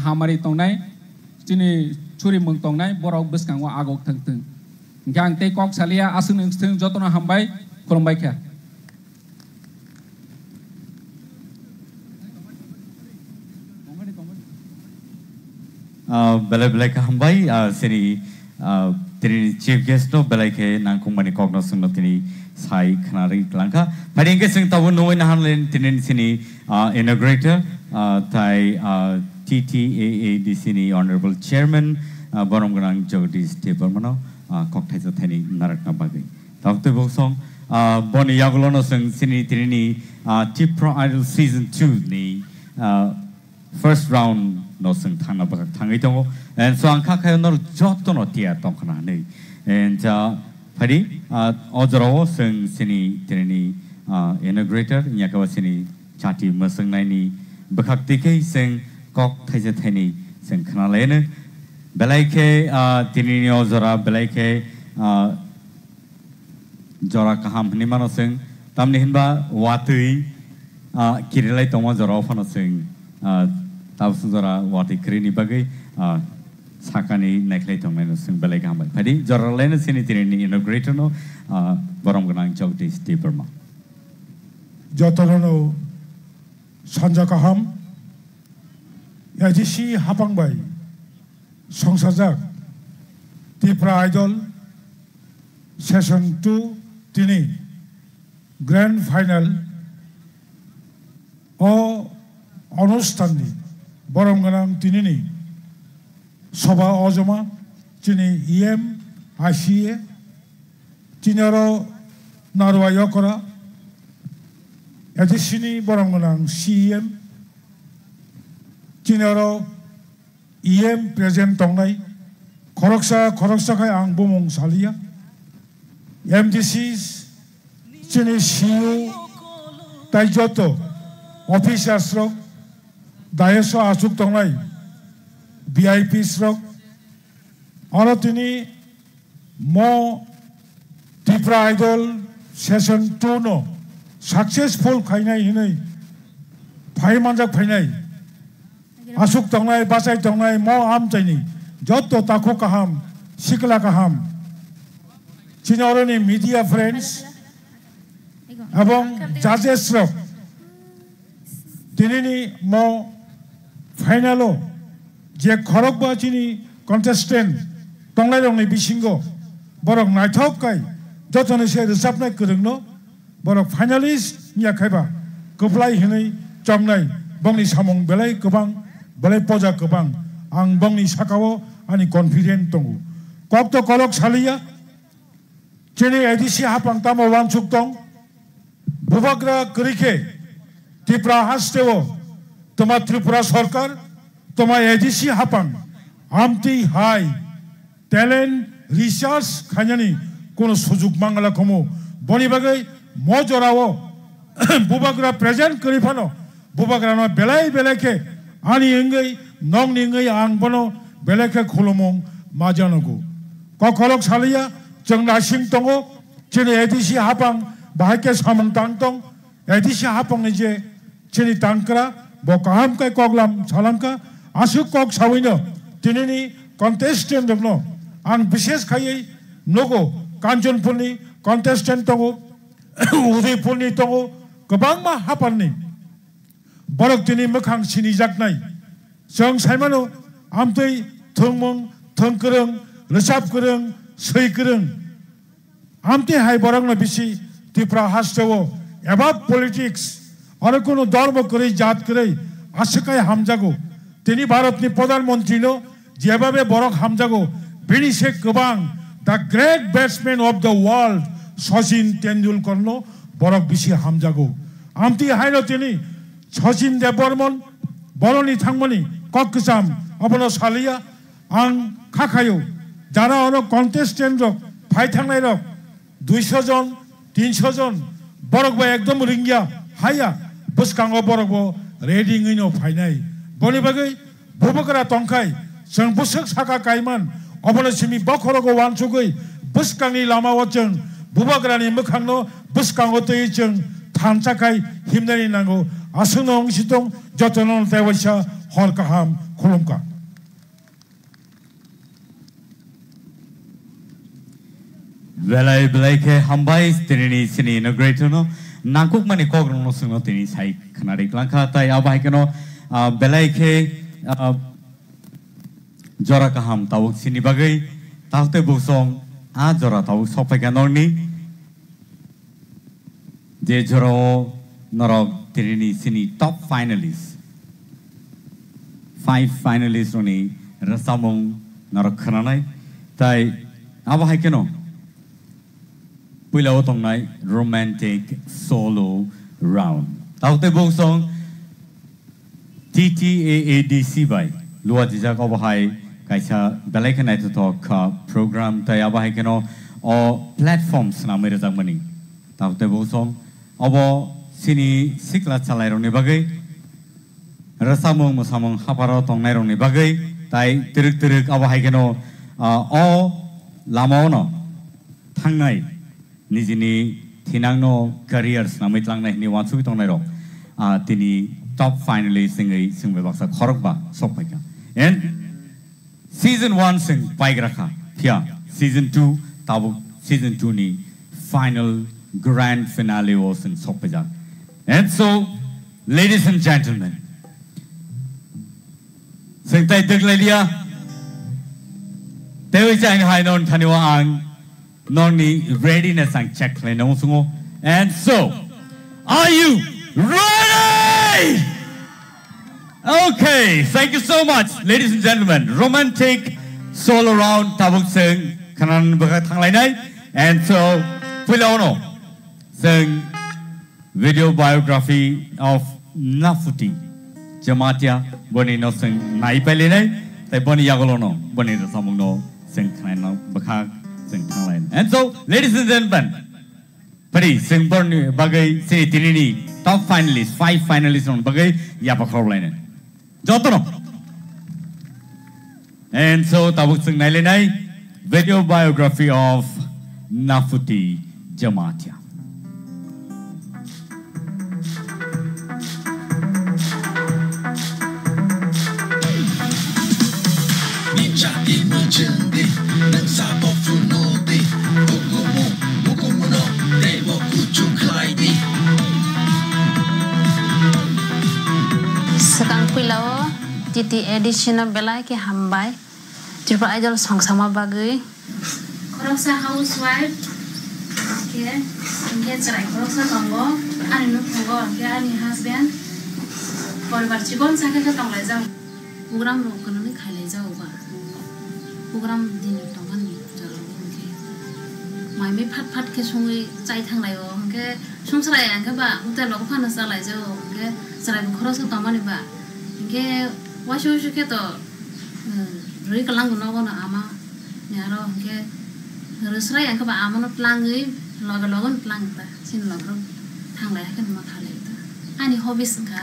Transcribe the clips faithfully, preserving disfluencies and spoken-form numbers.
hamari tongnai, chini churi mung tongnai, borok bwskango agok thang thung. Hingkhe ang tei kok saliya, aswk nung thung jotono hambai, khulumbai kha. Ah, belai belai kha hambai, ah, sini, ah, tini chief guest no belai khe nangkukmani kokno chwngno tini sai khwnarwi tlangkha. Phai hingkhe chwng tabuk nugwi naharlen tini sini, ah, inaugurator, ah, tai, ah, T T A A D C ni honorable chairman, ah, borom gwnang Jagadish Debbarma no, ah, kok thaisa thaini narwkna bagwi. Tabuk tei bosong, ah, boni yagulono chwng sini tini ni, ah, Tipra Idol season two ni, ah, first round no chwng thangna bagwi thangwi tongo. And so ang kha khayo norok jotono tiyar tongkhana hinwi. And, ah, phadi, ah, o jorao chwng sini tini ni, ah, inaugurator, yakaba sini chati mwswngnaini bwkhak twi khe chwng kok thaisa thaini chwng khwnalaino. Belai khe, ah, tini ni o jora belai khe, ah, jora kaham hinwi mano chwng, tamni hinba watwi, ah, kirilai tongma jorao phano chwng, ah, tabuk jora watwi kwrwini bagwi, ah, sakani naikhlai tongnaino chwng belai kaham bai. Phadi jora laino chini tini ni inaugurator no, ah, borom gwnang Jagdish Debbarma. Jotono sanja kaham, A D C hapang bai songsajak Tipra Idol Season two tini Grand Final o onusthan ni borom gwnang tini ni soba ojoma chini E M, I C A, chini oro Narwai Okra, A D C ni borom gwnang C E M, chini oro E M present tongnai, khoroksa khoroksa khai ang bumung saliya. M D C, chini C E O, tai joto officers rok, dais o achuk tongnai V I Ps rok, oro tini mo Tipra Idol Season two no successful khainai hinwi phai manjak phainai. Aswk tongnai, bachai tongnai mo amchaini joto takhuk kaham, sikla kaham, chini oroni media friends, ebong judges rok, tinini mo final o je khorokba chini contestant tongnairokni bisingo borok naithok kai jotoni se rwchapnai kwrwngno borok finalist wngya khaiba kwplai hinwi chongnai, bongni samung belai kwbang, belai poja kwbang. Ang bongni sakao ani confident tongo. Kok to kolok saliya, chini A D C hapang tamo wansuk tong, bubagra kwrwi khe Tipra hasteo toma Tripura Sarkar, toma A D C hapang amtwi hai talent research khainani kono sujuk mangala khomo. Boni bagwi mo jorao bubagra present kwrwi phano bubagrano belai belai khe ani wngwi nongni wngwi ang bono belai khe khulumung ma janogo. Kokolok saliya chwng naising tongo, chini A D C hapang bahai khe samung tang tong, A D C hapangni je chini tangkra, bo kaham khe koklam salangkha. Aswk kok sawino tinini contestant rokno ang bishes khaiwi nugo, Kanchanpurni contestant tongo, Udaipurni tongo, kwbangma hapanni borok tini mwkhang sinijaknai. Chwng saimano, amtwi thwngmung, thwng kwrwng, rwchap kwrwng, swi kwrwng. Amtwi hai borokno bisi Tripura hasteo above politics, oro kunu dhormo kwrwi, jat kwrwi, aswk hai hamjago. Tini Bharatni Pradhan Mantrino jebabe borok hamjago, bini se kwbang, the great batsman of the world, Sachin Tendulkarno borok bisi hamjago. Amtwi haino tini Sachin Debbarman, boroni thangmani kok kwcham, abono saliya. Ang kha khayo, jara oro contestant rok, phai thangnai rok, duiso jon, tinso jon, borok bai ekdom ringya, haya, bwskango borok bo ready wngwi no phainai. Boni bagwi bubagra tongkhai, chwng bwswk saka kaiman, obono simi bokhorogo wansugwi, bwskangni lamao chwng bubagrani mwkhangno bwskango twiwi chwng thansa khai himnani nango. Aswkno wng si tong, jotono tei waisa hor kaham khulumkha. Belai belai khe hambai tinini sini inaugurator no nangkukmani kokrokno swngno tini sai khwnari klangkha, tai abo hai kheno, ah, belai khe, ah, jora kaham tabuk sini bagwi, tabuk tei buksong a jora tabuk sokphaikha norni. Je jorao norok tinini sini top finalist, five finalist rokni rwchapmung norok khwnanai, tai abo hai kheno puila o tongnai romantic solo round. Tabuk tei buksong T T A A D C bai luajijak obo hai kaisa belai khe naithothok kha program, tai abo hai kheno o platform swnamwi rwjakmani. Tabuk tei buksong obo sini sikla chalairokni bagwi rwchapmung mwsamung hapharo tongnairokni bagwi tai twrwk twrwk abo hai kheno, ah, o lamaono thangnai nijini thinangno career swnamwi tlangnai hwnwi uansugwi tongnairok, ah, tini top finalist wngwi chwng bai baksa khorokba sokphaikha. And season one chwng paigra kha, phiya season two, tabuk season two ni final grand finale o chwng sokphaijak. And so, ladies and gentlemen, chwng tai dwklai liya. Teiwi chai hai non thani o ang noni readiness ang check khlai nang sungo. And so, are you ready? Okay, thank you so much, ladies and gentlemen. Romantic solo round tabuk chwng khwnani bagwi thanglainai. And so, puila ono chwng video biography of Nafuti Jamatia, boni no chwng nai pailainai, tai boni yagulo no boni rwchapmung no chwng khwnai no bwkha chwng thanglainai. And so, ladies and gentlemen, pari chwng borni bagwi chini tinini top finalist, five finalist rokni bagwi yapha khorok lainai. Jotono. And so, tabuk chwng nailainai video biography of Nafuti Jamatia. Swkang puila o T T A D C no belai khe hambai. Tripura Idol song sama bagwi. Khoroksa housewife, hwnkhe, hwnkhe chwrai khoroksa tongo, ani nukhungo, hwnkhe ani husband, poribar chikon sa khe khe tonglaijak. Program rok kwnwi khailaijago ba. Program din tongmani jora hwnkhe mai mui phat phat khe songwi chai thanglaio, hwnkhe songchwrai hwnkhe ba hotel rogo phano chalaijago, hwnkhe chwraibo khoroksa tongmani ba. Hwnkhe waisa waisa khe to Hmm, rwi kwlangbo nogo no ama ni aro hwnkhe rwsrai ang khe ba ama no tlangwi loge loge no tlang ta chini loge rok thanglai hakhe no ma khalai ta. Ani hobbies wngkha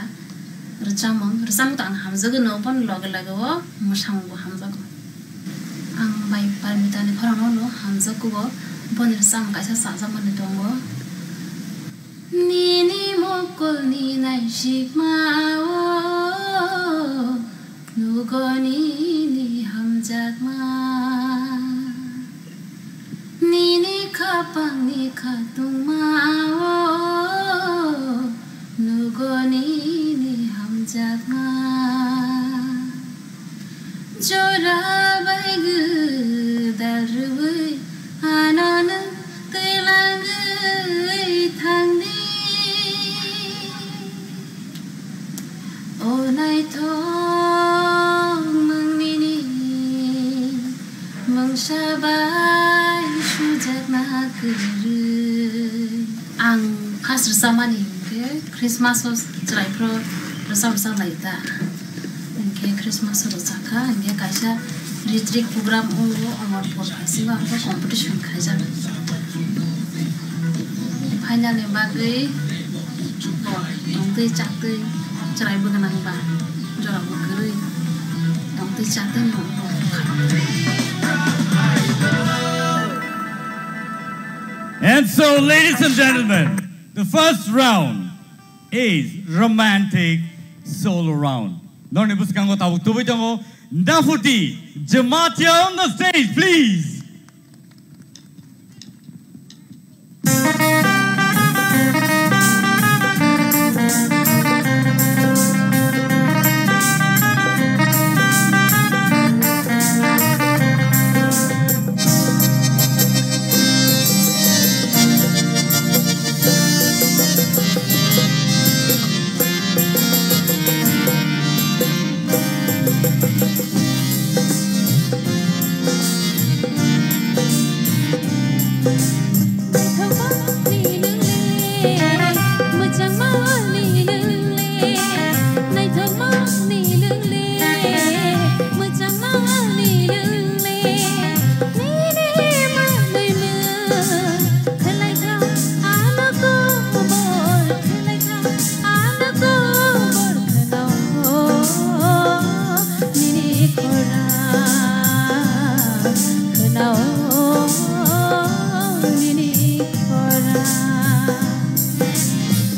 rwchapmung, rwchapmung to ang hamjagwi no, boni loge loge o mwsamung bo hamjago. Ang bai Parmita ni khorang no hamjago bo, boni rwchapmung kaisa chajakmani tongo. Nini mokolni naisikmao nugo nini hamjakma. Nini khapangni khatungmao nugo nini hamjakma. Jora bai gwdal rwui ano nwng twilangwi thangdi. O naithok mwngnini mungsa bai sujakna kwrwi. Ang first rwchapmani hwnkhe Christmas o chwrai phuru rwchap rwchap lai ta. Hwnkhe Christmas o rwchapkha, hwnkhe kaisa ritrik program o Amarpur bisingo ang competition khaijak. Final ni bagwi bo tongtwi chaktwi chwrai bwgwnang ba jora bo kwrwi tongtwi chaktwi no. And so, ladies and gentlemen, the first round is romantic solo round. Norni bwskango tabuk tubui tongo Daphuti Jamatia on the stage, please.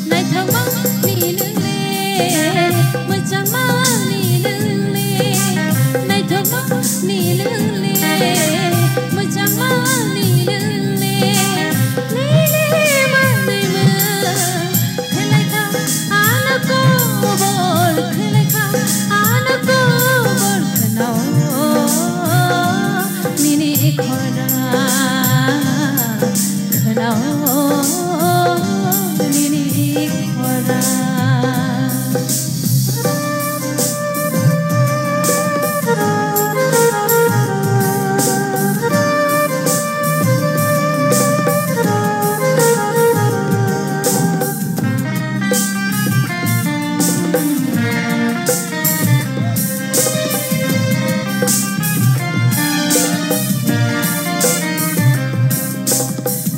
Naithokma ni nwng le, mwchangma ni nwng le, naithokma ni nwng le, mwchangma ni nwng le, nini manwi mwng khlaikha, ano kobor khlaikha, ano kobor khwnao nini khorang. Khwnao nini khorang.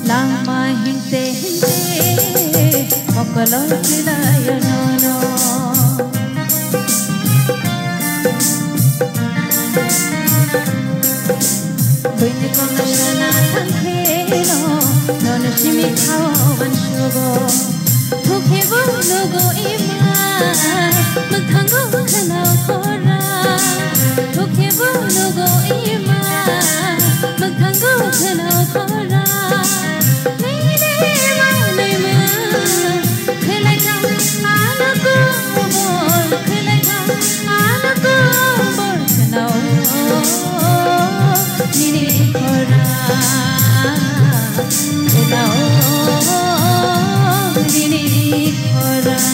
Langma himte himte mokolo kilayo nono. Buini kono sana thangkheno nono simi khao wansugo. Thukhe bo nugo ima, mwkhango khwnao khorang. Thukhe bo nugo ima, mwkhango khwnao khorang. Nini manwi mwng khlaikha, ano kobor khlaikha, ano kobor khwnao nini khorang. Khwnao nini khorang.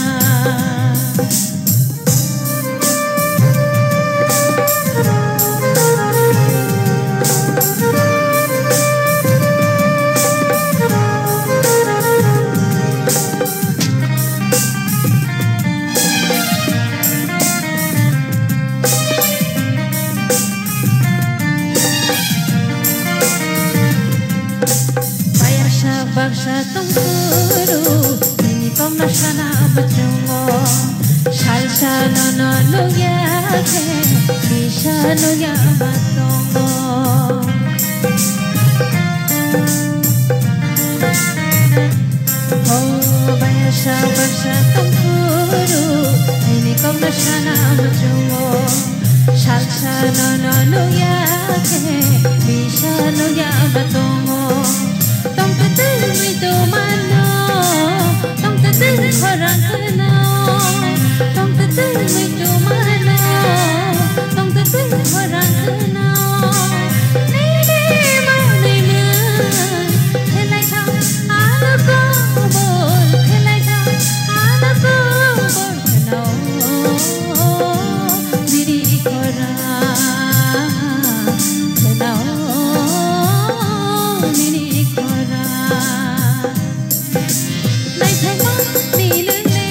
Bayasa baksa tongphuru, nini kokno sana muchungo. Salsa nono nukya khe, kisa nukya ma tongo. O bayasa baksa tongphuru, nini kokno sana muchungo. Salsa nono nukya khe, bisa nukya ma tongo. Tongtwtwi muitu mano, tongtwtwi khorang kheno. Tongtwtwi muitu mano, tongtwtwi khorang kheno. Nini manwi mwng khlaikha, ano kobor khlaikha, ano kobor kheno. Nini khorang kheno, nini khorang. Naithokma ni nwng le,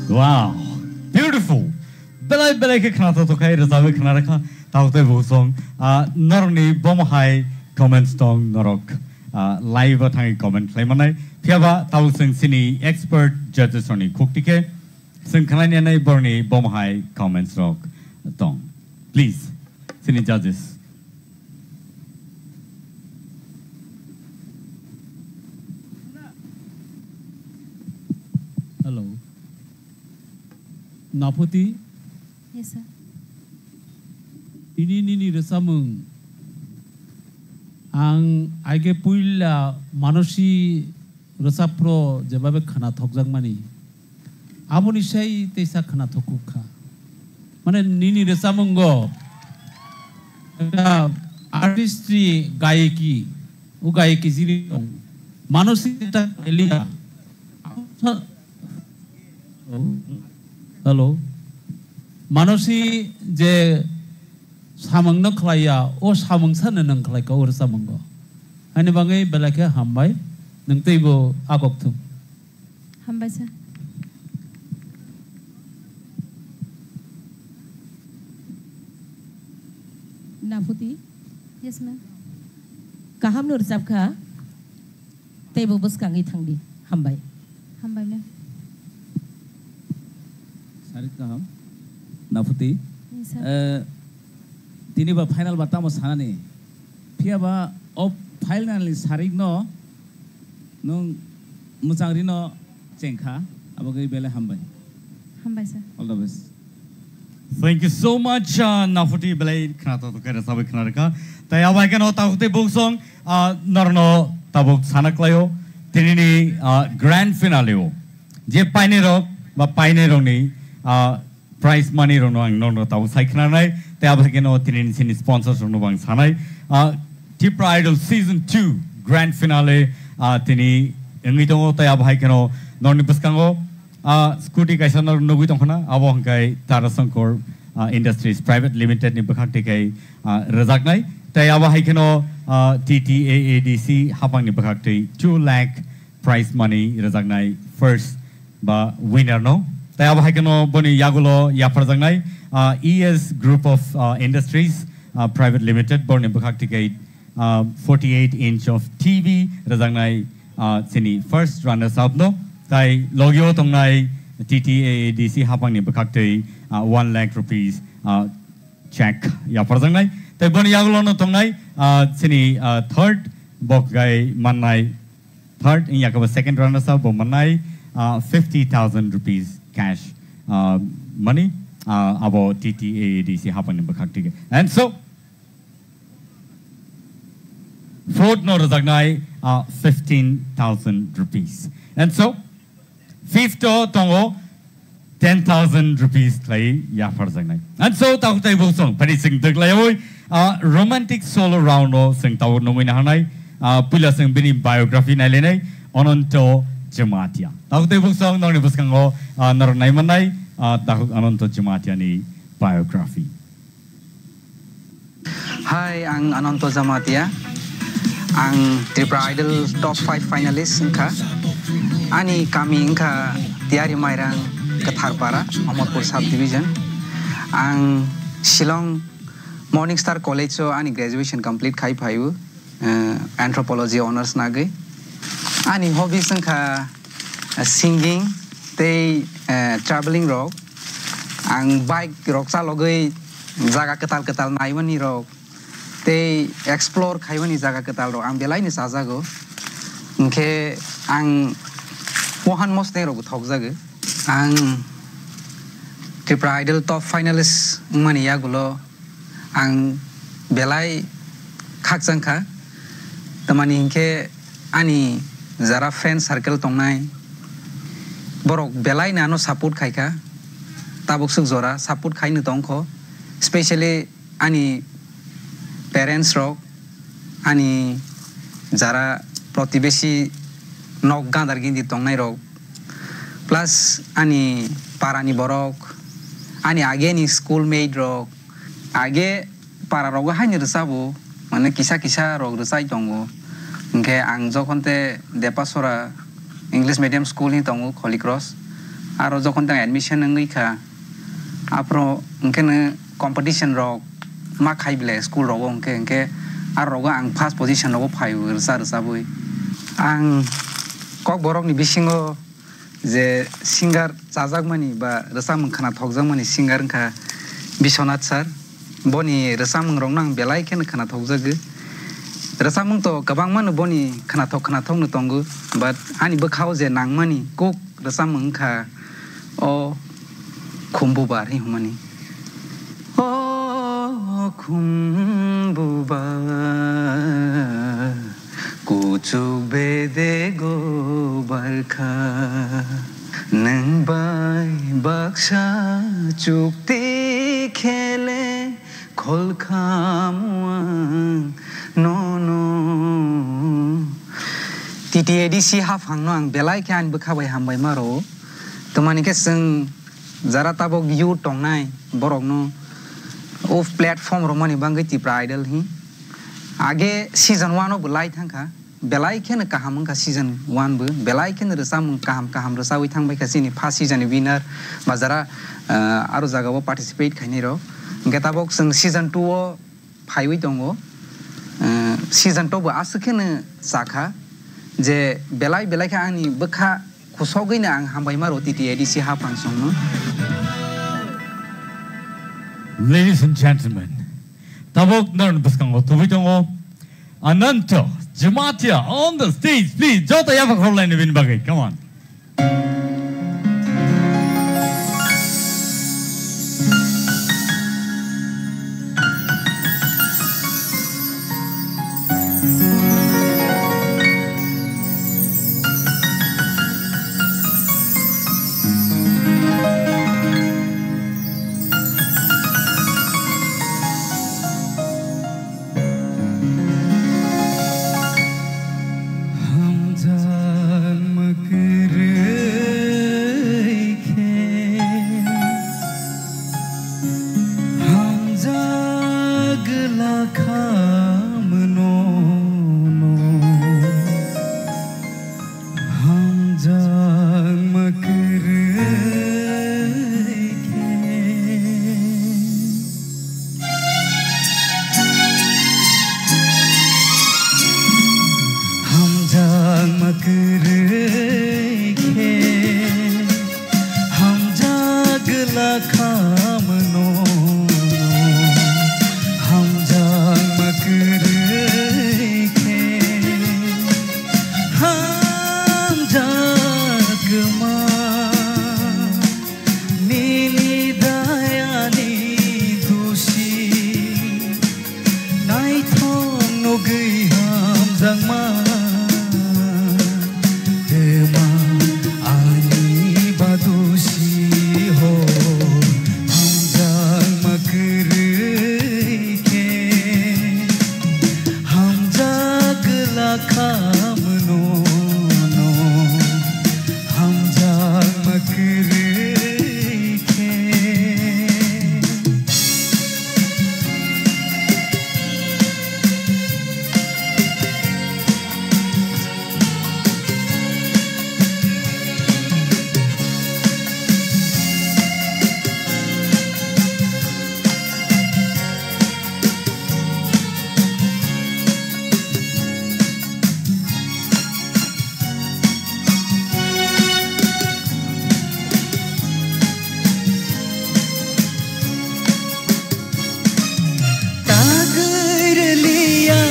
Wow, beautiful. Belai belai khe khna thok thok khai rwchapwi khna rwkha. Tabuk tei bosong, ah, norokni bomo hai comments tong norok, ah, live o thangwi comment khlai manai. Phiya ba tabuk chwng chini expert judges rokni khuk tikhe chwng khnai nai borokni bomo hai comments rok tong. Please, chini judges. Hello. Naphuti? Yes, sir. Ini nini rwchapmung. Ang aige puila Manosi rwchapro jebabe khna thokjakmani. Aboni sai teisa khna thokuk kha. Mane nini rwchapmungo ekta artistry gayeki, o gayeki jili tong. Manosi ekta Elia. Hello. Manosi je samungno khlaiya, o samung sano nwng khlaikha o rwchapmungo. Ani bagwi belai khe hambai, nwng teibo agok thung. Hambai sir. Naphuti? Yes, ma'am. Kaham no rwchapkha. Teibo bwskangwi thangdi. Hambai. Hambai, ma'am. Sarik kaham. Naphuti. Yes, sir. Eh, tini ba final ba tamo sanani. Phiya ba o final ni sarik no nwng mwchang rino chengkha. Abo gwi belai hambai. Hambai, sir. All the best. Thank you so much, uh, Naphuti belai khna to kere sabai khna rwkha. Tai abo hai kheno tabuk tei bosong, uh, norno tabuk sana klaio. Tinini, uh, grand finale o je painai rok ba painai rokni, uh, prize money rokno ang norno tabuk sai khna nai. Tai abo hai kheno tinini sini sponsors rokno bang sanai. Uh, Tipra Idol season two grand finale, uh, tini wngwi tongo. Tai abo hai kheno norni bwskango Ah, scooty kaisa no nugwi tongkhana, abo hwnkhe Tara Sankor, ah, Industries Private Limited ni bwkhak twi kai, ah, rwjaknai. Tei abo hai kheno, ah, T T A A D C hapang ni bwkhak twi two lakh prize money rwjaknai first ba winner no. Tei abo hai kheno boni yagulo yapharjaknai, ah, E S Group of, ah, Industries, ah, Private Limited borni bwkhak twi kai, ah, forty-eight inch of T V rwjaknai, ah, chini first runners up no, tai logio tongnai T T A A D C hapangni bwkhaktwi, ah, one lakh rupees, ah, check yapharjaknai. Tai boni yagulo no tongnai, ah, chini, ah, third bokgai mannai, third wngya khe bo second runners up bo mannai, ah, fifty thousand rupees cash, ah, money, ah, abo T T A A D C hapangni bwkhaktwi. And so, fourth no rwjaknai, ah, fifteen thousand rupees. And so, fifth o tongo ten thousand rupees khlai yapharjaknai. And so, tabuk tai bosong, phari sing dwklaiwi, ah, romantic solo round o sing tabuk nungwi nahanai, ah, puila sing bini biography nailainai, Ananto Jamatia. Tabuk tai bosong, nokni bwskango, ah, norok naimannai, ah, tabuk Ananto Jamatia ni biography. Hi, ang Ananto Jamatia. Ang Tripura Idol top five finalist wngkha. Ani kami wngkha Tiari Mairang, Katharpara, Amarpur Subdivision. Ang Shillong Morning Star College o ani graduation complete khai phaio, eh, Anthropology honours nagwi. Ani hobbies wngkha, eh, singing tei, eh, travelling rok. Ang bike rok chalogwi jaga kwtal kwtal naimani rok tei explore khaimani jaga kwtal rok ang belai ni chajago. Hinkhe ang wahan mosnai rokbo thokjago. Ang Tripura Idol top finalist wngmani yagulo ang belai khakchang kha. Tamani hinkhe ani jara friend circle tongnai, borok belai no ano support khai kha. Tabuk swk jora support khai no tong kho. Specially ani parents rok, ani jara protibesi nok gandar gindi tongnai rok, plus ani para ni borok, ani age ni school mate rok, age para rogo haini rwchabo, mane kisa kisa rok rwchai tongo. Hinkhe ang jokhon te Depasora English medium school hi tongo Holy Cross. Aro jokhon tang admission wngwi kha, aphuru hwnkhe no competition rok ma khai bele school rogo hwnkhe, hwnkhe aro rogo ang first position rogo phai rwsa rwchabwi. Ang Kokborokni bisingo je singer chajakmani ba rwchapmung khwnathokjakmani singer wngkha Biswanath sir. Boni rwchapmungrokno ang belai kheno khwnathokjago. Rwchapmung to kwbangmano boni khwnathok khwnathokno tongo, but ani bwkhao je nangmani kuk rwchapmung wngkha o Khumbubar hi hwnmani. O Khumbubar, kuchuk bedego barkha, nwng bai baksa chukti khele kholkhamu ang nono. T T A D C haphangno ang belai khe ani bwkha bai hambai ma rwo. Tamani khe chwng jara tabok youth tongnai borokno o platform romani bagwi Tipra Idol hi age season one o bo lai thangkha. Belai kheno kaham wngkha season one bo, belai kheno rwchapmung kaham kaham rwchawi thangbaikha chini first season ni winner ba jara, ah, aro jagao participate khainai rok. Hwnkhe tabok chwng season two o phaiwi tongo. Ah, season two bo aswk kheno chakha je belai belai khe ani bwkha kusogwino ang hambai ma rwo T T A D C haphang songno. Ladies and gentlemen, tabok norokni bwskango tubui tongo Ananto Jamatia on the stage, please. Joto yapha khorlaini bini bagwi, come on. Hamjakma kwrwi khe hamjak glak kha mano no. Hamjakma kwrwi khe. Hamjakma kwrwi khe. Hamjak glak kha mano. Hamjakma kwrwi khe. Hamjakma nini dayani dusi, naithok nugwi hamjakma twma ani badusi ho. Hamjakma kwrwi khe. Hamjak glak kha mano no, hamjakma kwrwi khe. Tagwi rwliya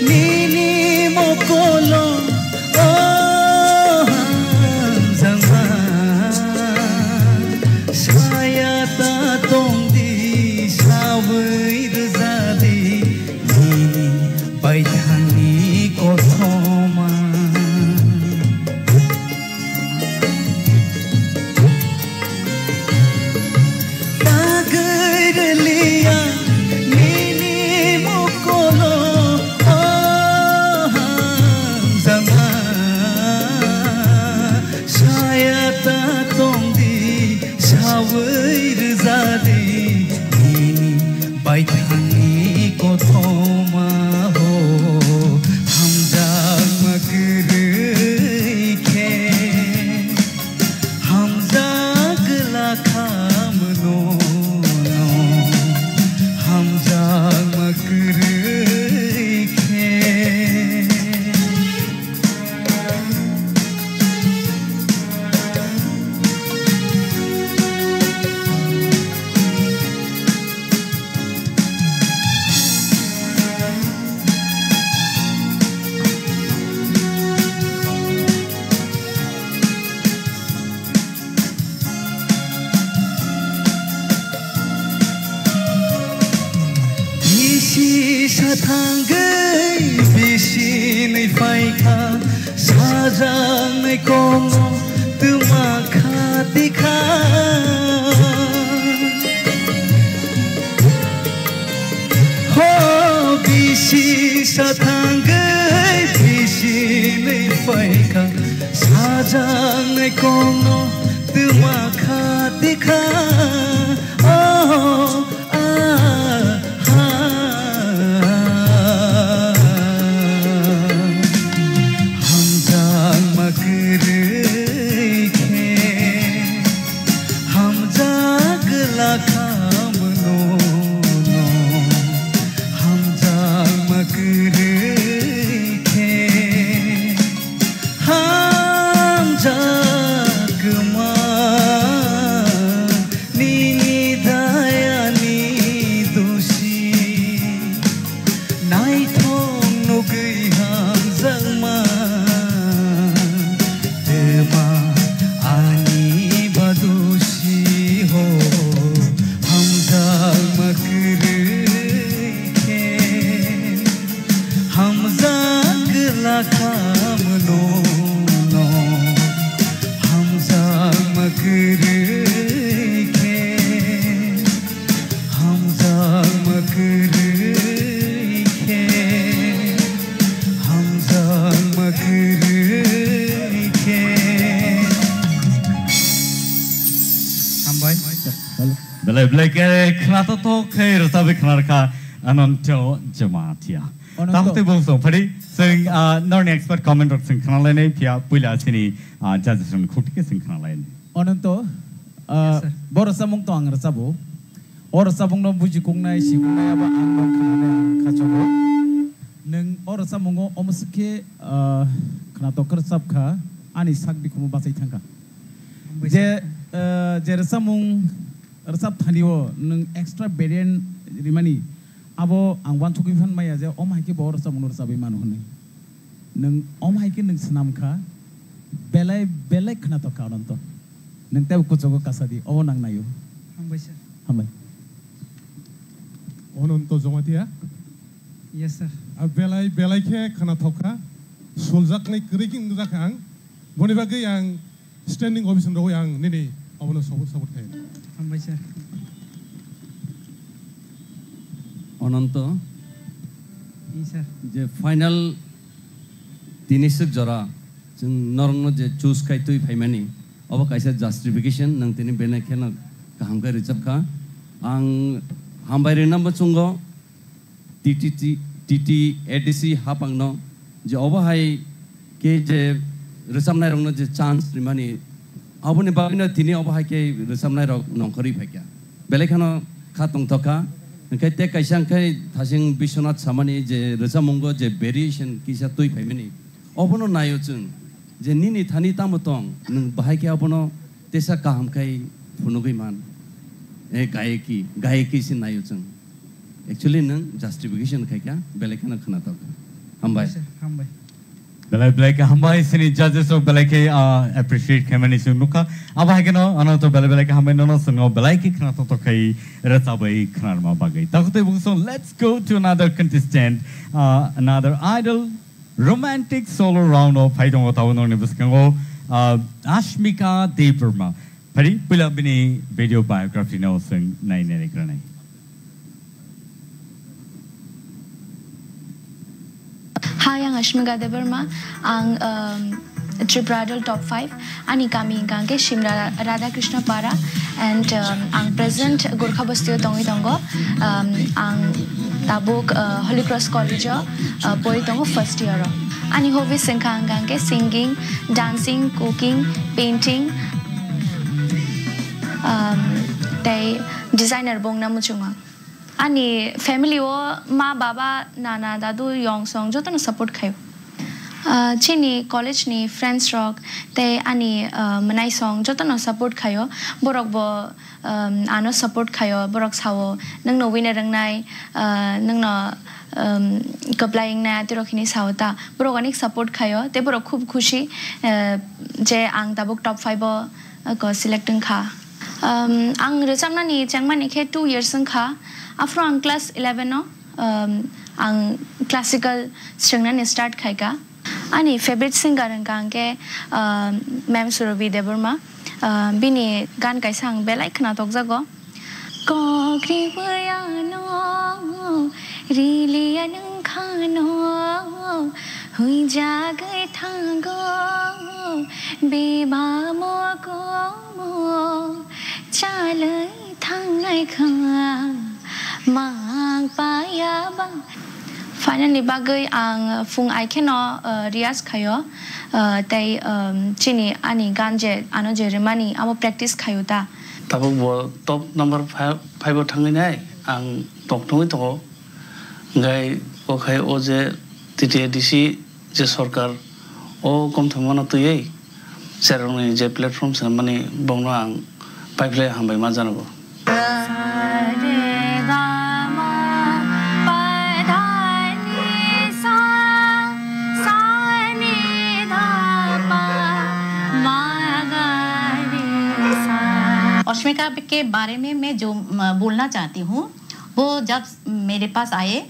nini mokolo, o hamjakma. Saya ta tongdi, sawi rwjadi nini baithangni kothoma. Tagwi rwliya nini mokolo, o hamjakma. Saya ta tongdi, sawi rwjadi nini baithangni kothoma ho. Hamjakma kwrwi khe. Tangwi bisinwi phaikha, sajaknai kokno twma kha tikha. Ho bisi sa tangwi bisinwi phaikha, sajaknai kokno twma kha tikha. Oh, Hamjakma kwrwi khe hamjak lakha mano no. Hamjakma kwrwi khe hamjakma nini dayani dosi. Naithok nugwi hamjakma, twma ani badusi ho. Hamjakma kwrwi khe hamjak lakha mano no. Hamjakma kwrwi khe Hamjakma kwrwi khe, hamjakma kwrwi khe. Hambai. Belai belai khe khwnathok thok khe rwchabwi khwnarwkha Ananto Jamatia. Ananto. Tamo tei bung song phari, chwng, ah, norni expert comment rok chwng khwnalainai phiya puila chini, ah, judges rokni khukti khe chwng khwnalainai. Ananto, ah, Yes, sir. Bo rwchapmung to ang rwchabo. O rwchapmungno buji kungnai, si kungnai abo ang no khwnanai ang khachogo. Nwng o rwchapmungo omo swk khe, ah, khwnatok khe rwchap kha, ani sak bikhumo bachai thang kha. Hambai Je, sir. Ah, je rwchapmung rwchap thani o nwng extra variant rimani, abo ang uansugwi phan maya je omo hai khe bo o rwchapmungno rwchabwi mano hwnwi. Nwng omo hai khe nwng swnam kha, belai belai khwnatok kha Ananto. Nwng teibo kuchugo kasa di, obo nang naio. Hambai sir. Hambai. Ananto Jamatia? Yes, sir. A belai belai khe khwnathok kha, suljaknai kwrwi khe wngjak kha ang. Boni bagwi ang standing ovation rogwi ang nini abono support, support khaio. Hambai sir. Ananto, Yes, sir. Je final tini swk jora chwng norokno je choose khai twi phaimani, obo kaisa justification, nwng tini bene kheno kaham khe rwchap kha. Ang hambai rwna bo chungo T T T, T T A D C hapangno je obo hai khe je rwchapnairokno je chance rimani, aboni bagwino tini obo hai khe rwchapnairok nongkhorwi phaikha. Belai kheno kha tongthok kha. Hwnkhe tei kaisa hwnkhe Thasing Biswanath samani je rwchapmungo je variation kisa twi phaimani, obono naio chwng je nini thani tamo tong, nwng bahai khe abono tesa kaham khai phunugwi man. E gayeki, gayeki se naio chwng. Actually nwng justification khai kha, belai kheno khwnatok. Hambai. Hambai sir, hambai. Belai belai khe hambai, sini judges rok belai khe, ah, appreciate khaimani chwng nukha. Abo hai kheno ano to belai belai khe hambai, nono chwngno belai khe khwnatok tok khai rwchabwi khwnarma bagwi. Takhwtwi bung song, let's go to another contestant, ah, another idol. Romantic solo round o phai tongo tabuk nokni bwskango, ah, Ashmika Debbarma. Phari puila bini video biography no chwng nai nai rwkranai. Hi, ang Ashmika Debbarma. Ang, um, Tripura Idol top five. Ani kami hwnkha hwnkhe Simra Radhakrishna Para and, um, ang present Gorkha Basti o tongwi tongo. Um, ang tabuk, uh, Holy Cross College o, uh, pori tongo first year o. Ani hobbies wngkha hwnkha hwnkhe singing, dancing, cooking, painting, um, tei designer bo wngna muchungo. Ani family o ma, baba, nana, dadu, yong song jotono support khaio. Ah, chini college ni friends rok tei ani, ah, mwnai song jotono support khaio. Borok bo, um, ano support khaio. Borok sao, "Nwngno winner wngnai, ah, nwngno, um, kwplai wngnai," atirok hini sao ta. Borok onek support khaio tei borok khub khusi, ah, je ang tabuk top five o, ah, ko select wngkha. Um, ang rwchapnani chengmani khe two years wngkha. Aphuru ang class eleven o, um, Ang classical swngnani start khaika. Ani favorite singer wngkha hwnkhe, ah, Ma'am Surabhi Debbarma. Ah, bini gan kaisa ang belai khwnatokjago. Kok riwi ano, riliya nwng khano, huijagwi thango, bebamo komo, chalwi thangnai kha, mang paya ba. Final ni bagwi ang phung ai kheno, uh, riyaz khaio, uh, tei, um, chini ani gan je ano je rimani abo practice khaio ta. Tabuk bo top number five, five o thangwi nai ang tok thangwi tongo. Hwnkhe o khai o je T T A D C je sorkar o komthomano twiwi cherokni je platform swnamani bongno ang paiphlai hambai ma janago. अश्मिका के बारे में मैं जो, म, बोलना चाहती हूँ, वो जब मेरे पास आए,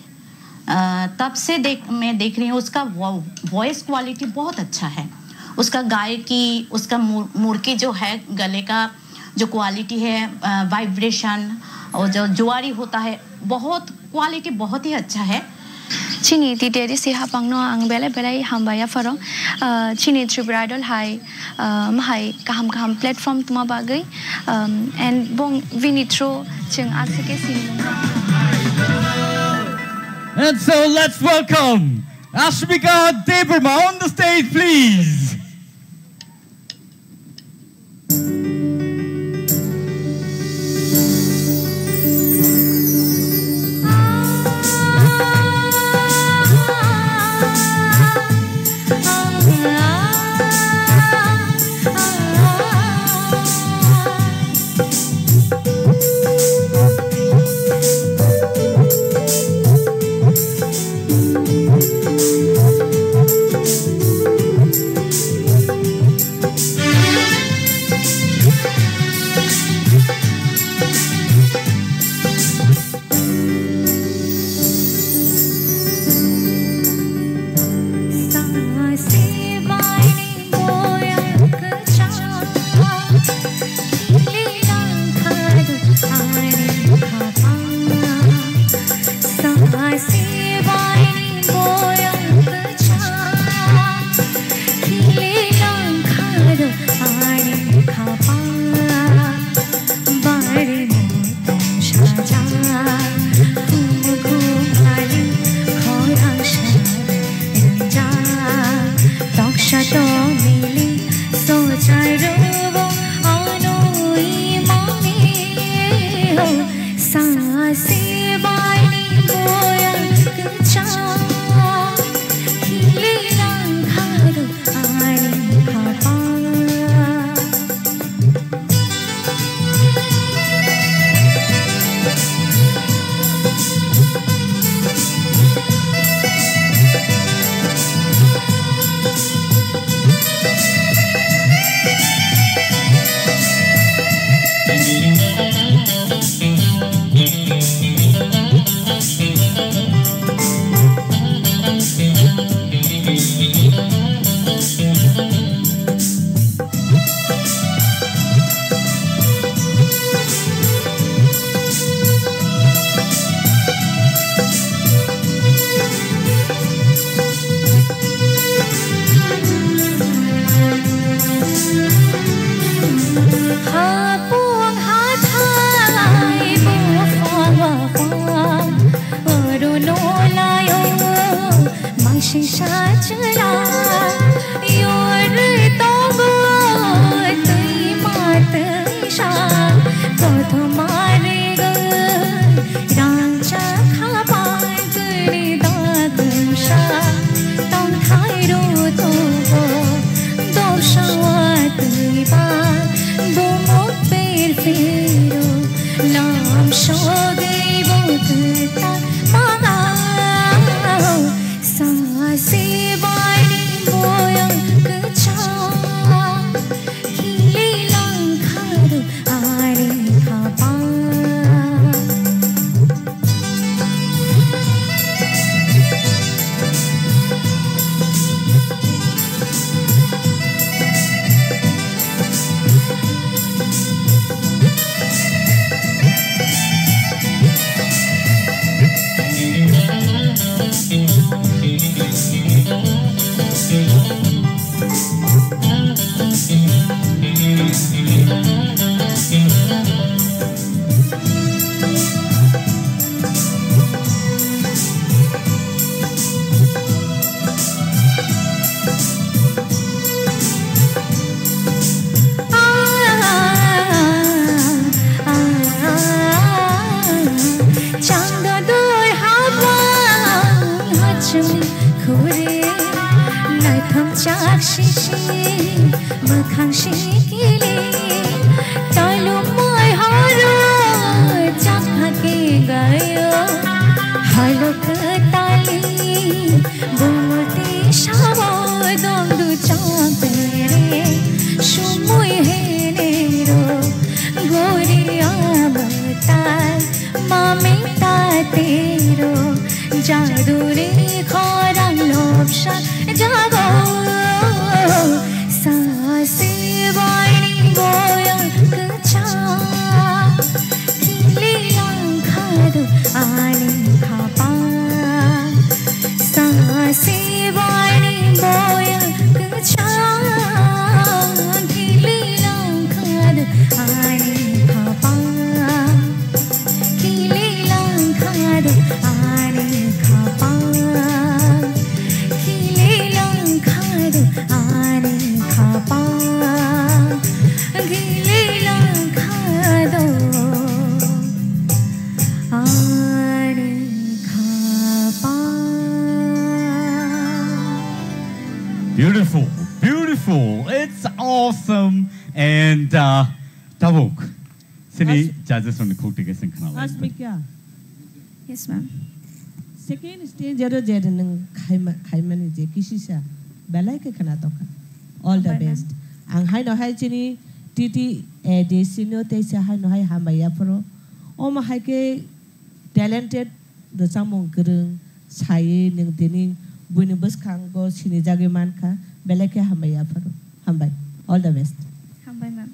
अ, तब से देख, मैं देख रही हूँ, उसका वो, वॉइस क्वालिटी बहुत अच्छा है। उसका गायकी, उसका मुर-, मुरकी जो है, गले का जो क्वालिटी है, अ, वाइब्रेशन और जो जुआरी होता है, बहुत क्वालिटी बहुत ही अच्छा है। Chini T T A D C hapangno ang belai belai hambai yapharo. Ah, chini Tripura Idol hai, ah, mahai kaham kaham platform tuma bagwi, um, and bong bini through chwng aswk khe sinimung. And so let's welcome Ashmika Debbarma on the stage, please. Sikili, talumai horo, chakha ke gayo, halok tali, bumuti sabo dongdu chakre, sumui henero, gori amatai, mami tatero, jaduri khorang lobsa jabo. Sasi bani boyang kecha, kili langkhadu ani khapa. Sasi bani boyang kecha, kili langkhadu ani khapa. Kili langkhadu ani khapa. Kili langkhadu ani khapa. Kili langkhadu ani khapa. Beautiful, beautiful. It's awesome. And uh, Tabuk. Sini As- judges rokni khuk tike sing khna lai. Asmika. Yes, ma'am. Second stage aro je nwng khaima-, khaimani je kisisa belai khe khna tokha. All the Hambai, best. Ang haino hai chini T T A D C no teisa haino hai hambai yaphuru. Omo hai khe talented rwchapmung kwrwng, saui nwng tini buini bwskango sinijagwi mankha, belai khe hambai yaphuru. Hambai. All the best. Hambai, ma'am.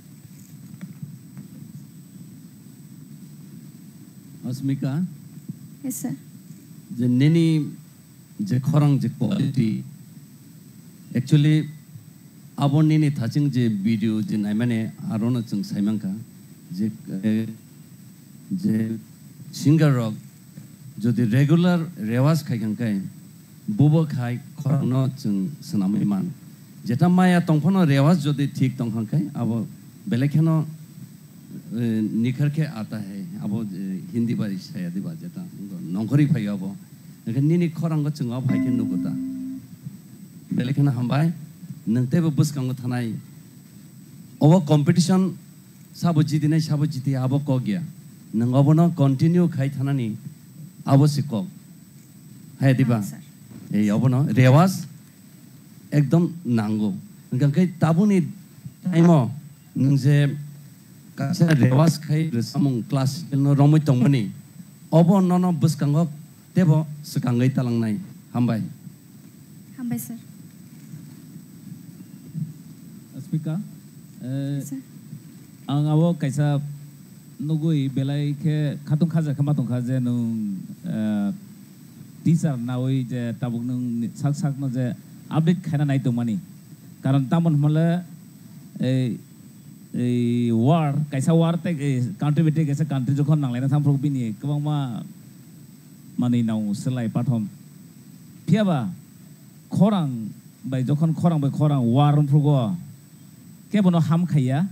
Asmika, Yes, sir. je nini je khorang je quality, actually, abo nini thaching je video je naimani arono chwng saimankha je, eh, je singer rok jodi regular rewaj khai kha khe bubo khai khorangno chwng swnamwi man. Jeta maya tongphano rewaj jodi thik tong kha khe abo belai kheno, eh, nikhar khe ata hai, abo, eh, Hindi bai saya diba jeta nongkhorwi phaio abo. Hwnkhe nini khorango chwng abo hai khe nugo ta. Belai kheno hambai, nwng teibo bwskango thanai. Obo competition sabo jitinai, sabo jiti abo kok ya. Nwng obono continue khai thanani abo se kok. Hai diba? Ah, sir. Ei obono rewaj ekdom nango. Hwnkhe tabuni time o nwng je kaisa rewaj khai rwchapmung classical no romwi tongmani, obo nono bwskango teibo swkangwi talangnai. Hambai. Hambai, sir. Asmika, eh, Sir. Ang abo kaisa nugwi belai khe khatung khaja khe ma tongkha je nwng, eh, teacher nawi je tabuk nwng sak sakno je update khaina nai tongmani. Karon tamoni hwnle, ei, ei war, kaisa war tei, ei, country bai tei kaisa country jokhon nanglaina thangphuru bini kwbangma manwi nang swlai pathom. Phiya ba khorang bai jokhon khorang bai khorang war wngphrugo, kebono ham khaiya,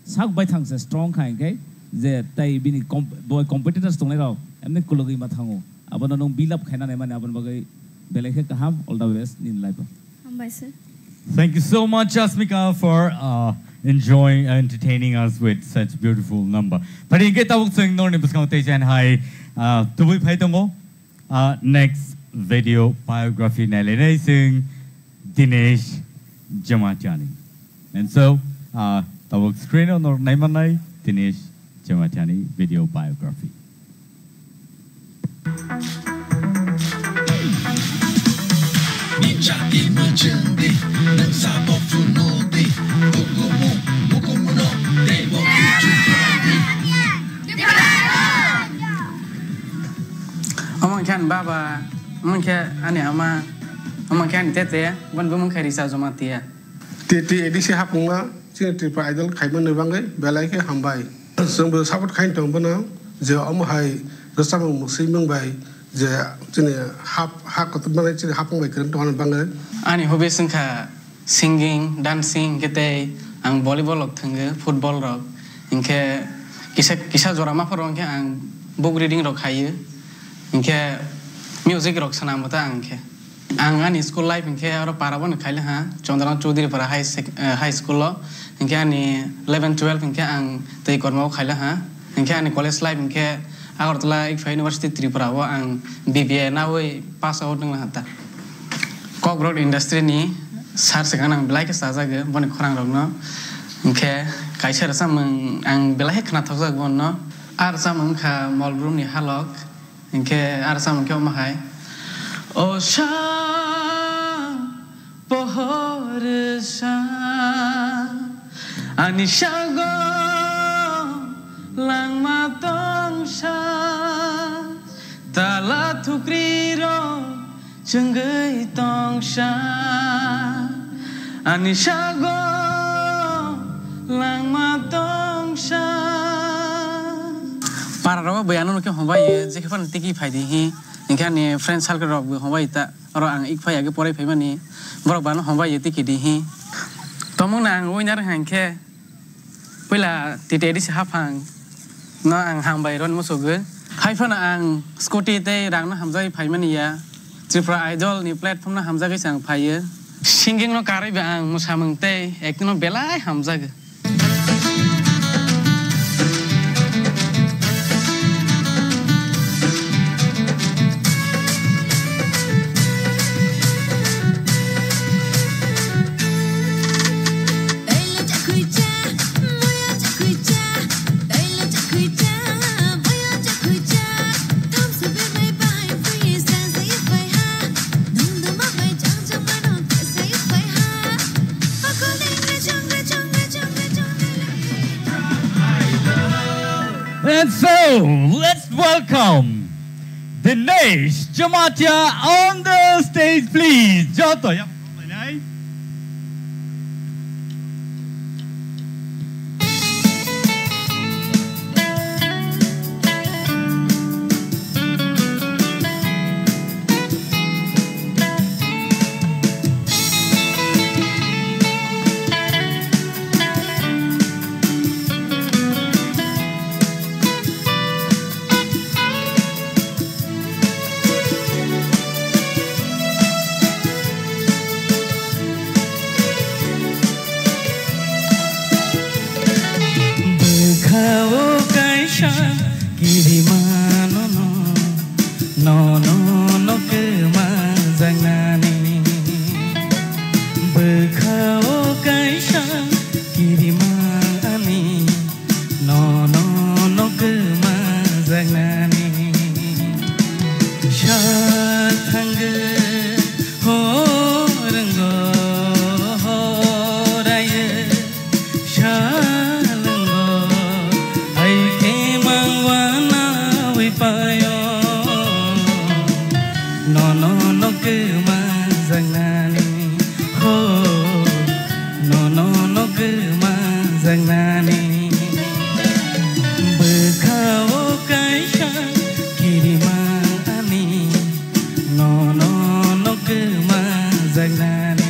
sak baithang se strong kha hinkhe je tai bini com-, bo competitors tongnai rok emni kulugwi ma thango. Abono nwng build up khaina nai mani aboni bagwi belai khe kaham, all the best nini life o. Hambai, sir. Thank you so much, Asmika, for uh, enjoying, entertaining us with such beautiful number. Phari hinkhe tabuk chwng norni bwskango tei jan hai, uh, tubui phai tongo. Uh, next video biography nailainai chwng Dinesh Jamatiani. And so, uh, tabuk screen o nor naimannai Dinesh Jamatiani video biography. Omo khe ani baba, omo khe ani ama, omo khe ani tete, boni bumung khe Risa Jamatia. T T A D C hapungma chini Tripura Idol khaimani bagwi belai khe hambai. Chwngbo support khaini tongo bono je omo hai rwchapmung mwswimung bai je chini hap, ha kotor mani chini hapung bai kwrwng tongna bagwi. Ani hobbies wngkha singing, dancing, hinkhe tei ang volleyball rok thwngo, football rok. Hinkhe kisa, kisa jora ma phoro hinkhe ang book reading rok khaio. Hinkhe music rok swnamo ta ang khe. Ang ani school life hinkhe oro para bono khaila ha, Chandra Choudhury para high sec-, eh, high school o. Hinkhe ani eleven twelve hinkhe ang tei kormo o khaila ha. Hinkhe ani college life hinkhe Agartala Ikpha University Tripura o ang B B A nawi pass out wngla ha ta. Kokborok industry ni sir se gana ang belai khe chajago boni khorang rokno. Hinkhe kaisa rwchapmung ang belai khe khna thokjak bono. A rwchapmung wngkha Molbrum ni Halok. Hinkhe a rwchapmung khe omo hai. O sa pohor sa, ani sago langma tongsa, tala thukri rok chwngwi tongsa, ani sago langma tongsa. Para rok bai ano khe hombai, je khe phano tiki phai di hi. Hinkhe ani friend circle rok bo hombai ta, oro ang Ikpha age porai phaimani, borok bano hombai ye tiki di hi. Tomung na ang winner hinkhe puila T T A D C haphang no ang hambai roni musugo. Hai phano ang scooty tei rang no hamjagwi phaimani ya. Tripura Idol ni platform no hamjagwi se ang phaiyo. Singing no karwi ba ang musamung tei acting no belai hamjago. And so, let's welcome Dinesh Jamatia on the stage, please. Joto ya. Bwkha-o kaisa kirima nono, nono no kwmajaknani. Bwkha-o kaisa kirima ani, nono no kwmajaknani. Sal thangwi horwngo horaiyo, salwngo hai khe mangwana wi paio. Nono no kwmajaknani, ho, nono no kwmajaknani. Bwkha-o kaisa kirima ani, nono no kwmajaknani.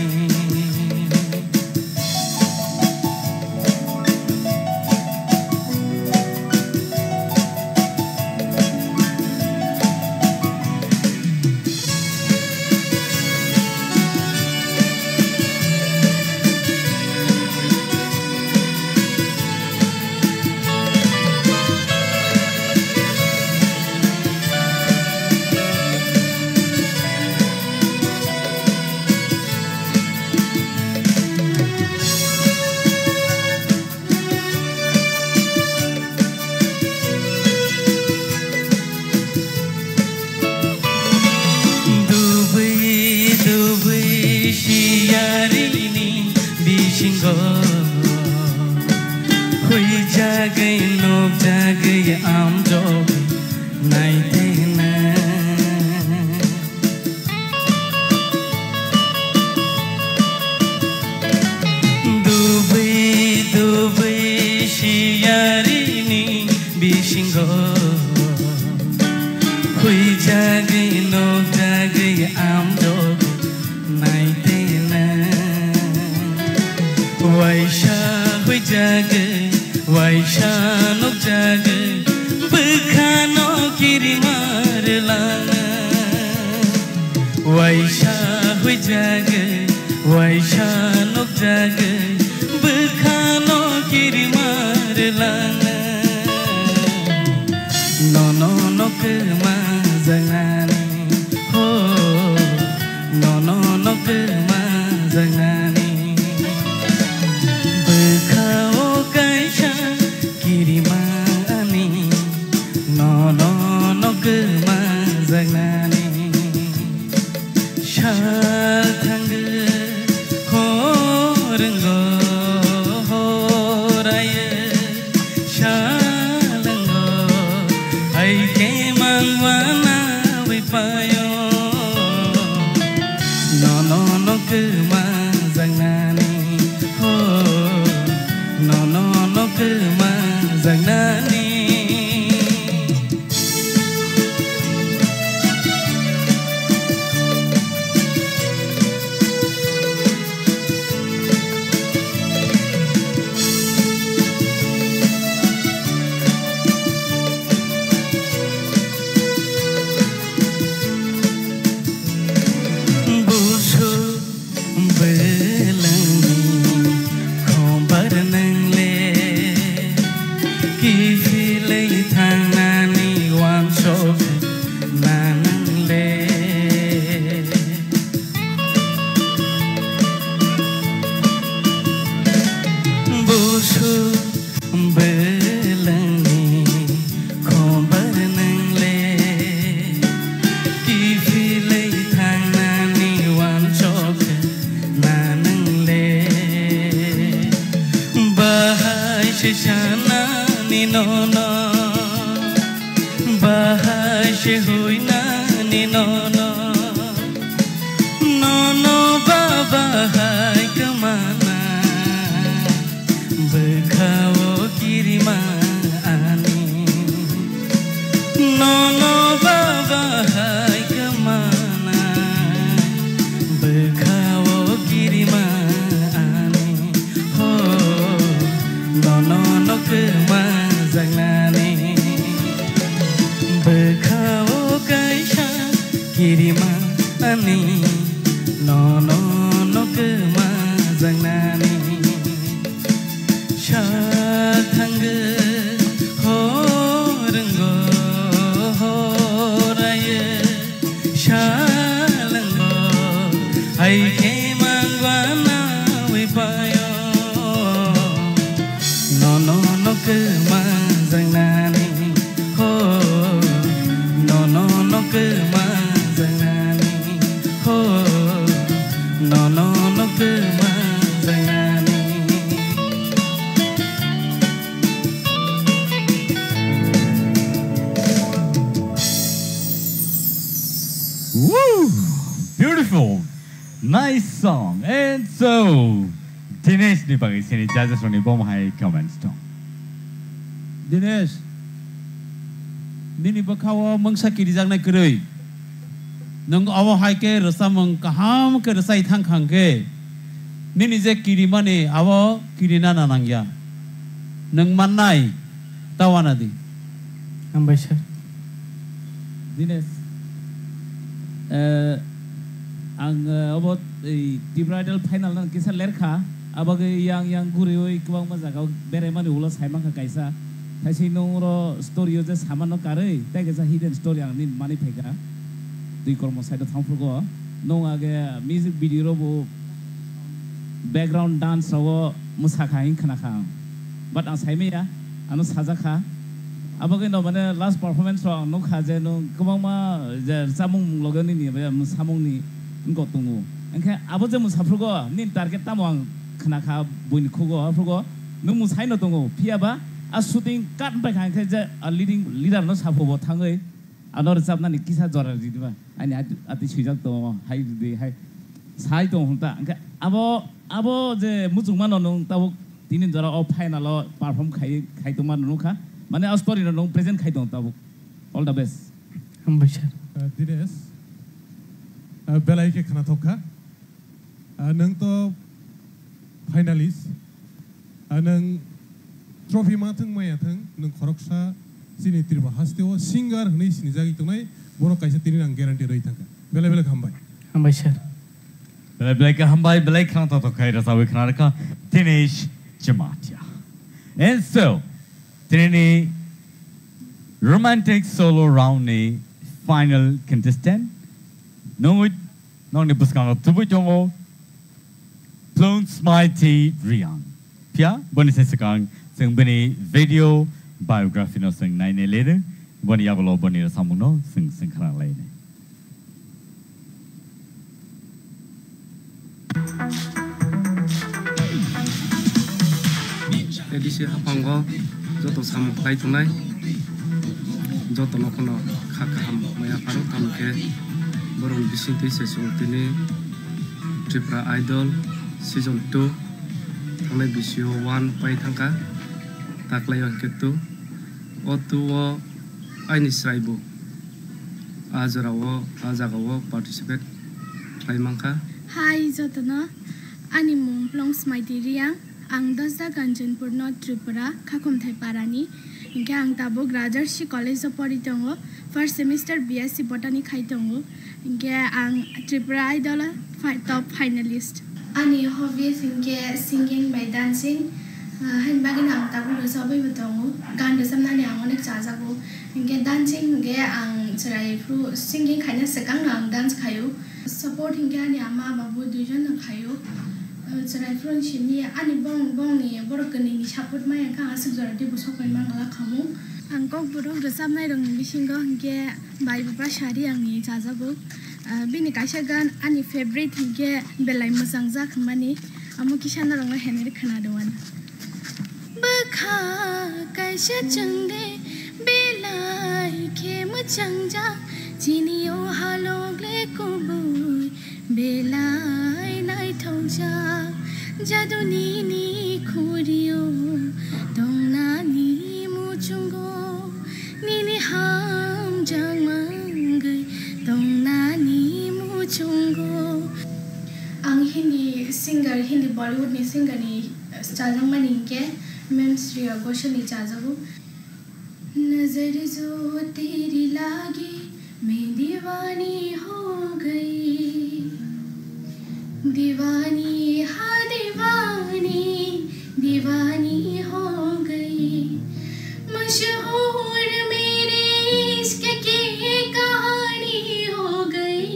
Dubui dubui siyarini bisingo huijagwi nukjagwi amjok naitena. Dubui dubui siyarini bisingo huijagwi nukjagwi amjok naitena. Waisa huijagwi, waisa nukjagwi, bwkhano kirima rwlana. Waisa Jagwi, waisa nukjagwi, bwkhano kirima rwlangna. Nono no kwma jagnani, ho, nono no kwma jagnani. Bwkha o kaisa kirima ani, nono no kwma jagnani. Sal thangwi horwngo, horaye salango, hai khe mangwana wi payo. Nono no kwma jagnani, ho, nono no kwma jagnani. Busu belengni khobar nang le, kiphilwi thangnani wansok na nang le. Busu belengni khobar nang le, kiphilwi thangnani wansok na nang le. Bahai se sanani nono, bahai se huinani nono, nono ba bahai kwmana. Bwkha o kirima ani, nono ba bahai kwmana. Bwkha o kirima ani, ho, nono no kwma jagnani. Bwkha o kaisa kirima ani, nono no kwma jagnani. Sal thangwi horwngo, horaye salango, hai khe mangwana wi payo. Nono no kwma jagnani, ho, nono no kwma jagnani, ho, nono no kwma jagnani. Woo! Beautiful! Nice song! And so, Dinesh ni bagwi sini judges rokni bomo hai comments tong. Dinesh, nini bwkha-o mungsa kirijaknai kwrwi. Nwng obo hai khe rwchapmung kaham khe rwchai thang kha hwn khe, nini je kirimani abo kirina na nangya. Nwng mannai ta wana di. Hambai sir. Dinesh, eh, ang, eh, obo, ei, Tripura Idol final nang kisa ler kha. Abagwi yang yang guriwi kwbangma jaga o beraimani ulo saimankha kaisa. Thaising nung oro story o je samano karwi, tei kaisa hidden story ang nini manwi phaikha. Twi kormo side o thangphrugo. Nung age music video robo background dance rogo mwsakha hing khnakha ang. But ang saimaya, ano sajakha. Abagwi no mane last performance rok ang nukha je nung kwbangma je chamung loge nini be mwsamungni wngkok tongo. Hwnkhe abo je mwsaphrugo nini target tamo ang khnakha buini khugo, aphrugo nung mwsaino tongo. Phiyaba a shooting cut wngpaikha hwnkhe je a leading leader no saphubo thangwi ano rwchapnani kisa jora ridiba. Ani ati, ati swijak tongo, hai ridi, hai sai tongo hwnta. Hwnkhe abo, abo je muchungmano nung tabuk tini jora o final o perform khai, khai tongmano nukha. Mane a story no nung present khai tongo tabuk. All the best. Hambai sir. Uh, Dinesh, uh, belai khe khnathok kha. Ah, nwng to finalist. Ah, nwng trophy ma thwng maya thwng, nwng khoroksa chini Tripura haste o singer hwnwi sinijagwi tongnai, bono kaisa tini ang guarantee rwi thangkha. Belai belai hambai. Hambai sir. Belai belai kaham bai, belai khna tok tok khai rasawi khna rwkha Dinesh Jamatia. And so, tini romantic solo round ni final contestant. Nungwi, nongni bwskango tubui tongo Plung Smaiti Riang. Phiya, boni se swkang, chwng bini video biography no chwng nainai lere, boni yagulo boni samung no chwng, chwng khna lainai. A D C haphango joto samung khlai tongnai, joto no phano kha kaham maya pharo, tamo khe borok bising twi se chwng tini Tripura Idol season two thangnai bisio one pai thangkha, taklai o hwnkhe two, o two o aini chwrai bo a jora o, a jaga o participate khlai mankha. Hi jotono, ani mung Plung Smaiti Riang, ang Dosda Kanchanpur no Tripura, Khakhumthai Parani, hinkhe ang tabuk Rajarshi College o pori tongo, first semester B S C Botany khai tongo, hinkhe ang Tripura Idol o fi-, top finalist. Ani hobbies hinkhe singing bai dancing, ah, haini bagwino ang tabuk rwchapwi bo tongo, gan rwchapnani ang onek chajago. Hinkhe dancing hinkhe ang chwrai phuru singing khaina swkangno ang dance khaio. Support hinkhe ani ama baba bo duijon no khaio. Chwrai phuru simi ani bong bongni borok kwnwini support maya khe ang aswk jora teibo sokpai mangala khamu. Ang kokborok rwchapnai rokni bisingo hinkhe bai baba sari angni chajago. Ah, bini kaisa gan ani favorite hinkhe belai mwchang jak hwnmani. Amo kisa norokno henwi khna rwmani. Bwkha kaisa chwngde belai khe mwchangjak, chini o halok le kubui belai naithokjak. Jadu nini khurio tongnani muchungo, nini hamjak mangwi tongnani muchungo. Ang Hindi singer, Hindi Bollywood ni singer ni chajakmani hinkhe Ma'am Shreya Ghoshal ni chajago. नजर जो तेरी लागी मैं दीवानी हो गई, दीवानी हाँ दीवानी, दीवानी हो गई, मशहूर मेरे इश्क की कहानी हो गई.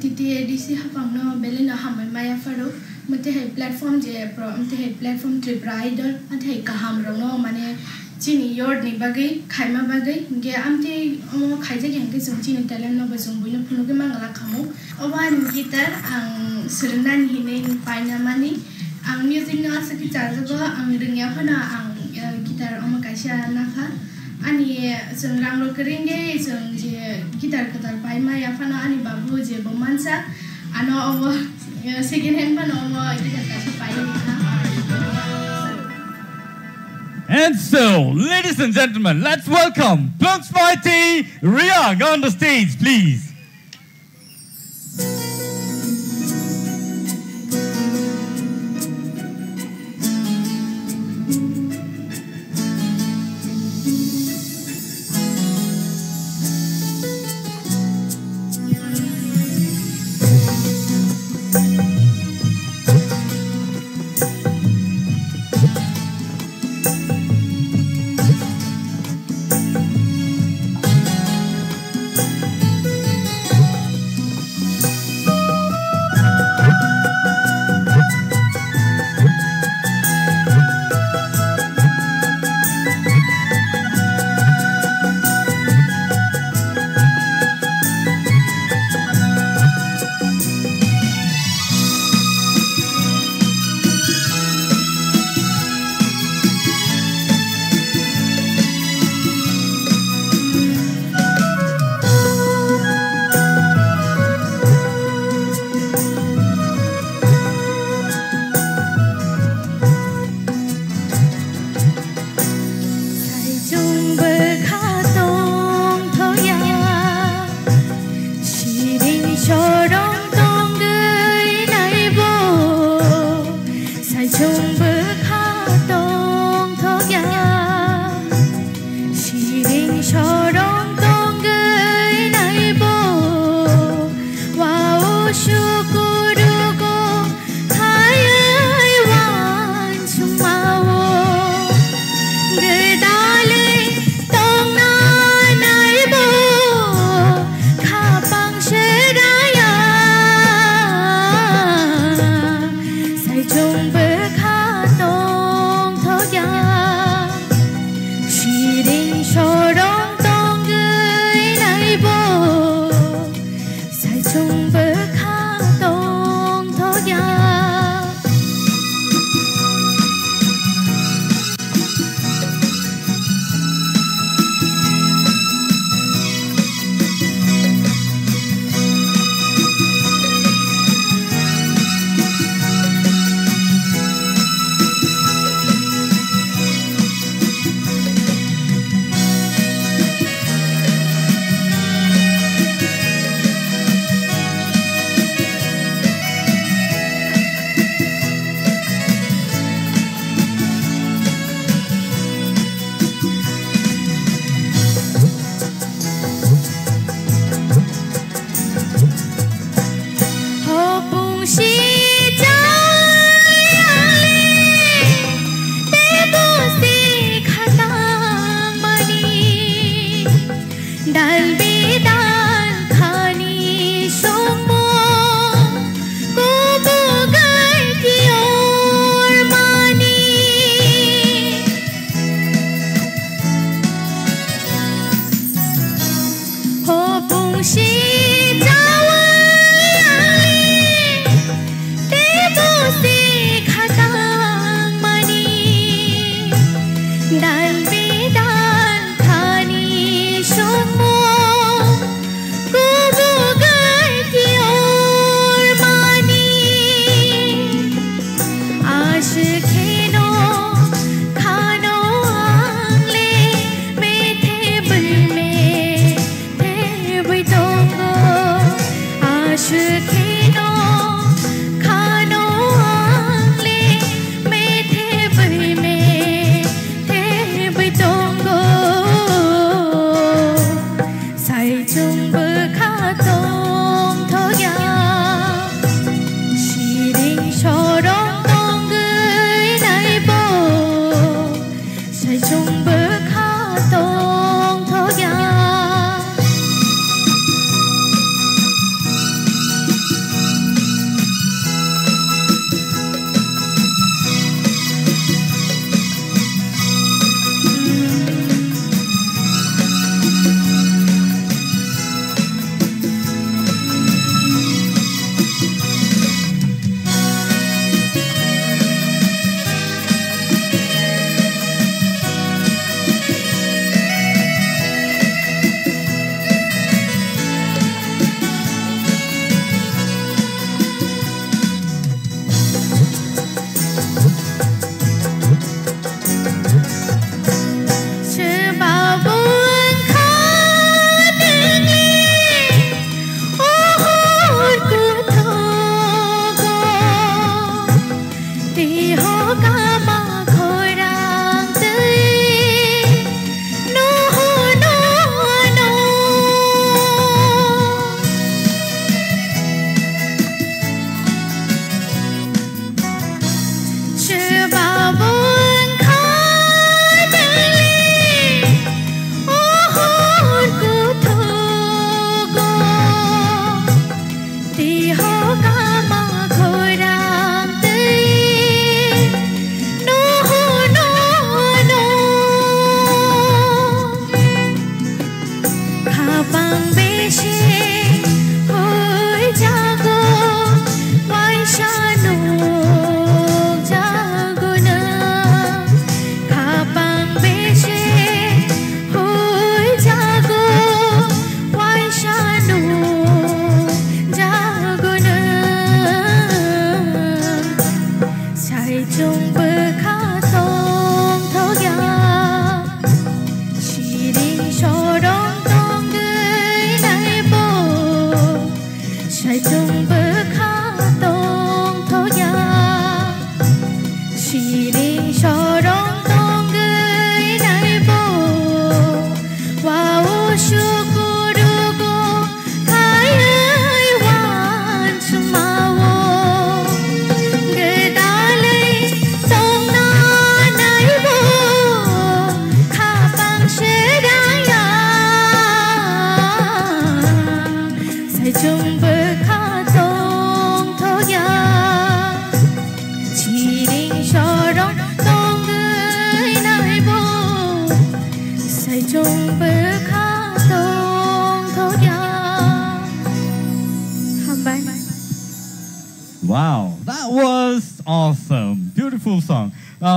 Titi A D C hapangno belai no hambai maya pharo. Mwtwi hai platform je pro, mwtwi hai platform Tripura Idol, mwtwi hai kaham rokno mane chini youth ni bagwi khaima bagwi, hinkhe amtwi omo khaijak ya hinkhe chwng chini talent no bo chwng buino phunugwi mangala khamu. Obo ani guitar, ang swrwngnani hinwi paina mani. Ang music no aswk khe chajago, ang rwngya phano ang, eh, guitar omo kaisa nakha. Ani chwng rang rok kwrwi wngwi chwng je guitar kwtal paima ya phano ani babu je bo mansa ano obo, eh, second hand phano omo guitar kaisa pai wngkha. And so, ladies and gentlemen, let's welcome Plungsmaiti Riang on the stage, please.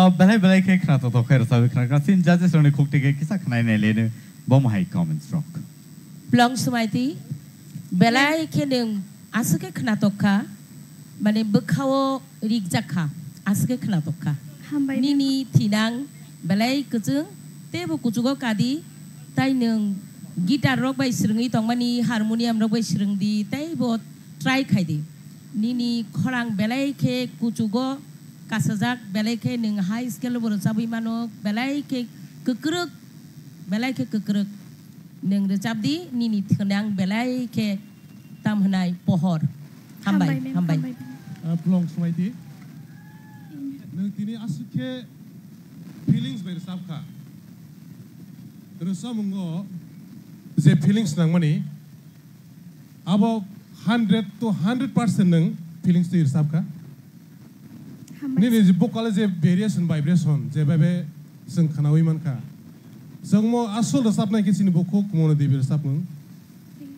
Belai belai khe khna toktok khe rwchapwi khna kha. Chini judges rokni khuk twi khe kisa khna nai le no bo mohai comments rok. Plong Smaiti, belai khe nwng aswk khe khna tok kha, mane bwkhao rikjak kha, aswk khe khna tok kha. Hambai mem. Nini thinang belai kwchwng, teibo kuchugo kadi, tai nwng guitar rok bai swrwngwi tongmani, harmonium rok bai swrwngdi, teibo try khaidi. Nini khorang belai khe kuchugo kasajak, belai khe nwng high scale bo rwchabwi mano, belai khe kwkrwk, belai khe kwkrwk. Nwng rwchabdi, nini thwnang belai khe tam hwnai pohor. Hambai, hambai mem, hambai. Hambai mem. Ah, Plong Smaiti. Nwng tini aswk khe feelings bai rwchap kha. Rwchapmungo je feelings nangmani, abo hundred to hundred percent nwng feelings twi rwchap kha. Hambai. Nini je vocal je variation, vibration, je bebe chwng khnaui mankha. Chwngmo asol rwchapnai khe chini bukhuk Mona Devi rwchapmung.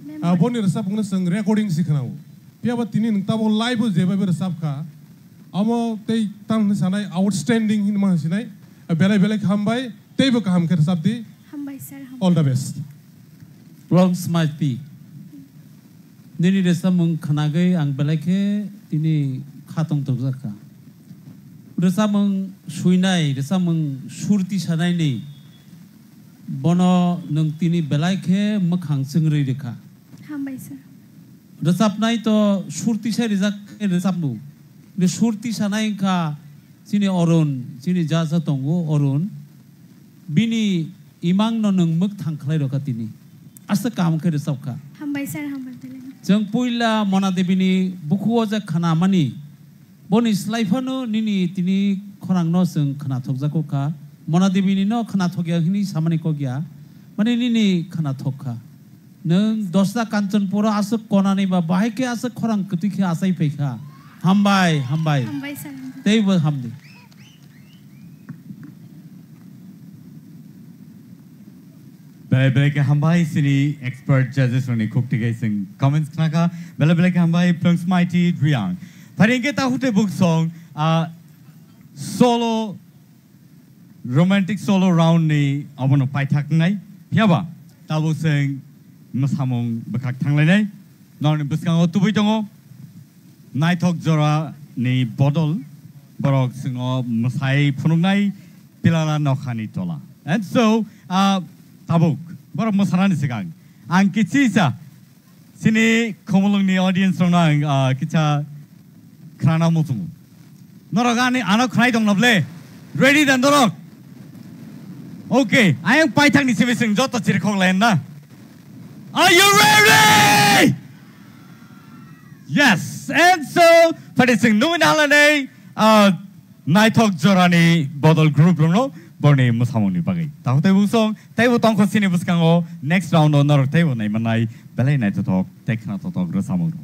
Member. Ah, boni rwchapmungno chwng recording si khnao. Phiyaba tini nwng tamo live o je bebe rwchap kha. Amo tei tamni sanai outstanding hinwi ma sinai. Belai belai khe hambai. Teibo kaham khe rwchapdi. Hambai sir, hambai. All the best. Plong Smaiti. Nini rwchapmung khnagwi ang belai khe tini khatong tokjak kha. Rwchapmung suinai, rwchapmung sur tisanaini bono nwng tini belai khe mwkhang chwngrwi rwkha. Hambai sir. Rwchapnai to sur tisai rijak khe rwchapmung. Ni sur tisanai wngkha chini Arun, chini ja ja tongo Arun. Bini imang no nwng mwk thang khlai rokha tini. Aswk kaham khe rwchap kha. Hambai sir, hambai belai. Chwng puila Mona Devi ni bukhuo je khna mani, boni slai phano nini tini khorang no chwng khna thokjago kha. Mona Devi ni no khna thokya hini samani kokya. Mani nini khna thok kha. Nwng dosta Kanchanpur o aswk konani ba bahai khe aswk khorang kwtwi khe achai phai kha. Hambai, hambai. Hambai sir, hambai. Teibo hamdi. Belai belai khe hambai chini expert judges rokni khuk twi khe chwng comments khna kha. Belai belai khe hambai Plong Smaiti Reang. Phari hwnkhe ta hute buk song, ah, solo romantic solo round ni abono paithak wngnai. Phiyaba tabuk chwng mwsamung bwkhak thanglainai. Norokni bwskango tubui tongo naithok jora ni bodol, borok chwngno mwsai phunuknai Pilala Nokhani Tola. And so, ah, tabuk borok mwsanani swkang ang kichisa chini Khumulwngni audience rokno ang, ah, kicha khnana muchungo. Norok ani ano khnai tong na ble? Ready da norok? Okay, ayang paithakni simi chwng joto chirikhok lai na. Are you ready? Yes, and so, phari chwng nungwi na halani, ah, naithok jorani bodol group rokno borni mwsamungni bagwi. Takhuk tei buk song, teibo tongkho chini bwskango next round o norok teibo naimanai belai naithothok tei khna thothok rwchapmung rok.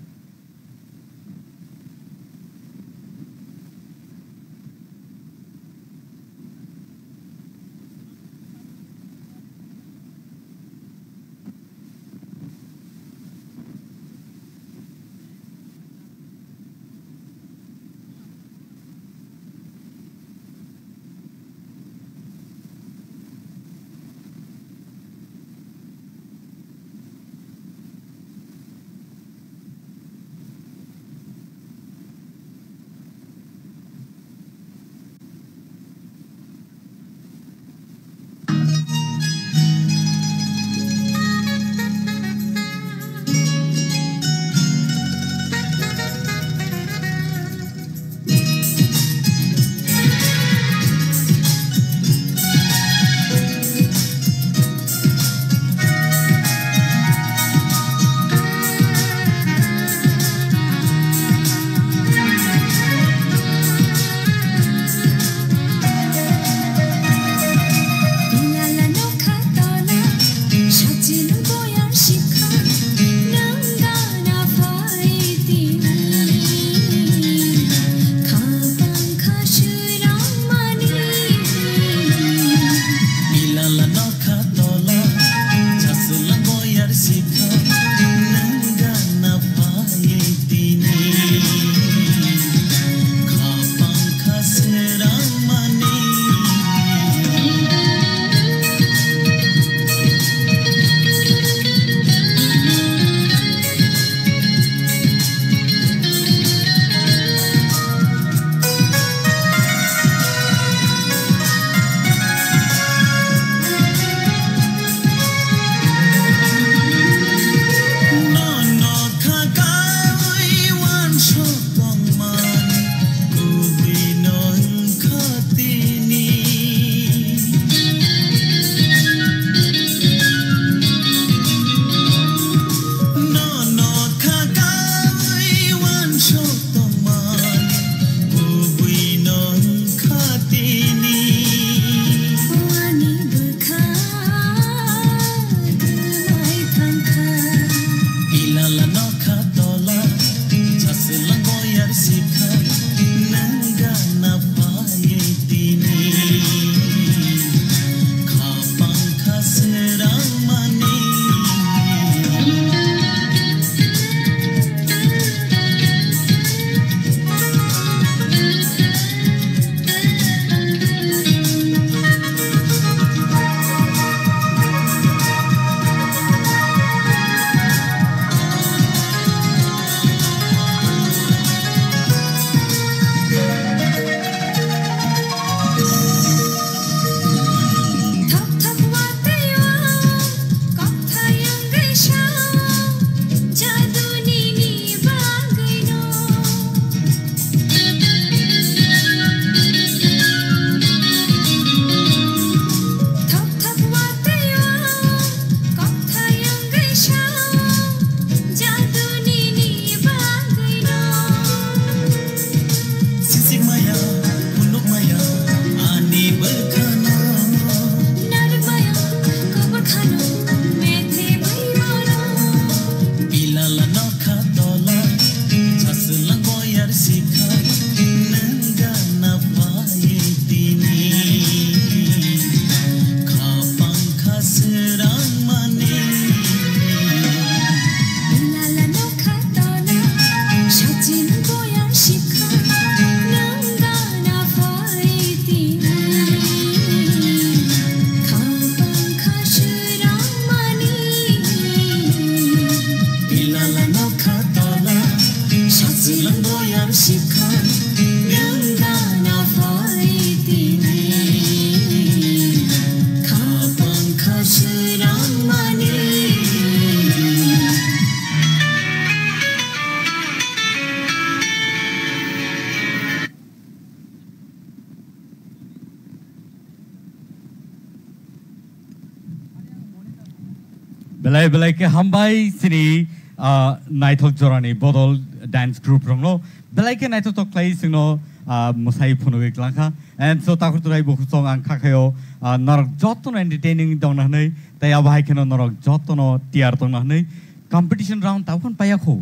Belai belai khe hambai chini, ah, naithok jorani bodol dance group rokno. Belai khe naithotok khlai chwngno, ah, mwsai phunugwi klangkha. And so takhuk turai bukhuk song ang khakhayo, ah, norok jotono entertaining tongna hwnwi, tei abo hai kheno norok jotono tiyar tongna hwnwi competition round tabukhan paiya kho.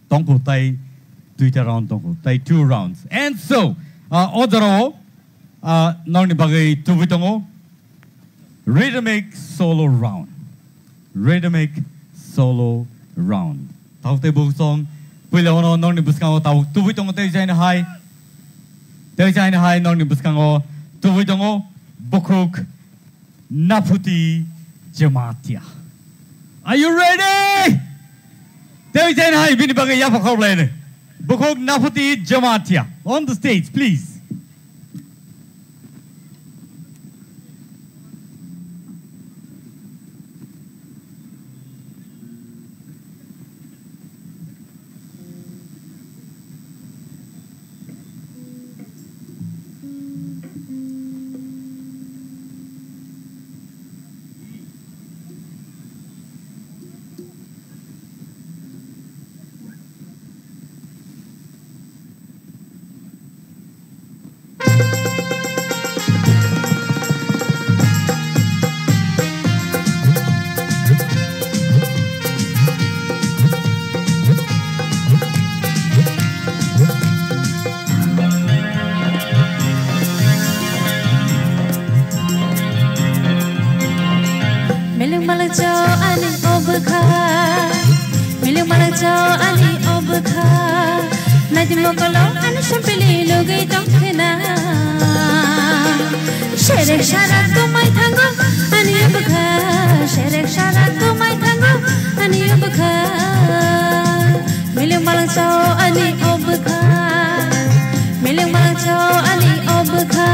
Tongkho tai duita round tongkho, tai two rounds. And so, ah, o jorao, ah, norokni bagwi tubui tongo. Rhythmic solo round. Rhythmic solo round. Tabuk tei bukhuk song puila ono nokni bwskango tabuk tubui tongo tei jaini hai. Tei jaini hai nokni bwskango tubui tongo bukhuk Naphuti Jamatia. Are you ready? Tei jaini hai bini bagwi yapha khorokhlaini. Bukhuk Naphuti Jamatia. On the stage, please. Milik malak cho ani obwkha. Milik malak cho ani obwkha. Naidi mokolo ani sampili nugwi tongkhna. Serek sarak tumai thango ani obwkha. Serek sarak tumai thango ani obwkha. Milik malak cho ani obwkha. Milik malak cho ani obwkha.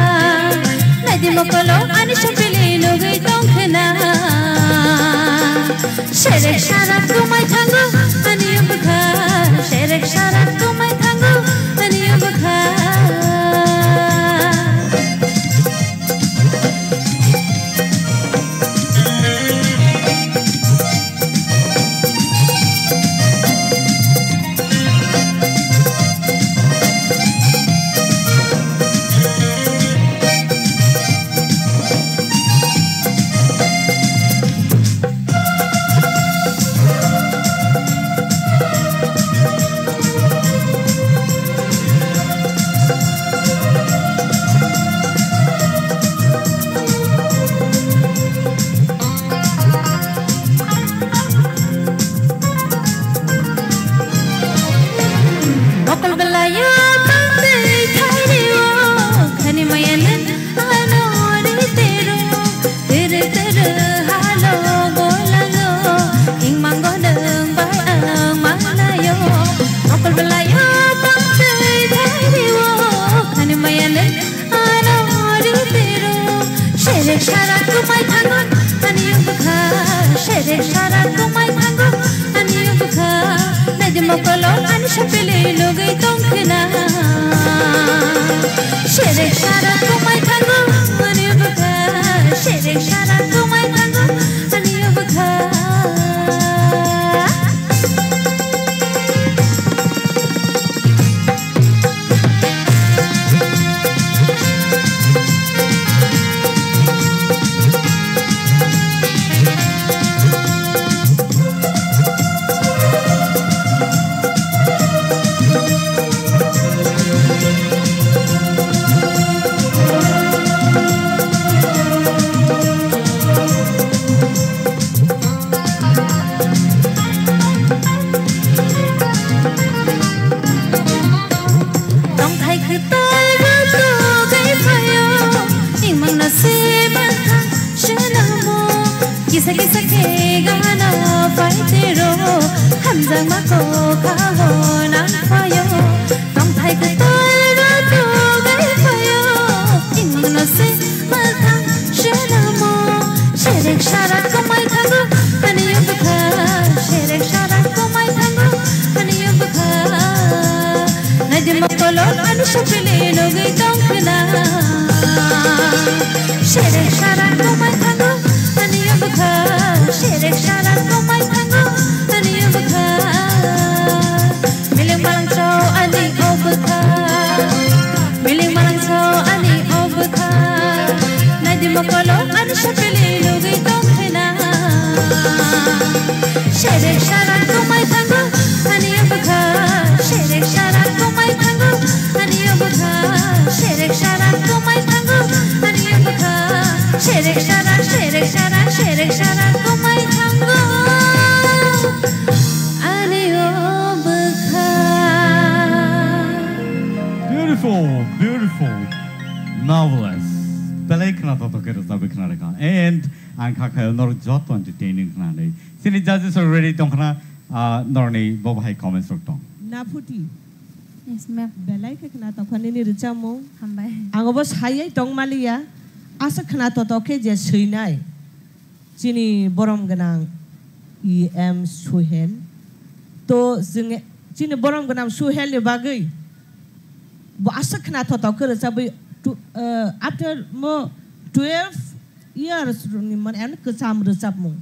Naidi mokolo ani sampili nugwi tongkhna. Serek sarak tumai thango ani obwkha. Serek sarak tumai thango ani obwkha. Mokol belai o tongtwi thairi o khani maya nang ano ri teru. Tiri tiri halo golango, hingmango nung bai ang malayo. Mokol belayo tongtwi thairiwo, khani maya nung ano ri tiro. Serek sarak tumai thango, ani bwkha. Serek sarak tumai thango, ani bwkha. Naidi mokolo ani sapili nugwi tongkhna. Serek sarak tumai thango, ani bwkha. Serek sarak tumai thango, ani bwkha. Tongthai kwtal bo tugai phaio, imangno se mantha swnamo. Kisa kisa khe gana paitero, hamjakma kokha bo nang phaio. Tongthai kwtal bo tugai phaio, imangno se Mathang swnamo, serek sarak kwmai thango, ani bwkha. Serek sarak kwmai thango, ani bwkha. Naidi mokolo ani sapili nugwi tongkhna. Serek sarak kwmai thango, ani bwkha. Serek sarak kwmai Serek sara, serek sara, serek sara komai thango ani o bwkha. Beautiful, beautiful, marvelous. Belai khna totok khe rwchabwi khna rwkha. And ang kha khayo norok joto entertaining khna nai. Chini judges are ready tongkhna, ah, norokni bo bahai comments rok tong. Naphuti. Yes, ma'am. Belai khe khna tokha nini rwchapmung. Hambai. Ang obo sayai tong maliya. Aswk khna totok khe je swinai. Chini borom gwnang E M Suhel. To chwng chini borom gwnang Suhel ni bagwi bo aswk khna totok khe rwchabwi tu-, eh, after mo twelve years ni mane ani kwcham rwchapmung.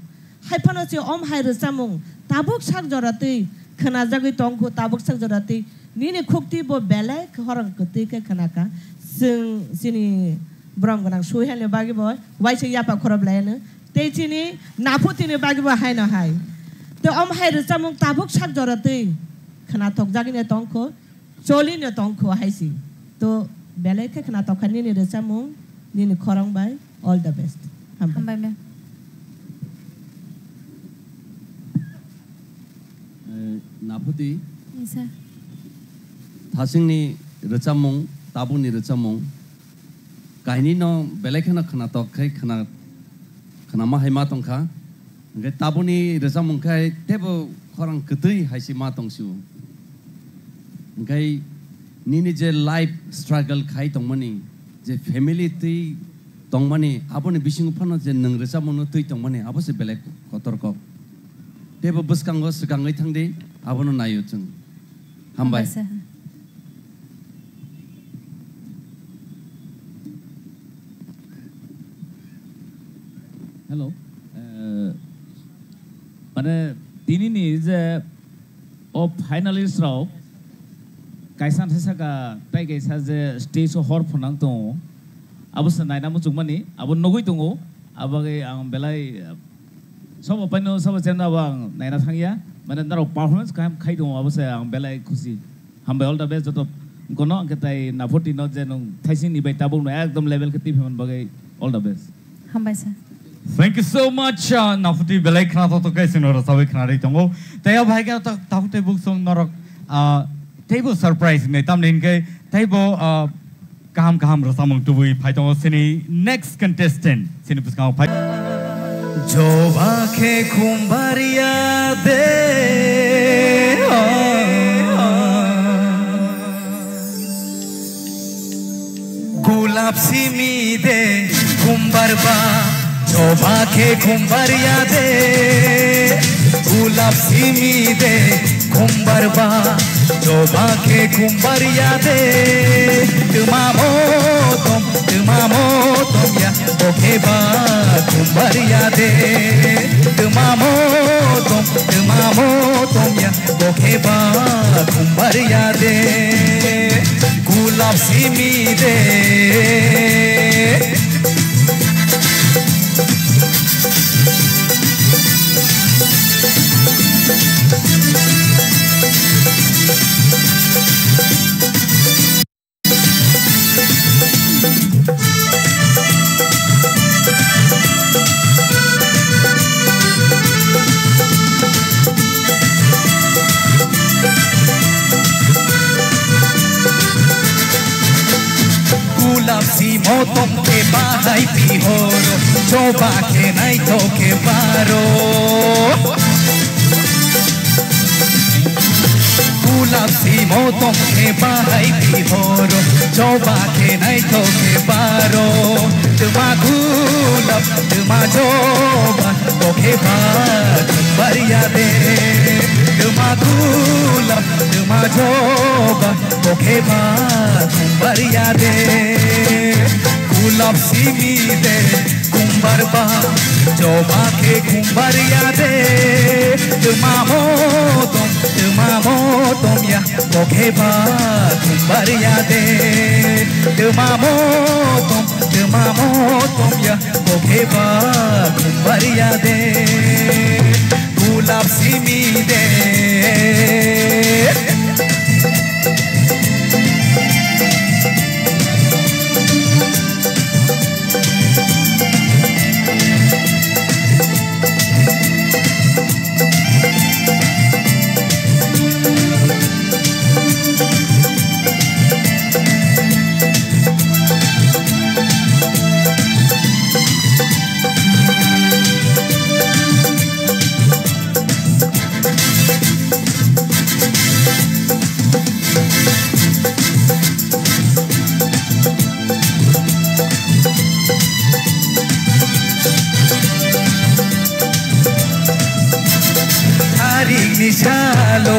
Hai phano se om hai rwchapmung tabuk sak jora twi khwnajagwi tongkhu, tabuk sak jora twi nini khukti bo belai khorang kwtwi khe khwnakha. Chwng chini borom gwnang Suhel ni bagwi bo waisa yapha khorop lai ano. Tei chini Naphuti ni bagwi bo haino hai. Tei om hai rwchapmung tabuk sak jora twi khwnathok jagwi no tongkhu. Choli no tongkhu hai si. To belai khe khwnathok kha nini rwchapmung, nini khorang bai. All the best. Hambai. Hambai, ma'am. Eh, Naphuti. Yes, sir. Thasingni rwchapmung, tabukni rwchapmung. Kainwino belai kheno khwnatok khai khwna, khwnama hai ma tongkha. Hwnkhe tabukni rwchapmung khai teibo khorang kwtwi hai se ma tongsio. Hwnkhe nini je life struggle khai tongmani, je family twi tongmani, aboni bisingo phano je nwng rwchapmungno twi tongmani, abo se belai kotor kok. Teibo bwskango swkangwi thangdi, abono naio chwng. Hambai. Hambai sir. Hello. Eh, mane, tinini je o finalist rok kaisa thai saka, tai kaisa je stage o hor phwnang tongo, abo se naina muchungmani, abo nugwi tongo, abo bagwi ang belai, eh, sobo paino sobo chemno abo ang naina thangya, mane norok performance kaham khai tongo, abo se ang belai khusi. Hambai, all the best joto kono, hwnkhe tai Naphuti no je nwng thaising ni bai tabuk no ekdom level khe twi phaimani bagwi all the best. Hambai sir. Thank you so much, uh, Naphuti, belai khna totok khe chwngno rwchabwi khna rwi tongo. Tei o bahai khe ta-, tabuk tei buk chwng norok, uh, teibo surprise wngnai, tamni hwnkhe teibo, uh, kaham kaham rwchapmung tubui phai tongo chini next contestant, chini bwskango phai. Joba khe khumbar ya de, oh. Gulab simi de khumbar ba, joba khe khumbar ya de. Gulab simi de khumbar ba, joba khe khumbar ya de. Twma motom, twma motom ya, bo khe ba khumbar ya de. Twma motom, twma motom ya, bo khe ba khumbar ya de. Gulab simi de. Gulab si motom khe bahai pihoro, joba khe naithok khe baro. Gulab si motom khe bahai pihoro, joba khe naithok khe baro. Twma gulab, twma joba, bo khe ba khumbar ya de. Twma gulab, twma joba, bo khe ba khumbar ya de. Gulab simi de khumbar ba, joba khe khumbar ya de. Twma motom, twma motom ya, bo khe ba khumbar ya de. Twma motom, twma motom ya, bo khe ba khumbar ya de. Gulab simi de.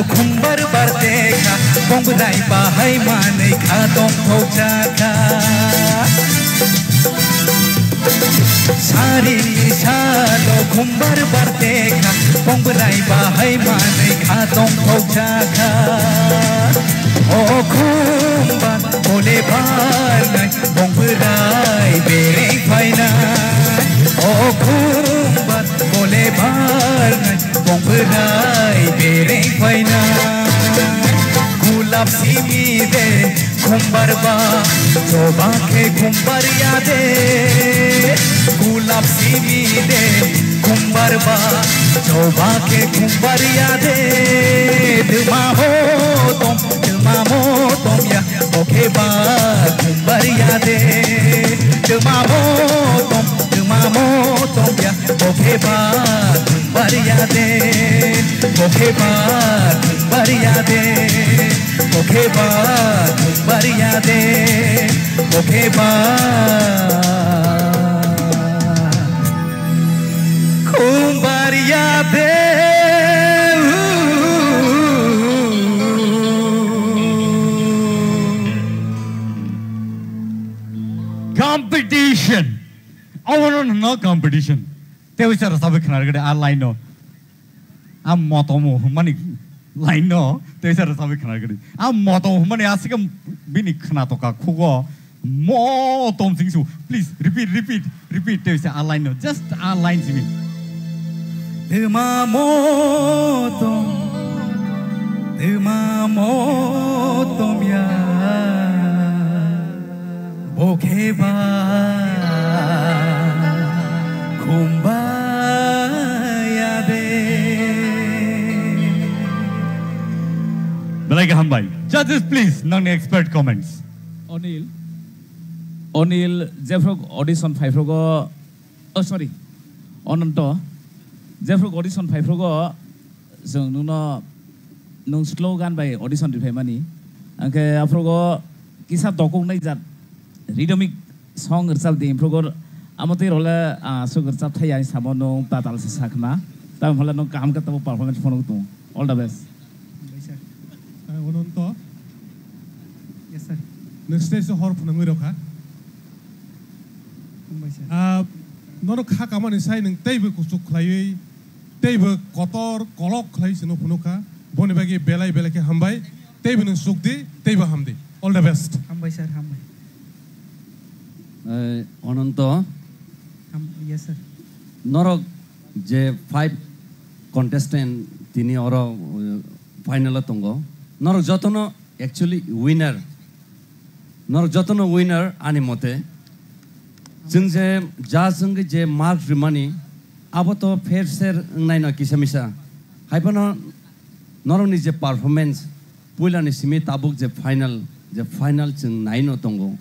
Khumbar bar tekha, bongrai bahai manwi kha tongthok jakha. Sari salo khumbar bar tekha, bongrai bahai manwi kha tongthok jakha. O khumbar bole barnai, bongrai bereng phainai. O khumbar bole barnai, bongrai bereng phaina. Gulap simi de khumbar ba, choba khe khumbar ya de. Gulap simi de khumbar ba, choba khe khumbar ya de. Duma ho tom, duma mo tom ya, bokhe ba khumbar ya de. Duma ho tom, duma mo tom ya, bokhe ba khumbar ya de. Bokhe ba khumbar ya de. Bokhe ba khumbar ya de. Bokhe ba khumbar ya de. Competition. Obono no competition. Tei uisa rwchapwi khna rwgwdi a line no. A motom hwnmani line no tei uisa rwchapwi khna rwgwdi. A motom hwnmani aswk bini khna toka khugo motom singsu. Please repeat, repeat, repeat tei uisa a line no. Just a line simi. Twma motom, twma motom ya. Bo khe ba khum ba ya de. Belai kaham bai. Judges, please, nangni expert comments. Onil, Onil, jephru audition phaiphrukgo, oh, sorry, Ononto, jephru audition phaiphrukgo, chwng nwngno, nwng slogan bai audition riphaimani. Hwnkhe aphrugo kisa dokoknai jat rhythmic song rwchap di, aphrugo amo twi role, ah, aswk rwchap thai ani samo nwng tatal se sakna. Tamo phala nwng kaham khe tamo performance phunuk tongo. All the best. Hambai sir. Ah, Ononto. Yes, sir. Nwng stage o hor phunugwi rokha. Hambai sir. Ah, nono kha kamani sai nwng teibo kuchuk khlaiwi, teibo kotor kolok khlai sino phunukha. Boni bagwi belai belai khe hambai. Teibo nwng sukdi, teibo hamdi. All the best. Hambai sir, hambai. Eh, Ononto. Ham-, yes, sir. Norok je five contestant tini oro, eh, final o tongo. Norok jotono actually winner. Norok jotono winner ani mote. Chwng je judge wngwi je mark rimani, abo to fair share wngnai no kisa misa. Hai phano norokni je performance, puilani simi tabuk je final, je final chwng naino tongo.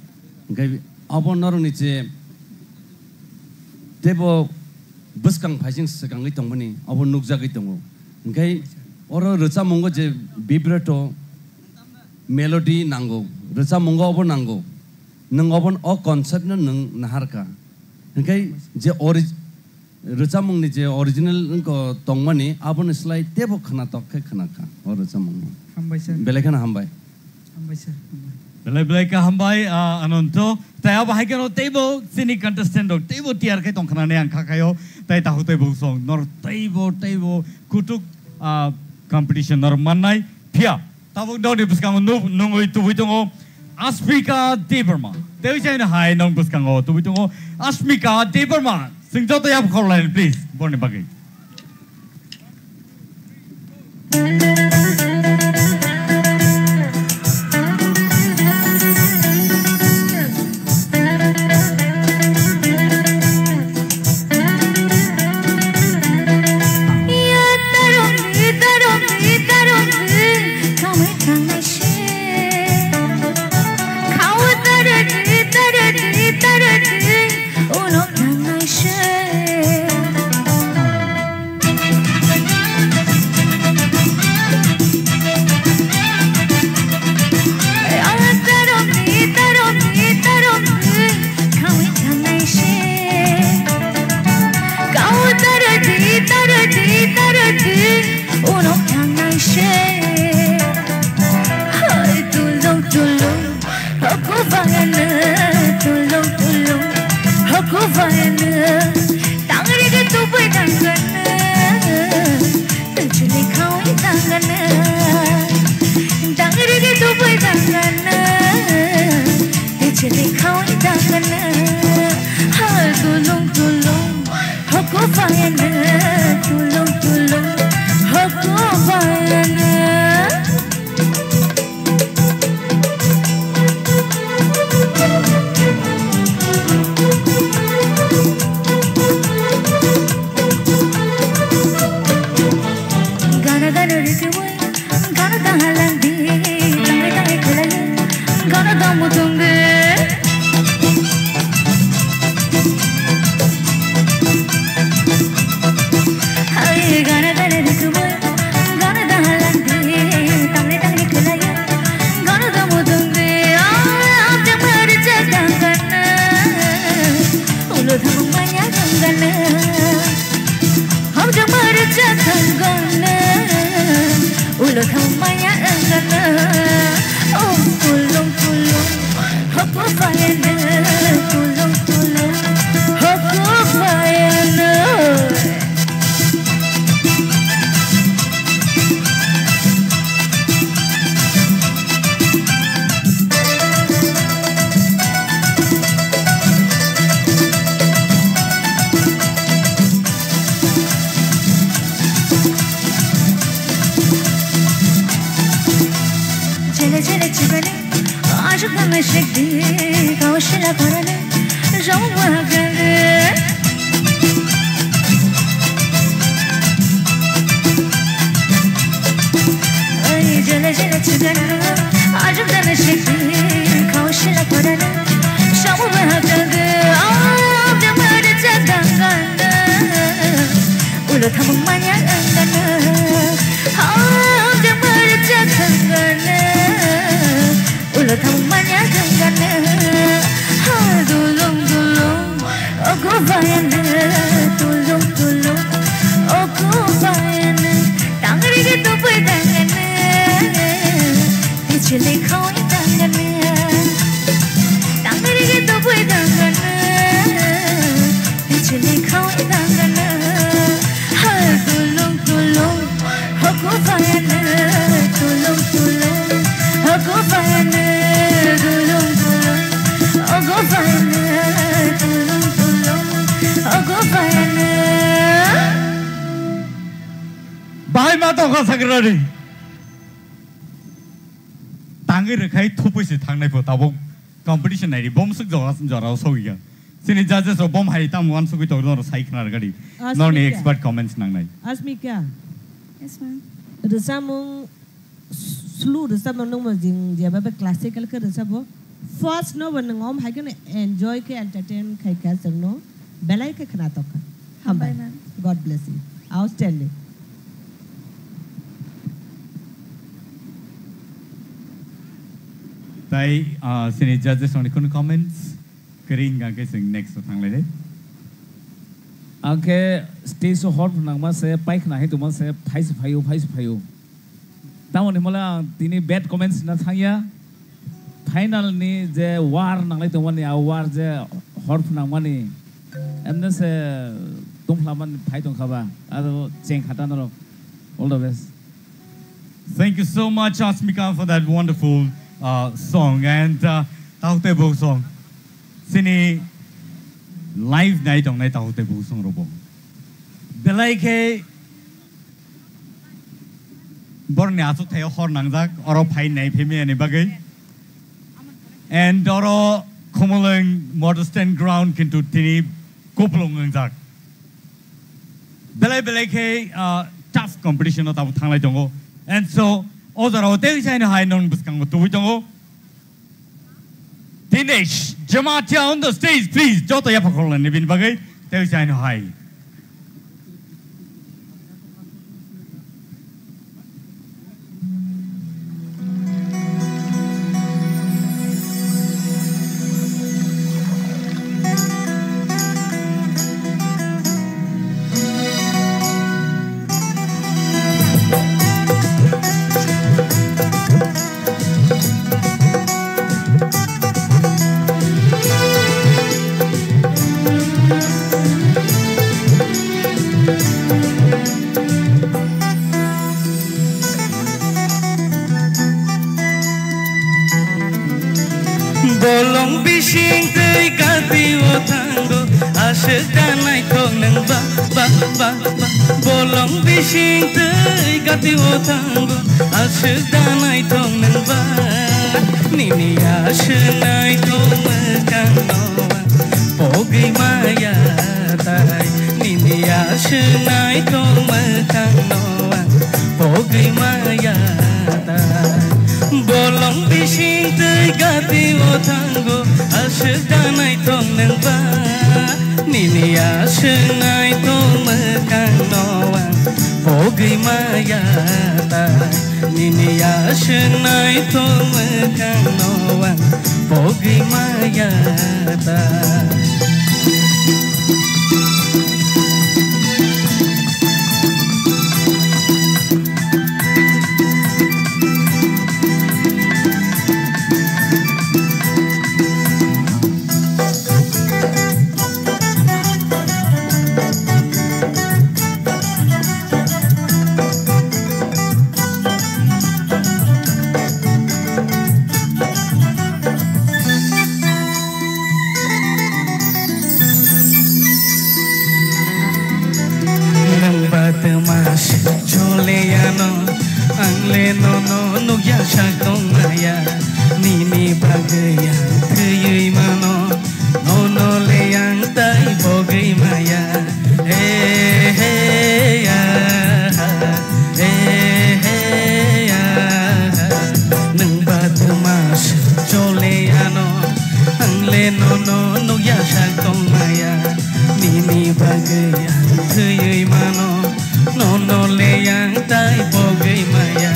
Hwnkhe abo norokni je teibo bwskang phaising swkangwi tongmani, abo nukjagwi tongo. Hwnkhe oro rwchapmungo je vibrato, melody nango, rwchapmungo obo nango. Nwng obo, o concept no nwng naharkha. Hwnkhe je ori-, rwchapmungni je original wngkha tongmani, aboni slai teibo khwnatok khe khwnakha o rwchapmungno. Hambai sir. Belai kheno hambai. Hambai sir, hambai. Belai belai khe hambai, ah, Ananto. Tai abo hai kheno teibo chini contestant rok teibo tiyar khe tongkha nani ang kha khaio. Tai tahu teibo song nor teibo, teibo kutuk, ah, competition nor mannai. Phiya tabuk nokni bwskango nuk nungwi tubui tongo Asmika Debbarma. Tei chaino hai nok bwskango tubui tongo Asmika Debbarma. Chwng joto yap khorlaini, please, borni bagwi. Hamjakma rwchap thangana, ulo thangmaya wngana. Oh, tulung tulung, hoku payana, tulung tulung, hoku payana. Jele jele chibani, ashuk dama shakti, kaushila korana, jong wagana. Ai jele jele chibani, ashuk dama shakti, kaushila korana, jong wagana. Am jamare chadangana. Ulo thamung manya wngana, hamjakma rwchap thangana. Ulo thamung manya wngana, ha dulung dulung, ogo bayana, tulung tulung, ogo bayana. Tangri ge tupui thangana, pichile khawai thangana. Tangri ge tupui thangana. Pichini khawai dangana, ha tulung tulung, hoku payana, tulung tulung, hoku payana, tulung tulung, hoku payana, tulung tulung, hoku payana. Bahai ma tongkha sakrari. Tangwi rwkhai thupui se thangnai pho tabuk. Competition naidi, bom swk jora, jora o sogwi kha. Chini judges rok bom hai tamo uansugwi tongo, norok sai khna rwgadi. Norni Asmika. Expert comments nangnai. Asmika. Yes, ma'am. Rwchapmung, slu rwchapmung nungmo jing jeba be classical khe rwchapbo. First no bo nwng om hai kheno enjoy khe entertain khai kha chwngno. Belai khe khna tokha. Hambai. Hambai, ma'am. God bless you. Outstanding. Tai, ah, sini judges rokni kunu comments? Kering hingka khe chwng next o thanglainai. Ang khe stage o hor phnangma se, paikha hai tongma se, phai se phaio, phai se phaio. Tamoni hwnmale ang tini bad comments na thangya. Final ni je war nanglai tongmani, a war je hor phnangmani, emne se tongphlamani phai tongkha ba, aro cheng kha ta norok. All the best. Thank you so much, Asmika, for that wonderful, uh, song. And, uh, Tahuktwi Buhuk song. Chini live nai tongnai Tahuktwi Buhuk song robo. Belai khe borni achukthai hor nangjak, oro phai nai phimani bagwi. And oro Khumulwng Motor Stand Ground kintu tini kupulung wngjak. Belai belai khe, ah, tough competition o tabuk thanglai tongo. And so, o jora o tei saino hai non bwskango tubui tongo. Dinesh Jamatia on the stage, please. Joto yapha khorlani bini bagwi. Tei saino hai. Bolong bising twi gati o thango, aswk da naithok nwng ba, ba, ba, ba. Bolong bising twi gati o thango, aswk da naithok nwng ba. Nini aswk naithok mwkhang no ang pogwi maya tai. Nini aswk naithok mwkhang no ang pogwi maya tai. Bolong bising twi gati o thango, aswk da naithok nwng ba. Nini aswk naithok mwkhang no ang pogwi maya tai. Nini aswk naithok mwkhang no ang pogwi maya tai. Leyano, ang le nono nukya sak tongmaya, nini bagwi ang thwiwi mano, nono le ang tai pogwi maya. He he ya, he he ya, nwng baduma se chole ano, ang le nono nukya sak tongmaya, nini bagwi ang thwiwi mano. Nono le ang tai pogwi maya,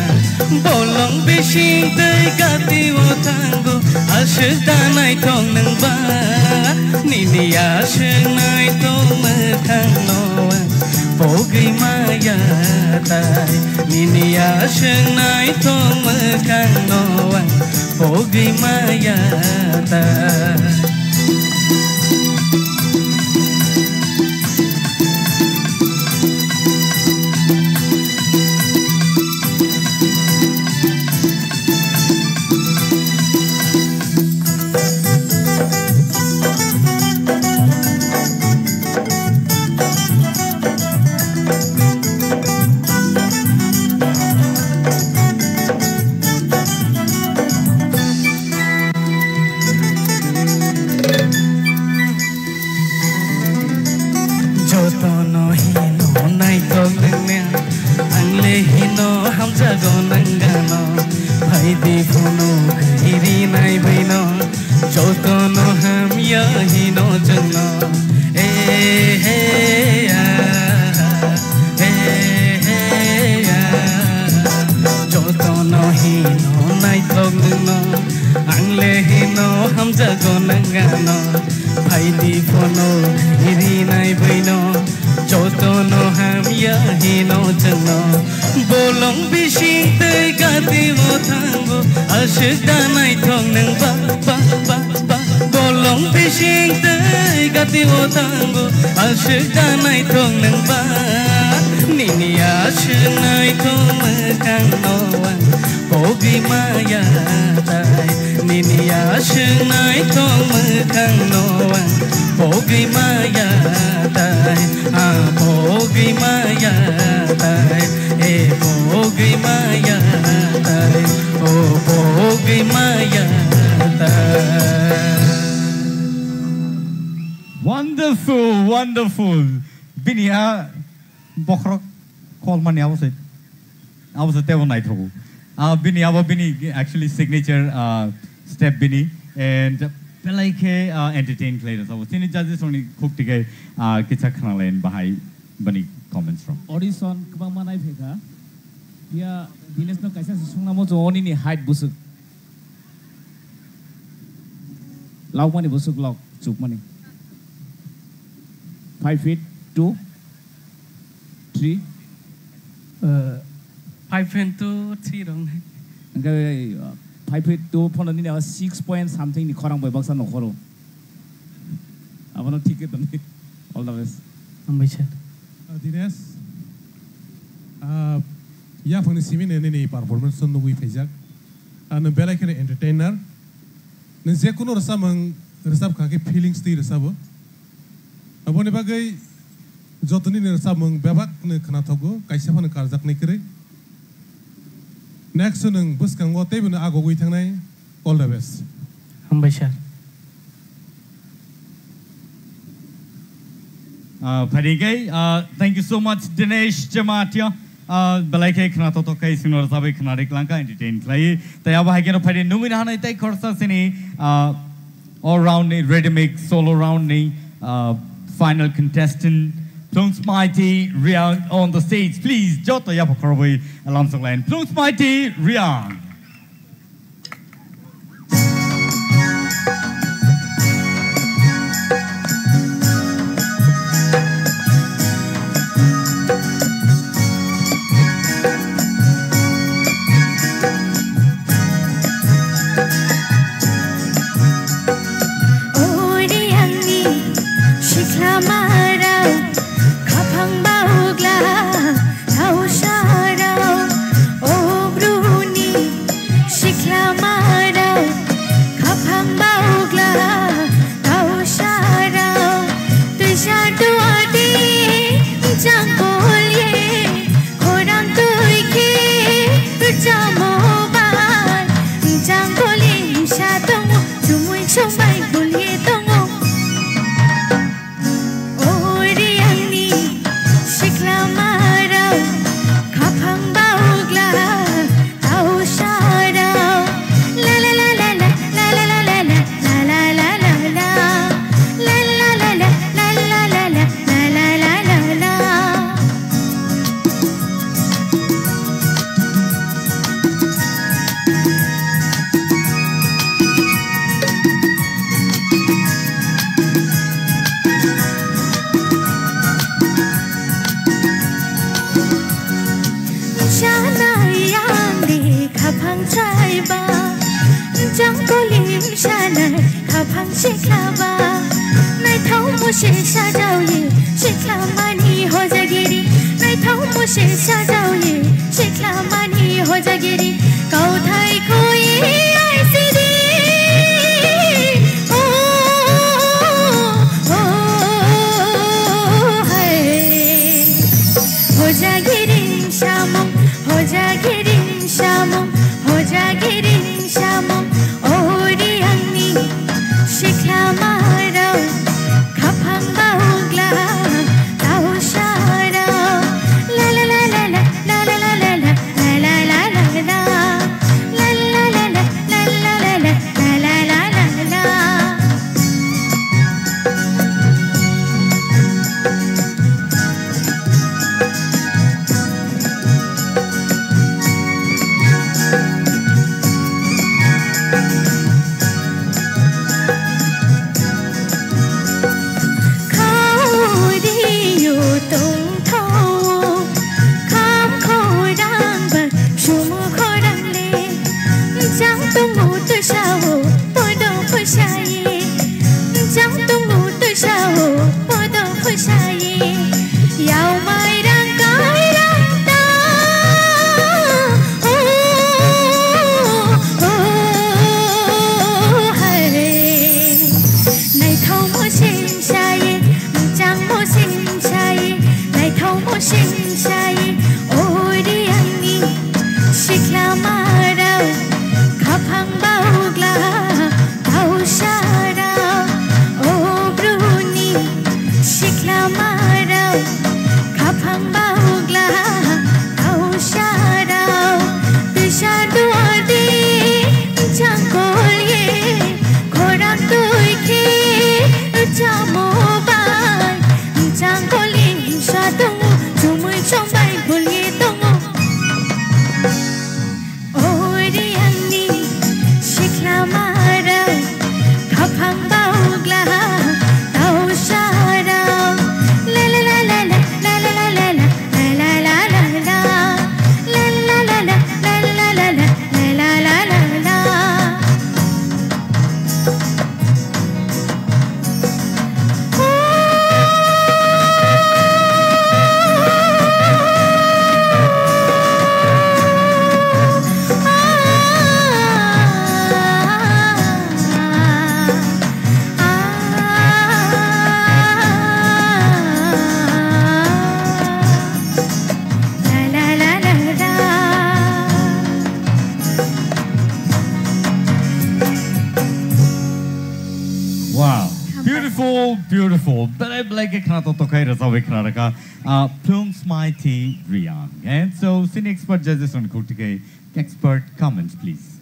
bolong bising twi gati o thango, aswk da naithok nwng ba, nini aswk naithok mwkhang no ang pogwi maya tai, nini aswk naithok mwkhang no ang pogwi maya tai. Jotono hino naithok nwngnai, ang le hino hamjago nang gano. Phaidi phunuk rinai baino, jotono hamya hino chwngno. Eh, he, ah, eh, he, ah. Jotono hino naithok nwngno, ang le hino hamjago nang gano. Phaidi phunuk rinai baino, jotono hamya hino chwngno. Bolong bising twi gati o thango, aswk da naithok nwng ba, ba, ba, ba. Bolong bising twi gati o thango, aswk da naithok nwng ba. Nini aswk naithok mwkhang no ang pogwi maya tai, nini aswk naithok mwkhang no ang pogwi maya tai, ah, pogwi maya tai, eh, pogwi maya tai, oh, pogwi maya tai. Wonderful, wonderful. Bini a bokhorok kolmani abo se, abo se tebo naithogo. Ah, bini abo bini actually signature, ah, step bini and belai khe, ah, entertain khlai rwsao. Chini judges rokni khuk tikai, ah, kisa khna lain bahai bani comments rok. Audition kwbangma nai phaikha. Phiya Dinesh no kaisa se swngnamo chwng oni ni height bwswk. Laukmani bwswk lok chukmani. Five feet two, three. Uh, five feet two, three rong. Hwnkhe, uh, five feet two phano nini abo six point something ni khorang bai baksa nokhoro. Abono thik khe tongdi. All the best. Hambai sir. Uh, Dinesh, uh, yaphangni simi nini performance no nugwi phaijak. Ano belai kheno entertainer. Nwng je kunu rwchapmung rwchap kha khe feelings twi rwchabo. Aboni bagwi joto nini rwchapmung bebak no khna thogo, kaisa phano karjaknai kwrwi. Next o nwng bwskango teibo no agogwi thangnai. All the best. Hambai sir. Ah, phaidi khe, ah, thank you so much, Dinesh Jamatia. Ah, belai khe khna totok khai sino rwchapwi khna rik langkha entertain khlai. Tai abo hai kheno phaidi nungwi nahanai tai khorsa sini, ah, all round ni ready mix solo round ni, ah, final contestant Plungsmaiti Riang on the stage. Please, joto yapha khorwi alam sok line. Plungsmaiti Riang. Ori angni sikhlamarao, khaphang baugla thausarao, o bruni Chaiba, jangkolim shanai, khaphang siklaba, naithok musi sajaoye, siklamani hojagiri, naithok musi sajaoye, siklamani hojagiri, kauthai koi aisidi. Oh, oh, oh, hai. Hojagiri samung, hojagiri samung, hojagiri samung, ori angni siklamarao, khaphang baugla, tausarao, la la la la la, la la la la la, la la la la la, la la la la la, la la la la la, la la la la la. Khao rio tongthao, kham khorang ba sumo khorang le, jang tongo twsao podo khosai. Jang tongo twsao podo khosai, yao mai rang kai rang ta. Oh, oh, oh, hai. Naithok mo sing sai, jang mo sing sai, naithok mo sing sai, ori angni siklamarao, khaphang baugla, tausarao, o bruni siklamarao, khaphang baugla, tausarao, twisa duar di, jangkol ye, khorang twi khe, chamo bai, jangkol ye, sa tongo, chumui chombai, bul ye tongo. Ori angni siklamarao, khaphang baugla, tausarao. La la la la la, la la la la la, la la la la la, la la la la la, la la la la la, la la la la la. Wow. Beautiful, beautiful. Belai belai khe khna tok tok khai rwchapwi khna rwkha. Ah, Plung Smaiti Riang. And so, sini expert judges on khuktike expert comments, please.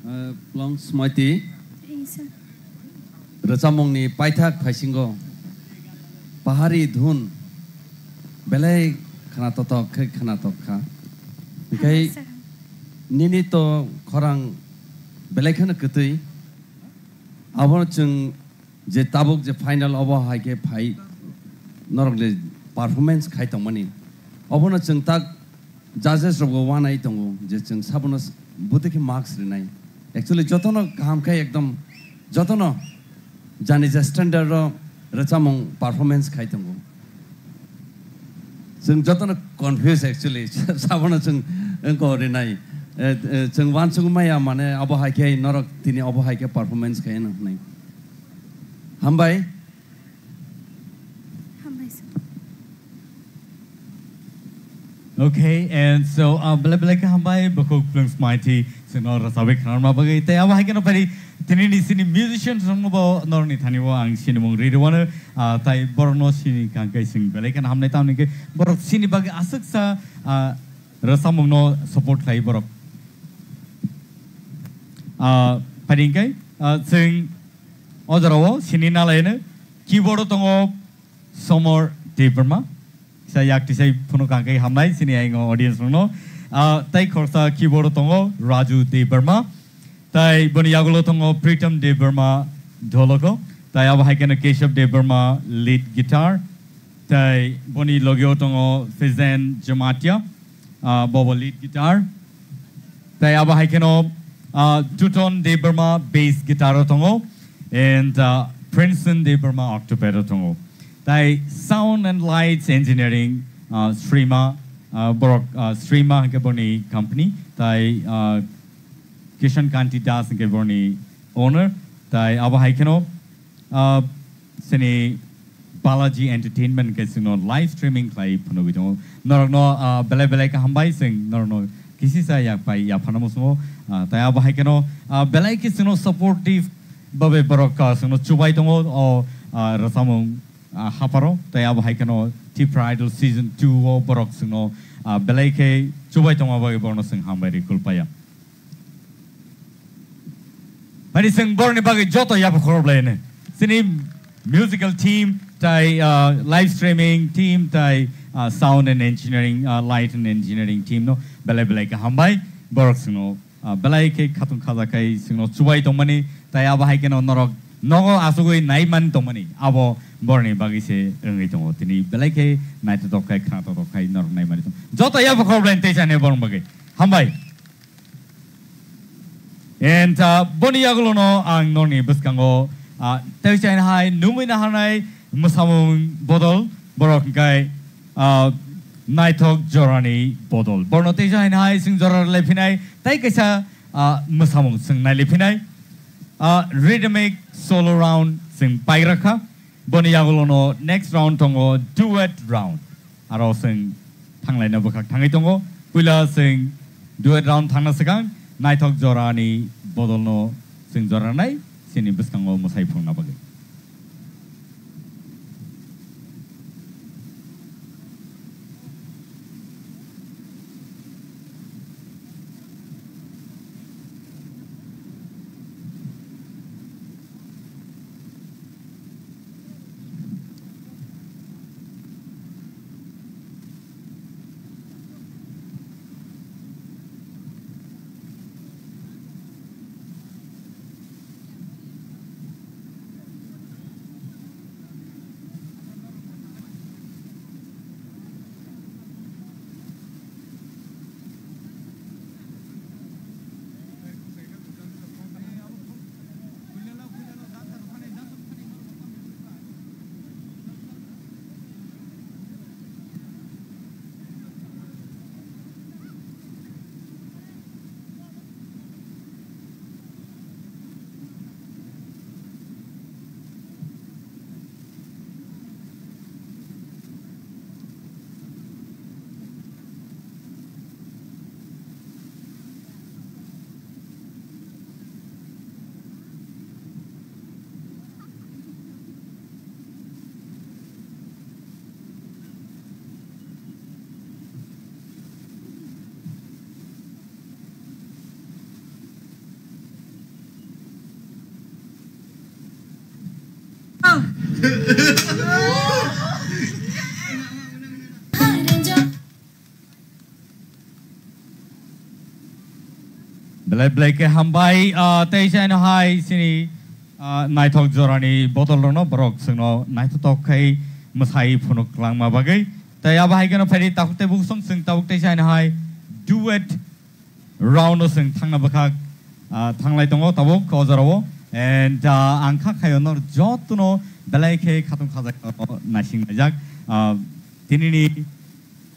Uh, Plung Smaiti. Hey, sir. Rwchapmungni paithak phaisingo pahari dhun belai khna totok khe khna tok kha. Hinkhe nini to khorang belai kheno kwtwi. Abono chwng je tabuk je final obo hai khe phai norok le performance khai tongmani. Obono chwng tak judges rokbo wanai tongo je chwng sabono s-, bwtwi khe marks rinai. Actually, jotono kaham khe ekdom jotono jani je standard ro rwchapmung performance khai tongo. Chwng jotono confuse actually. Sabono chwng wngko rinai. Eh, eh, chwng wansugwi maya mane abo hai khe norok tini abo hai khe performance khai nang hwnwi. Hambai. Hambai, sir. Okay, and so, uh, belai belai khe hambai, bukhuk Plung Smaiti, chwngno rwchapwi khna rwna bagwi. Tei abo hai kheno phai tini ni sini musicians rokno bo norokni thani o ang sinimung ri rwano, uh, tai borokno sini kangkai chwng belai kheno hamnai, tamni khe borok sini bagwi aswksa, uh, rwchapmungno support khlai borok. Uh, phai hwnkhe, uh, chwng o jorao sini nalaino keyboard o tongo Somor Debbarma. Kisa yak tisai phunuk ang khe hamnai chini ayang audience rokno. Ah, tai khoroksa keyboard o tongo Raju Debbarma. Tai boni yagulo tongo Pritam Debbarma dholoko. Tai abo hai kheno Keshav Debbarma lead guitar. Tai boni logio tongo Fizen Jamatia, ah, bobo lead guitar. Tai abo hai kheno, ah, Tuton Debbarma bass guitar o tongo, and, ah, Princeton Debbarma octopad o tongo. Tai sound and lights engineering, ah, Srima, ah, borok, ah, Srima hwnkhe boni company, tai, ah, Kishan Kanti Das hwnkhe boni owner, tai abo hai kheno, ah, sini Balaji Entertainment hwnkhe chwngno live streaming khlai phunugwi tongo. Norokno, ah, belai belai khe hambai, chwng norokno kisisa yak pai yaphano musumo, ah, tai abo hai kheno, ah, belai khe chwngno supportive babe borok, ah, chwngno chubai tongo o, ah, rwchapmung, ah, haparo, tai abo hai kheno Tipra Idol season two o borok chwngno, ah, belai khe chubai tongma bagwi borokno chwng hambai rwi kulpaya. Mani chwng borokni bagwi joto yapha khorok laino. Chini musical team, tai, ah, live streaming team, tai, ah, sound and engineering, ah, light and engineering team no belai belai khe hambai. Borok chwngno, ah, belai khe khatung khaja khai chwngno chubai tongmani, tai abo hai kheno norok nogo asugwi naimani tongmani. Abo borokni bagwi se wngwi tongo. Tini belai khe naithotok khai, khnathotok khai norok naimani tong. Joto yapha khorok laino tei chani borok bagwi. Hambai. And, ah, boni yagulono ang norni bwskango, ah, tei chaina hai nungwi naharnai mwsamung bodol, borok hwnkhe, ah, naithok jorani bodol. Borno tei chaina hai chwng jora rwlai phinai, tei kaisa, ah, mwsamung chwng nailai phinai, ah, rhythmic solo round chwng paigra kha. Boni yagulono next round tongo duet round. Aro chwng thanglaina bwkhak thangwi tongo. Puila chwng duet round thangna swkang naithok jorani bodolno chwng jora rwnai chini bwskango mwsai phurna bagwi. Belai belai khe hambai, ah, tei saino hai chini, ah, naithok jorani bodol rokno borok chwngno naithotok khai mwsai phunuk langma bagwi. Tei abo hai kheno phaidi tabuk tei bukhuksong chwng tabuk tei saino hai duet round o chwng thangna bwkhak, ah, thanglai tongo tabuk o jorao. And, ah, ang kha khaio nor jotono belai khe khatung khajak naising laijak. Ah, tinini,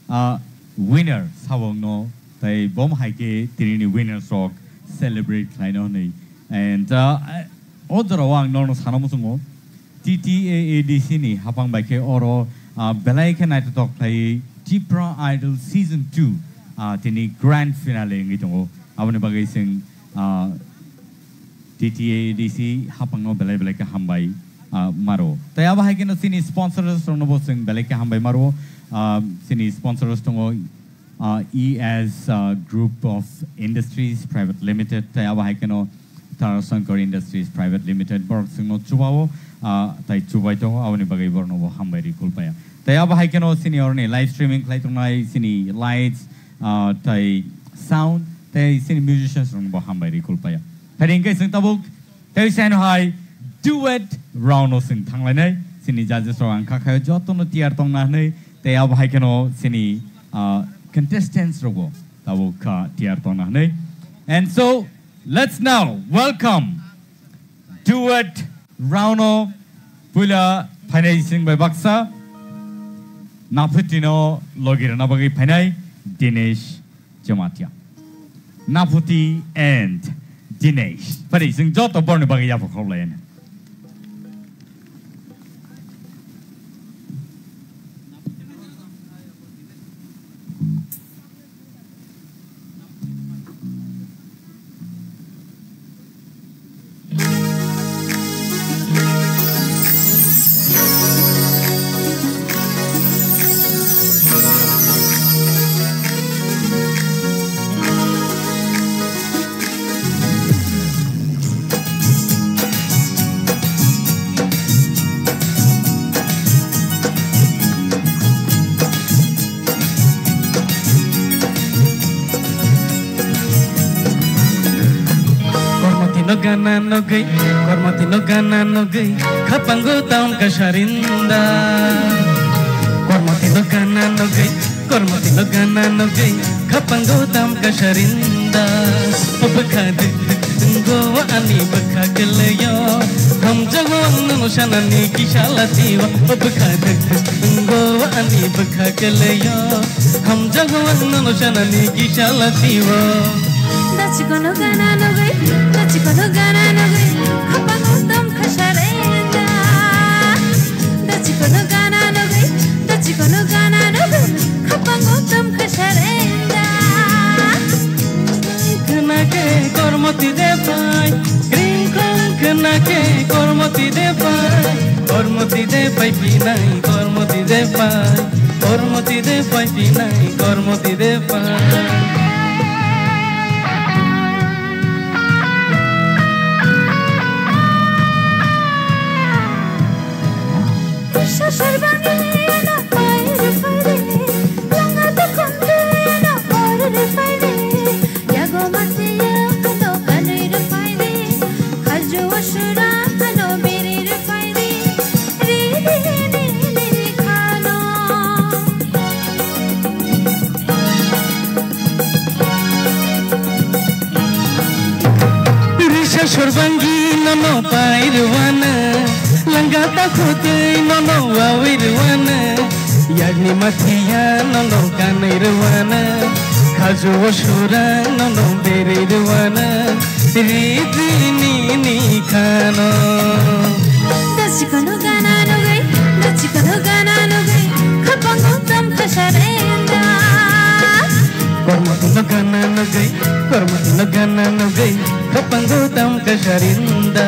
ah, winner sabo wngno, tei bom hai khe tinini winners rok celebrate khlaino hwnwi. And, ah, o jorao ang norno sana muchungo, T T A A D C ni hapang bai khe oro, ah, belai khe naithotok khlaiwi Tipra Idol Season two, ah, tini grand finale wngwi tongo. Aboni bagwi chwng, ah, T T A A D C hapangno belai belai khe hambai, ah, maro. Tei abo hai kheno chini sponsors rokno bo chwng belai khe hambai maro. Ah, chini sponsors tongo, ah, E S, ah, Group of Industries Private Limited, tei abo hai kheno Tara Shankar Industries Private Limited, borok chwngno chubao, ah, tai chubai tongo, aboni bagwi borokno bo hambai rwi kulpaya. Tei abo hai kheno chini oroni live streaming khlai tongnai chini lights, ah, tai sound, tei chini musicians rokno bo hambai rwi kulpaya. Phai hwnkhe chwng tabuk tei saino hai duet round o chwng thanglainai. Chini judges rok ang kha khayo jotono tiyar tongna hwnwi, tei abo hai kheno chini, ah, contestants rogo tabuk kha tiyar tongna hwnwi. And so, let's now welcome duet round o puila phainai sing bai baksa naphutino logi rwna bagwi phainai Dinesh Jamatia. Naphuti and Dinesh. Phari, chwng joto borni bagwi yapha khoroklayani. Kormoti no gana nogwi, kormoti no gana nogwi, khapango taun kasarinda. Kormoti no gana nogwi, kormoti no gana nogwi, khapango taun kasarinda. O bwkha dik dik wngo ani bwkha kwlwio, hamjago ang nono sanani kisa latio. O bwkha dik dik wngo ani bwkha kwlwio, hamjago ang nono sanani kisa latio. Dachikono gana nogwi, dachikono gana nogwi, khapango tam khasarenda. Dachikono gana nogwi, dachikono gana nogwi, khapango tam khasarenda. Khwnake kormoti de pai, kring krong khwnake kormoti de pai, kormoti de pai pinai, kormoti de pai. Kormoti de pai pinai, kormoti de pai. Sasar bangino pai rw pai de, langa dokhon dino pai rw pai de, yago masiya ano kanwi rw pai de, khaju asura ano biri rw pai de. Risa sorbangi nono pai rwana, langa ta khutui nono wawi rwana, yagni mathiya nono kanai rwana, khaju osura nono beri rwana. Ri tini ni khano. Dachikono gana nogwi, dachikono gana nogwi, khapango tam khasarenda. Kormoti no gana nogwi, kormoti no gana nogwi, khapango tam khasarenda.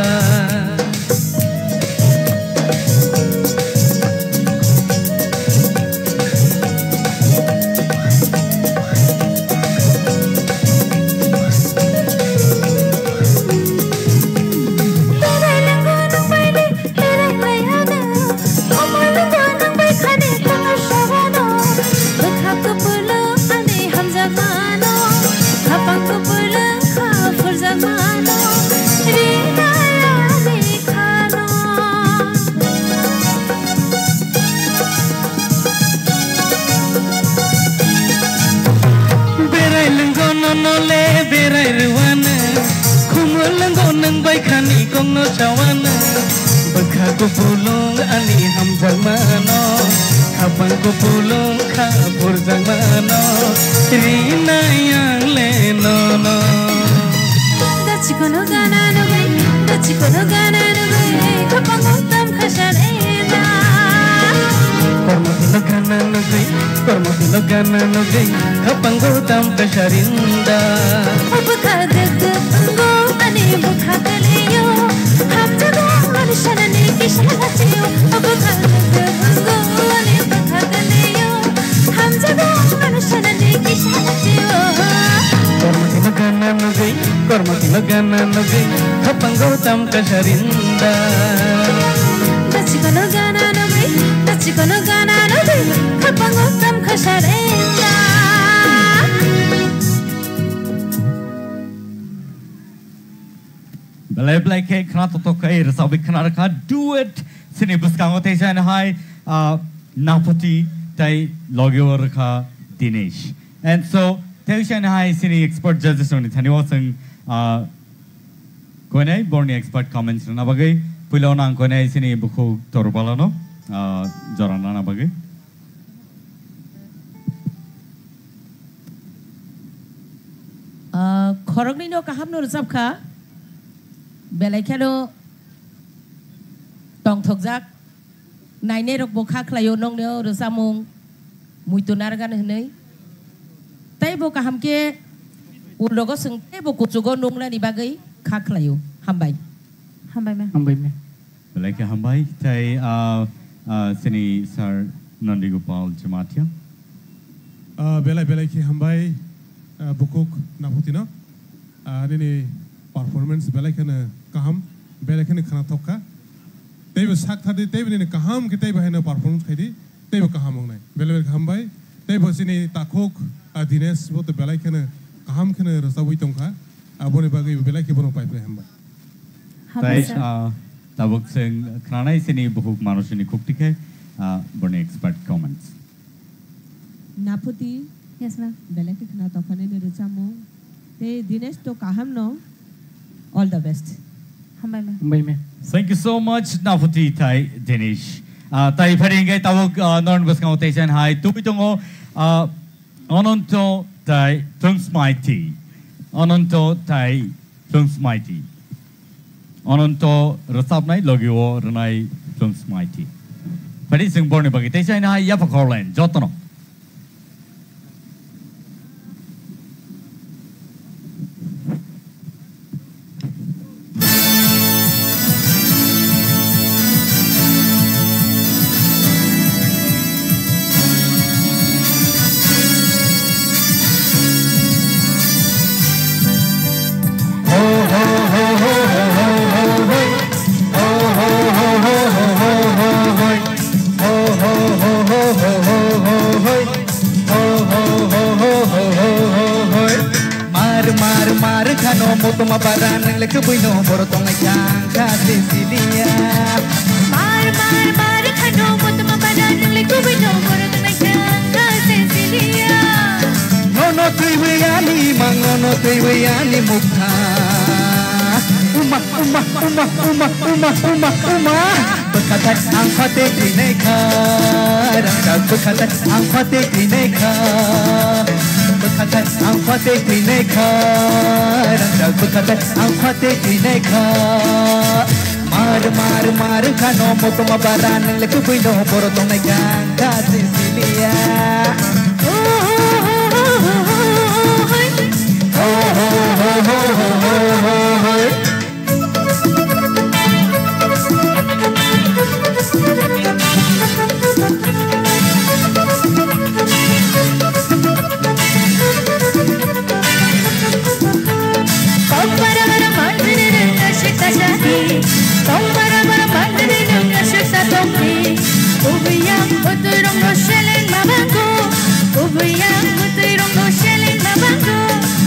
Berai lwngo nono le berai rwano, khumul lwngo nwng bai khani kongno sawana. Bwkha kupulung ani hamjakmano, khapang kupulung kha burjakmano, rinai ang le nono. Dachikono gana nugwi, dachikono gana nugwi, khapango tam khasar ena. Kormoti no gana nugwi, kormoti no gana nugwi, khapango tam khasar inda. O bwkha duk duk wngo, ani bwkha kwlwio, hamjago ang ani sanani kisa lachio. O bwkha duk duk wngo, ani bwkha kwlwio, hamjago ang ani sanani kisa lachio. Kormoti no gana nugwi, kormoti no gana nugwi, khapango tam khasar inda. Dachikono gana nugwi, dachikono gana nugwi, khapango tam khasar inda. Belai belai khe khna tok tok khe rwchapwi khna rwkha duet Chini bwskango teisa hai, ah, Naphuti tei logi o rwkha Dinesh. And so, teisa hai chini expert judges rokni thani o chwng, ah, koinai borni expert comments rwna bagwi, puila o nang koinai chini bukhuk Torbalano, ah, jora nana bagwi. Ah, khoroknwi no kaham no rwchap kha, belai kheno tongthokjak, nainai rok bo kha khlaio nongno rwchapmung muitu nargan hwnwi. Tei bo kaham khe ulogo chwng tei bo kuchugo nungnani bagwi kha khlaio. Hambai. Hambai ma. Hambai ma. Belai khe hambai, tei, ah, ah, chini Sir Nandi Gopal Jamatia. Ah, belai, belai khe hambai, ah, bukhuk Naphutino. Ah, nini performance belai kheno kaham, belai kheno khwnathok kha. Teibo sak thadi, teibo nini kaham khe teibo haino performance khaidi, teibo kaham wngnai. Belai, belai khe hambai, teibo chini takhuk, ah, Dinesh bo to belai kheno kaham kheno rwchabwi tongkha. Aboni bagwi belai khe bono pai pai hambai. Hambai, tei, sir. Ah, tabuk chwng khwnanai chini bukhuk Manusini khukti khe, ah, boni expert comments. Naphuti. Yes, ma'am. Belai khe khwnathok kha nini rwchapmung. Tei Dinesh to kaham no. All the best. Hambai ma. Hambai ma. Thank you so much, Naphuti tei Dinesh. Ah, tei phari hingke tabuk, ah, norni bwskango teisa hai tubui tongo, ah, Ananto tei Plungsmaiti. Ananto tei Plungsmaiti. Ananto rwchapnai logi o rwnai Plungsmaiti. Phari chwng borni bagwi teisa hai yapha khorlen jotono. Mar, mar, mar khano motoma bara nang le kubui no boro tongnai kha kha se siliya. Mar, mar, mar khano motoma bara nang le kubui no boro tongnai kha kha se siliya. Nono twiwi ani mang, nono twiwi ani mukha. Uma, uma, uma, uma, uma, uma, uma. Bwkhathai ang phatwi thwinai kha, rangchak bwkhathai ang phatwi thwinai kha. Bwkhathai ang phatwi thwinai kha, rangchak bwkhathai ang phatwi thwinai kha. Mar, mar, mar khano motoma bara nang le kubui no boro tongnai kha kha se siliya.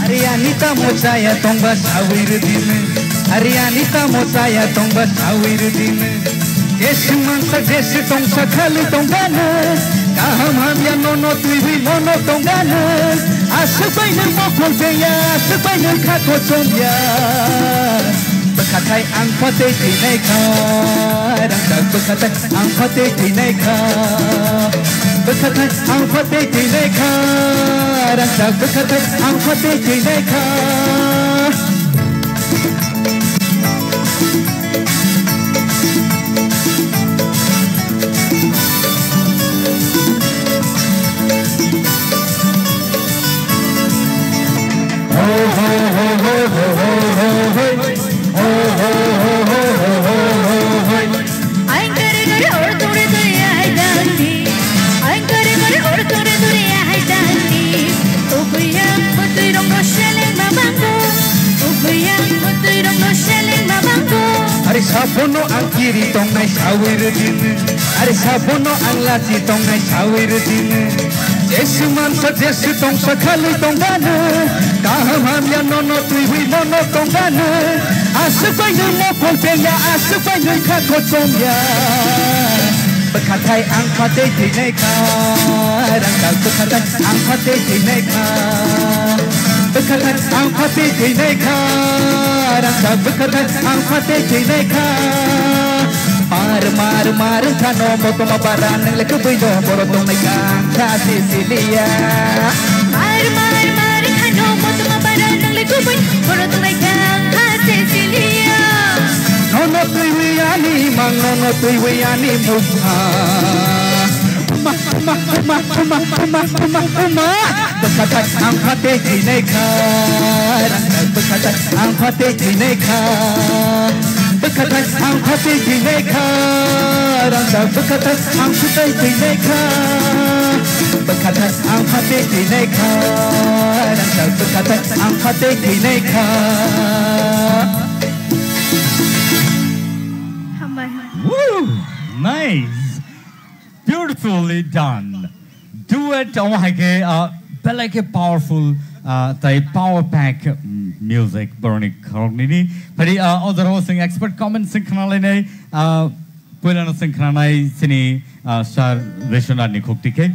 Ari ani tamo chaya tongba sawi rwdinwi. Ari ani tamo chaya tongba sawi rwdinwi. Jesu mansa, Jesu tongsa khali tongganwi. Kaham hamya nono twiwi mono tongganwi. Aswk bai nwng mokol beya, aswk bai nwng kha kochomya. Bwkhathai ang phatwi thwinai kha, rangchak bwkhathai ang phatwi thwinai kha. Bwkhathai ang phatwi thwinai kha, rangchak bwkhathai ang phatwi thwinai kha. Ari sabono ang kiri tongnai sawi rwdinwi. Ari sabono ang lachi tongnai sawi rwdinwi. Jesu mansa, Jesu tongsa khali tongganwi. Kaham hamya nono twiwi mono tongganwi. Aswk bai nwng mokol beya, aswk bai nwng kha kochomya. Bwkhathai ang phatwi thwinaikha, rangchak bwkhathai ang phatwi thwinaikha. Bwkhathai ang phatwi thwinaikha, rangchak bwkhathai ang phatwi thwinaikha. Mar, mar, mar, khano motoma bara nang le kubui do boro tongnai kha, kha sisiliya. Mar, mar, mar, khano motoma bara nang le kubui boro tongnai kha, kha sisiliya. Nono twiwi ani mang, nono twiwi ani mukha. Uma, uma, uma. Bwkhathai ang phatwi thwinaikha, rangchak bwkhathai ang phatwi thwinaikha. Bwkhathai ang phatwi thwinaikha, rangchak bwkhathai ang phatwi thwinaikha. Bwkhathai ang phatwi thwinaikha, rangchak bwkhathai ang phatwi thwinaikha. Hambai. Woo! Nice! Beautifully done. Duet omo hai khe, uh, belai khe powerful, uh, tai power pack, mm, music boroni khoroknwi ni. Phari, uh, o jorao chwng expert comment chwng khna lainai, uh, puilano chwng khna nai chini, uh, sir Rishwanath ni khukti khe.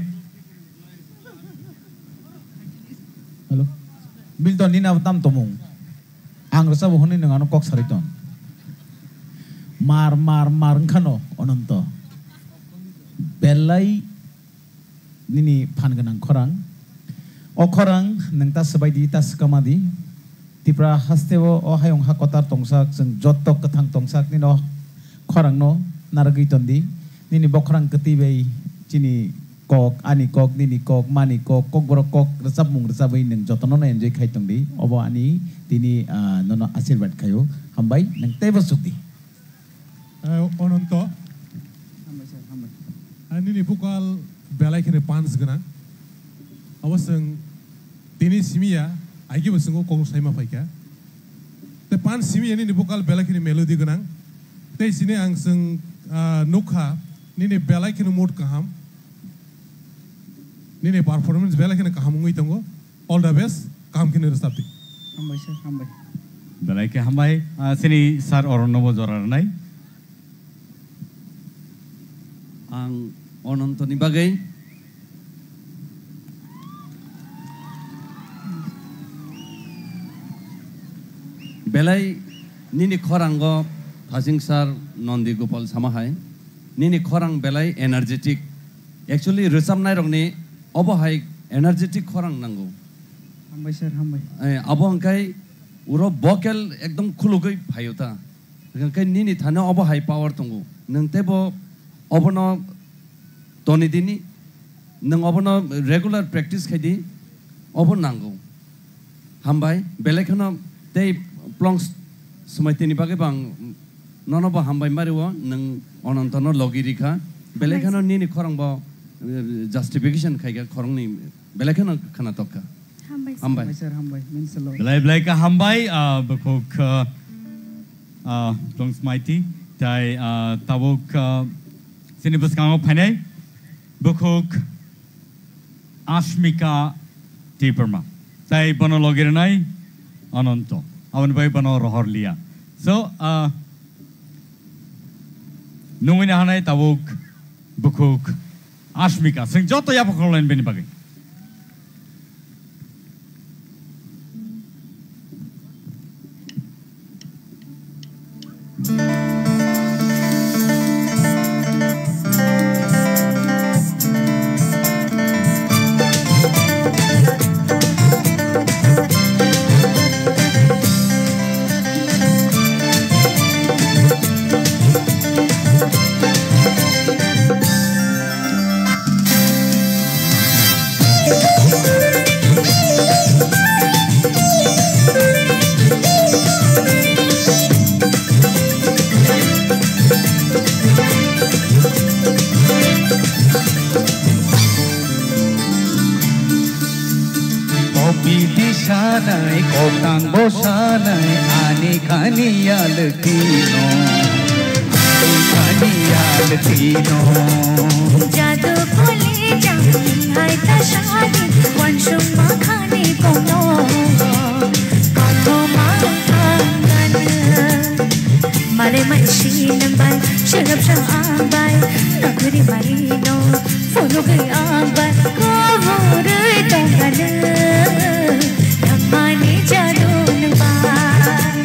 Hello. Milton, nini abo tam tomung? Ang rwchabo hwnwi nwng ano kok sarwi tong. Mar, mar, mar wngkhano, Ononto. Belai nini phan gwnang khorang. O khorang nwng ta swbai di, ta swkama di. Tipra hasteo o hayung ha kotor tongsak, chwng jotto kwthang tongsak nini o khorangno narwgwi ton di. Nini bokhorang kwtwi bai chini kok, ani kok, nini kok, mani kok, kokborok kok, rwchapmung rwchabwi nwng jotono no enjoy khai tong di. Obo ani tini, ah, nono asirwad khaio. Hambai, nwng teibo chuk di. Eh, Ononto. Hambai sir, hambai. Ah, nini vocal belai kheno punch gwnang. Abo chwng tini simi ya, aigebo chwng o kok saima phaikha. Tei punch simi ya nini vocal belai kheno melody gwnang. Tei chini ang chwng, ah, nukha, nini belai kheno mood kaham. Nini performance belai kheno kaham wngwi tongo. All the best, kaham khe nw rwchap di. Hambai sir, hambai. Belai khe hambai, ah, chini sir Oronno bo jora rwnai. Ang Ononto ni bagwi belai nini khorango Thasing sir Nondi Gopal sama hai, nini khorang belai energetic. Actually, rwchapnairokni obo hai energetic khorang nango. Hambai sir, hambai. Eh, abo hwnkhe uro vocal ekdom khulugwi phaio ta. Hwnkhe nini thani obo hai power tongo. Nwng teibo obono toni dini, nwng obono regular practice khai di, obo nango. Hambai, belai kheno tei plongs swmai tini bagwi bo ang nono bo hambai mari o, nwng Onontono logi rikha. Belai kheno nini khorang bo, eh, justification khaikha khorangni, belai kheno khna tokkha. Hambai sir. Hambai. Hambai sir, hambai. Means a lot. Belai belai khe hambai, ah, bukhuk, ah, ah, plongs maiti, tai, ah, tabuk, ah, chini bwskango phainai bukhuk Ashmika Debbarma. Tai bono logi rwnai Ananto. Aboni bai bono rohor liya. So, ah, nungwi nahanai tabuk bukhuk Ashmika. Chwng joto yapha khoroknai bini bagwi. Kopiti sanai, koktang bo sanai, ani kani yaltino, ani kani yaltino. Jadu kholi jang hai ta shadi, wansung makhani kono, kono ma angan, male mai shinam. Bai, sirap sa ang bai, nagri mari no, phunugwi ang bai, kaburwi tongkha nwng, nangmani jadu nwng bai,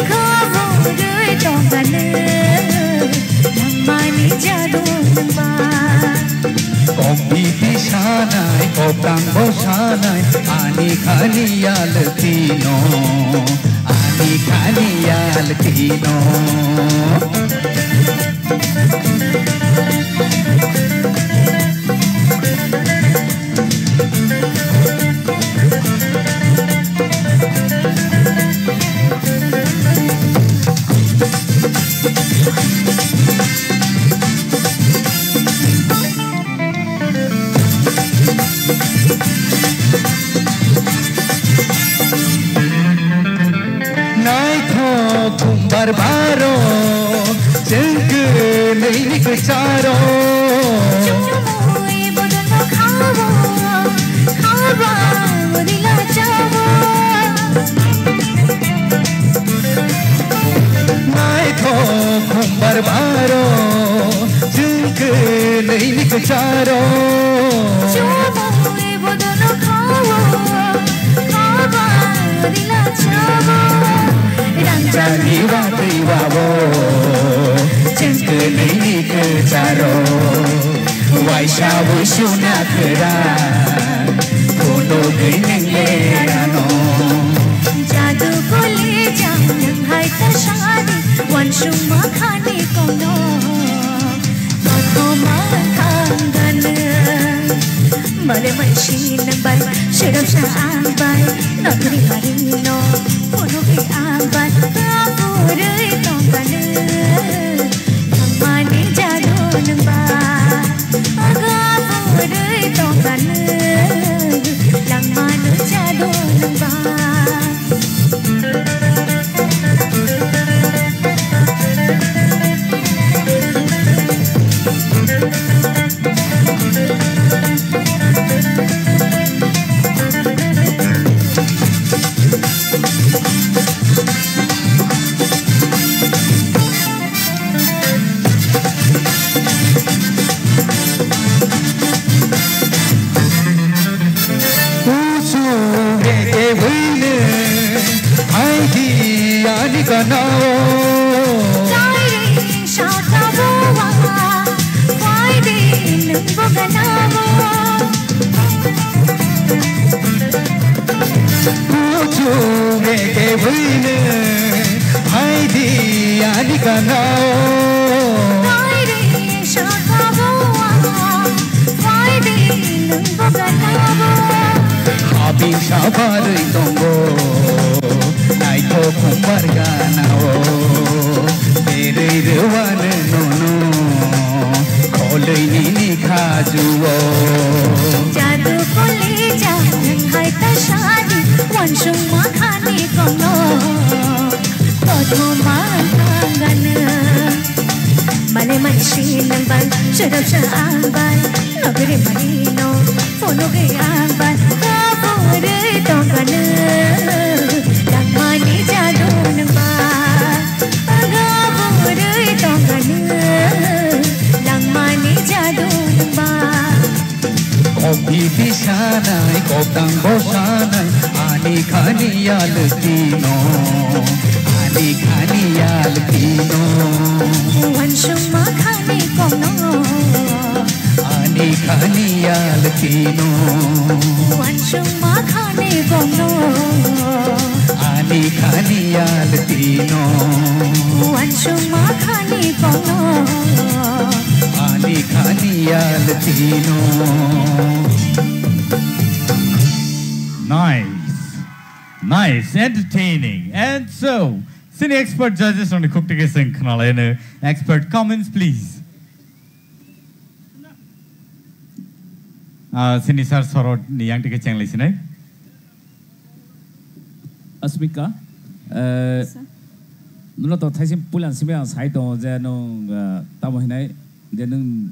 kaburwi tongkha nwng, nangmani jadu nwng bai. Kompiti sanai, koptang bo sanai, ani khani yaltino, ani khani yaltino. Naithok khumbar baro, chwng kwnwi ni kwcharo. Chumui bodolno khawo, khawa bodila chawo. Naithok khumbar baro, chwng kwnwi ni kwcharo. Chumui bodolno khawo, khawa bodila chawo. Rangchakni watwi wabo, chwng kwnwi ni kwcharo. Waisa buisu nakhwra, phunugwi nwng lerano. Jadu koli jang nwng hai ta sadi, wansukma khani kongno, kothoma thangganw. Bale mansi nwng bai, sirap sa ang bai, nagri mari no, phunugwi ang bai, kaburwi tongkha nwng. Langmani jadu nwng ba, aga purwi tongkha nwng. Langmani jadu nwng ba. Kusu reke buine aidi ani kanao. Kairing saka bowa, kwaidi nungbo ganao. Kuchung eke buine, haidi ani kanao. Kairi saka bowa, haidi nungbo ganao. Habing sabarwi tongo, naithok khumbar ganao. Berwi rwano nono, kholwi nini khajuo. Jadu koli jang hai ta sadi, wansukma khani kongno, kothoma thangganw. Mane mansi nang bai, sirap sa ang bai, nagri mari no, phunugwi ang bai, kaburwi tongganw. Langmani jadu nang bai. Aga burwi tongkha nwng, langmani jadu nwng ba. Kok bibi sanai, kok tang bo sanai, ani khani yaltino, ani khani yaltino. Wansukma khani kongno. Ani khani yaltino. Wansukma khani kongno. Ani khani yaltino. Wansukma khani kongno. Ani khani yaltino. Nice. Nice. Entertaining. And so, sini expert judges rokni khuk tike seng khnalaino. Expert comments, please. Ah, sini sir Sorot ni yang tike chenglai sinai. Asmika, eh, Sir. Nono to thaising puilan simi ang sai tongo je nwng, eh, tamo hinai je nwng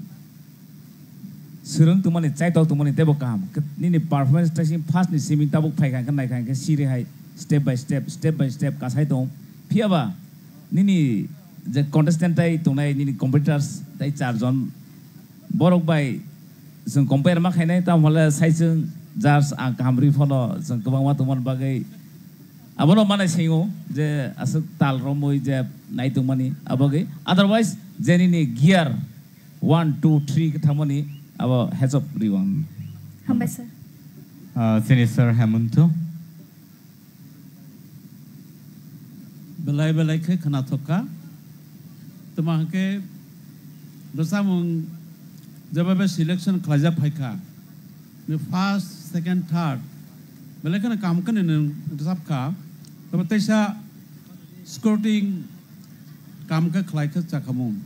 swrwng tongmani, chaitok tongmani teibo kaham. Nini performance thaising first ni simi tabuk phaikha hwnkhe naikha hwnkhe siri hai step by step, step by step kasai tongo. Phiyaba nini je contestant tai tongnai nini competitors tai char jon borok bai chwng compare ma khainai, tamo hole sai chwng judge ang kaham rwi phano chwng kwbangma tongmani bagwi abono manai singo je aswk tal romwi je nai tongmani abagwi. Otherwise je nini gear one, two, three khe thangmani abo heads up rwi ang. Hambai sir. Ah, sini Sir Hemanto. Belai belai khe khwnathok kha. Tamo hwnkhe rwchapmung jeba be selection khlaijak phai kha. Ni first, second, third belai kheno kam khe nini rwchap kha. Tamo teisa scouting kam khe khlai khe chakhamung.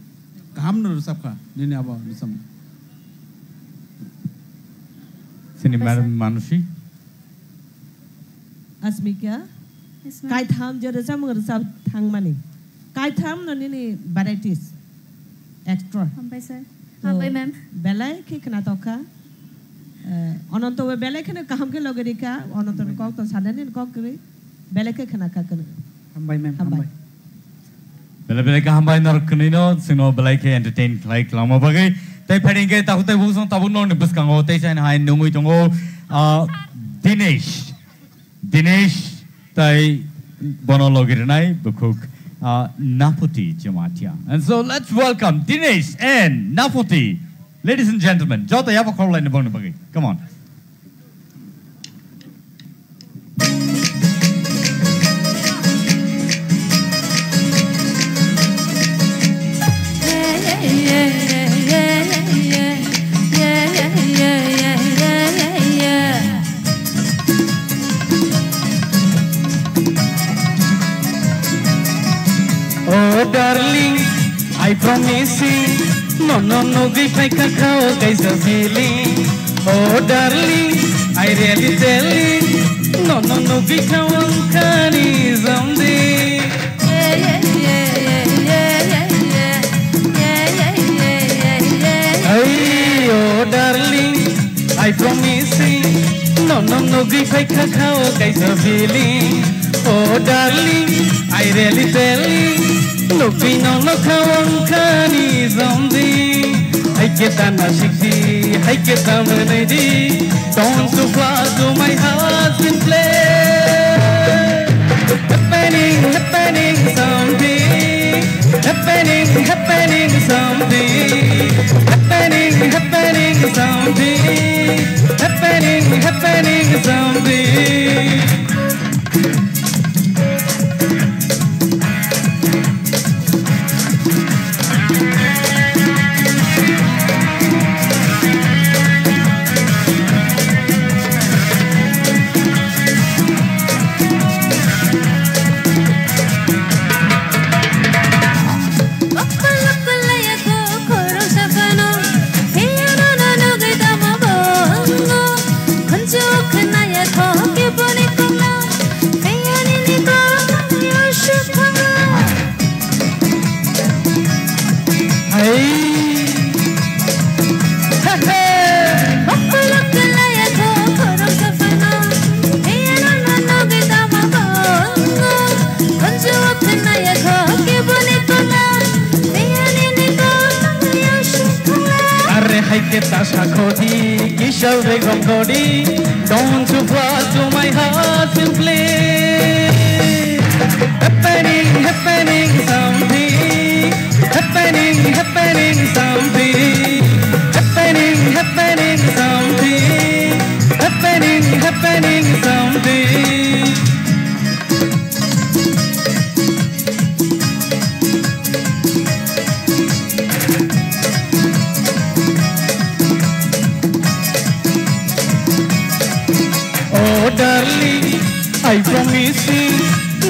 Kaham no rwchap kha nini abo rwchapmung. Sini Madam Manushi. Asmika, yes, ma'am. Kaitham je rwchapmung rwchap thangmani. Kaitham no nini varieties extra. Hambai sir. To, hambai ma'am. Belai khe khwnathok kha. Eh, Ononto bo belai kheno kaham khe logi rikha. Ononto ni kok to sanani kok kwrwi. Belai khe khwna kha kwrwi. Hambai ma'am, hambai. Hambai. Belai belai khe hambai norok kwnwi no chwngno belai khe entertain khlai kwlangma bagwi. Tai phaidi hwnkhe tabuk tai bukung tabuk norokni bwskango teisa hai nungwi tongo, ah, Dinesh. Dinesh tai bono logi rwnai bukhuk, ah, Napoti Jamatia. And so let's welcome Dinesh and Napoti. Ladies and gentlemen, joto yabo khorlaini bongni bagwi. Come on. Oh darling, I promising, nono nugwi phaikha khao kaisa feeling. Oh darling, I really telling, nono nugwi khao wngkhani someday. Hey, oh darling, I promising, nono nugwi phaikha khao kaisa feeling. Oh darling, I really telling, nugwi nono khao wngkhani someday. Hai khe tana sikdi, hai khe tamani di, don't you fly to my heart in play. Happening, happening someday. Happening, happening someday. Happening, happening someday. Happening, happening someday. Hey. Hey, hey. Are hai khe ta sakho di, kisa begom kodi, don't you fly to my heart simply. Happening, happening something, happening, happening something, happening, happening something, happening, happening something. Oh darling, I promising,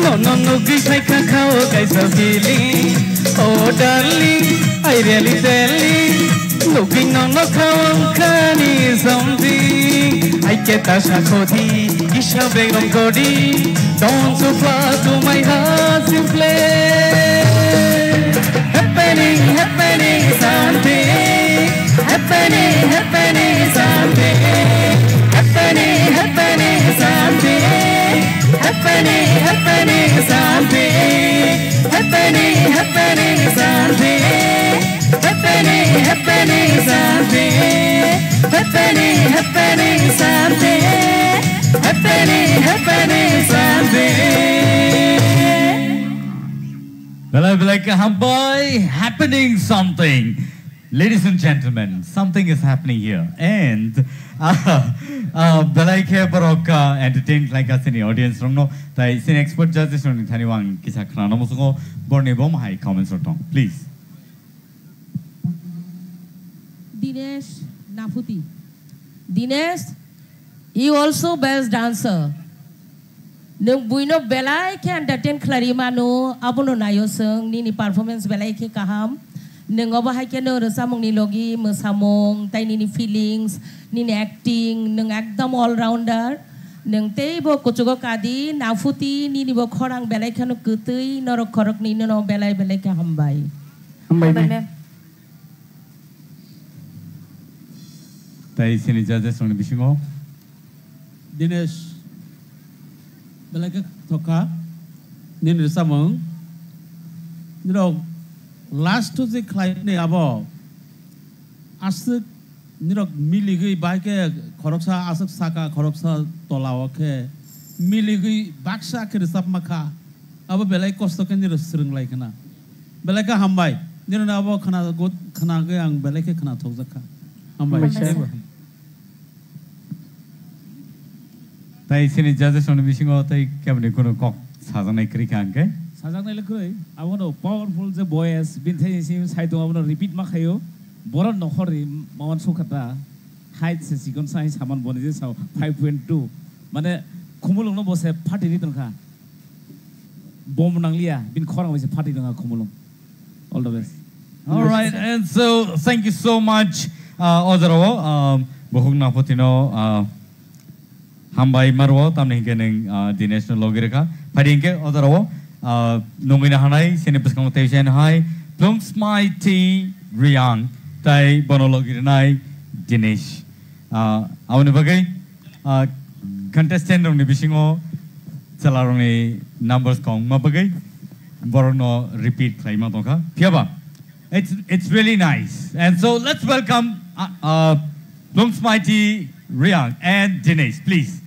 nono nugwi phaikha khao kaisa feeling. Oh darling, I really telling, nugwi nono khao wngkhani something. Hai khe ta sakho di, kisa begom kodi, don't you fly to my heart simply. Happening, happening something. Happening, happening something. Happening, happening something. Happening, happening something. Happening, happening By happening something. Ladies and gentlemen, something is happening here. And uh, uh, belai khe borok uh, entertain khlai kha sini audience rokno. Tai sini expert judges rokni thani ang kisa khnana muchungo borni bom hai comments rok tong. Please. Dinesh Nafuti. Dinesh, you also best dancer. Nwng buino belai khe entertain khlai mano, abono naio chwng, nini performance belai khe kaham. Nwng obo hai khe nwng rwchapmungni logi mwsamung, tai nini feelings, nini acting, nwng ekdom all rounder. Nwng teibo kuchugo kadi, Nafuti, nini bo khorang belai kheno kwtwi, norok khoroknwi nono belai belai khe hambai. Hambai, ma'am. Tai sini judges rokni bisingo. Dinesh, belai khe thokha, nini rwchapmung. Nirok last to je khlaimani abo aswk nirok miligwi bai khe khoroksa aswk saka khoroksa tola o khe miligwi baksa khe rwchapma kha. Abo belai kosto khe nirok swrwng lai khna. Belai khe hambai. Nirok abo khna gut khna khe ang belai khe khna thokjak kha. Hambai. Hambai, sir. Tai sini judges rokni bisingo tai keboni kunu kok sajaknai kwrwi kha hwnkhe? Sajaknai le kwrwi, abono powerful je voice, bini thani simi saitung abono repeat ma khaio. Borok nokhorni mawan sukha ta, height se chikon sa hai saman boni je sao five point two. Mane khumulungno bo se phatini tongkha. Bom nangliya, bini khorang bai se phatwi tongkha khumulung. All the best. All right, and so thank you so much, uh, Ojorao, um, Bukhuk Naphuti no, uh, hambai marwo, tamni hinkhe nwng, uh, Dinesh no logi rwkha. Phadi hinkhe Ojorao, uh, nungwi na hanai, sini bwskango tei sen hai, Plungsmai T Riang, tai bono logi rwnai Dinesh. Uh, aboni bagwi, uh, contestant rokni bisingo chwla rokni numbers kongma bagwi borokno repeat khlaima tongkha. Phiyaba, it's, it's really nice. And so let's welcome, uh, uh, Plungsmai T Riang and Dinesh, please.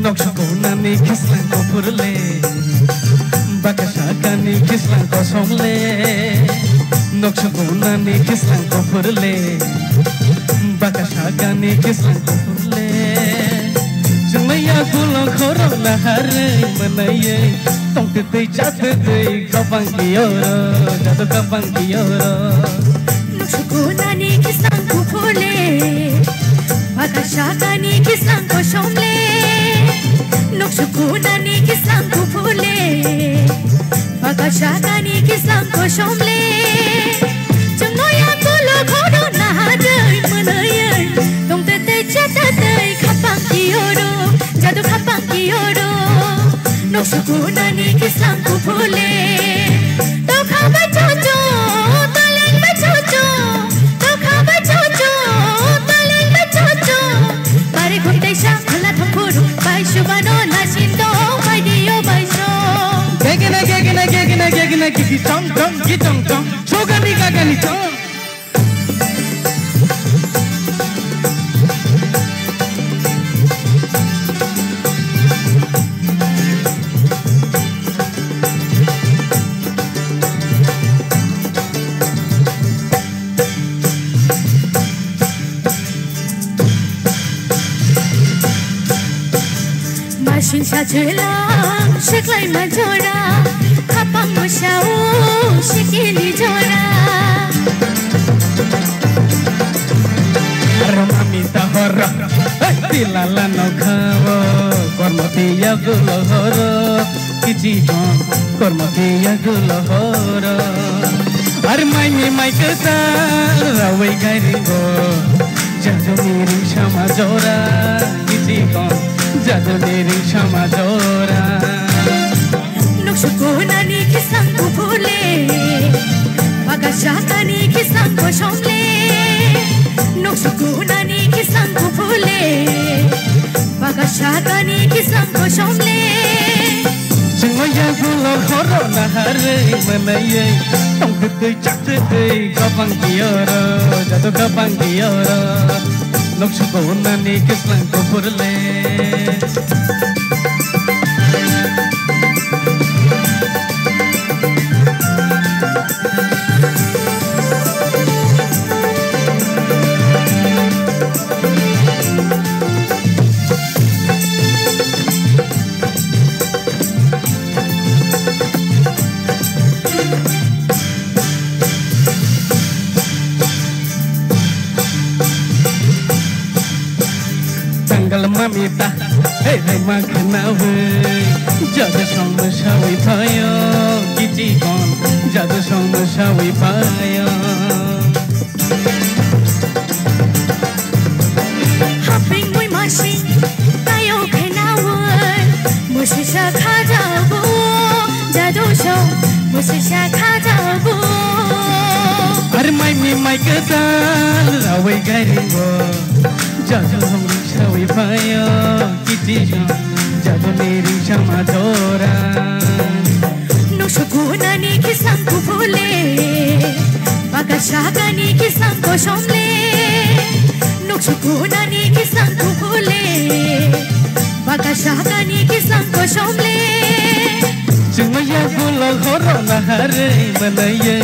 Noksa konani kislang kuphur le, baka sakani kislang kosom le. Noksa konani kislang kuphur le, baka sakani kislang kuphur le. Chwngmaya gulo khorok naharwi mwnaiwi, tongtwtwi chatwtwi khapang kiyoro, jadu khapang kiyoro. Noksa konani kislang kuphur le, baka sakani kislang kosom le. Noksa konani kislang kuphur le, baka sakani kislang kosom le. Chwngno yakulo khorok naharwi mwnaiwi, tongtwtwi chatwtwi khapang kiyoro, jadu khapang kiyoro. Noksa konani kislang kuphur le. Tokha bai chocho, toleng bai chocho. Tokha bai chocho, toleng bai chocho. Bari khum teisa khula thangphuru, bai subano nasin dong, bai dio bai so. Gegena, gegena, gegena, gegena, gigi chong chong, gi chong chong. Sogani gagani chong. Masin sa chwlang siklai ma jora, khapang mo sao sikili jora. Aro mami ta horo, hey, tilala no Yagulo horo, kichi kon, kormo ke yagulo horo. Ar mai mi mai kwtal, rawi gairingo. Jadu ni ring sama jora, kichi kon, jadu ni ring sama jora. Nuksukunani kisang kuphule, bagasakani kisang kosomle. Nuksukunani kisang kuphule, bagasakani kisang kosomle. Chwngno yagulo horo naharwi mwnaiwi, tongtwtwi chaktwtwi gabang kiyoro, joto gabang kiyoro. Nuksukunani kisang kuphurle. Tangal mamita, hey, hey, ma khanawi. Jadu song ma sawi phayo, kichi kon. Jadu song ma sawi phayo. Haping mui masi, tayo khenawai, musi sa khajabu, jadu song, musi sa khajabu. Ar mai mi mai kwtal, rawi gairingo, jadu song sawi phayo, kichi song, jadu ni ring sama jora. Nuksukunani kisang kuphule, bagasakani kisang kosomle. Nuksukunani kisang kuphule, bagasakani kisang kosomle. Chwngno yagulo horo naharwi mwnaiwi,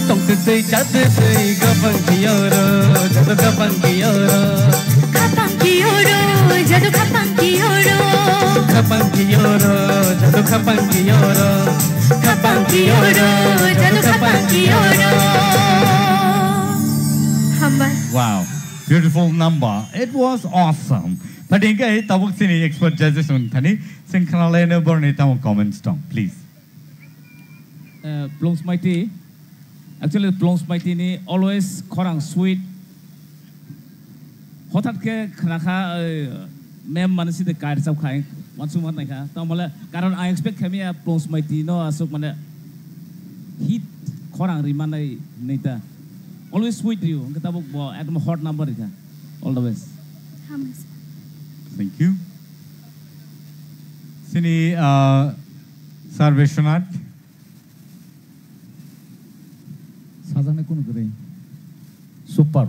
tongtwtwi chaktwtwi gabang kiyoro, joto gabang kiyoro. Khapang kiyoro, jadu khapang kiyoro. Khapang kiyoro, jadu khapang kiyoro. Khapang kiyoro, jadu khapang kiyoro. Hambai. Wow, beautiful number. It was awesome. But again, tabuk sini expert judges on thani, sing khanalai no borni tamo comments tong, please. Eh, Plungsmaiti, actually Plungsmaiti ni always khorang sweet. Hothat khe khna kha, eh, mem mane side kair chap kha, wansuk ma nai kha. Tamo le, karon I expect kha miya Plungsmaiti no asuk mane hit khorang ri manai nai ta. Always sweet rio, hwnkhe tabuk bo ekdom hot number ri kha. All the best. Hambai sir. Thank you. Sini, uh, Sir Vishwanath. Sajani kunu kwrwi. Super.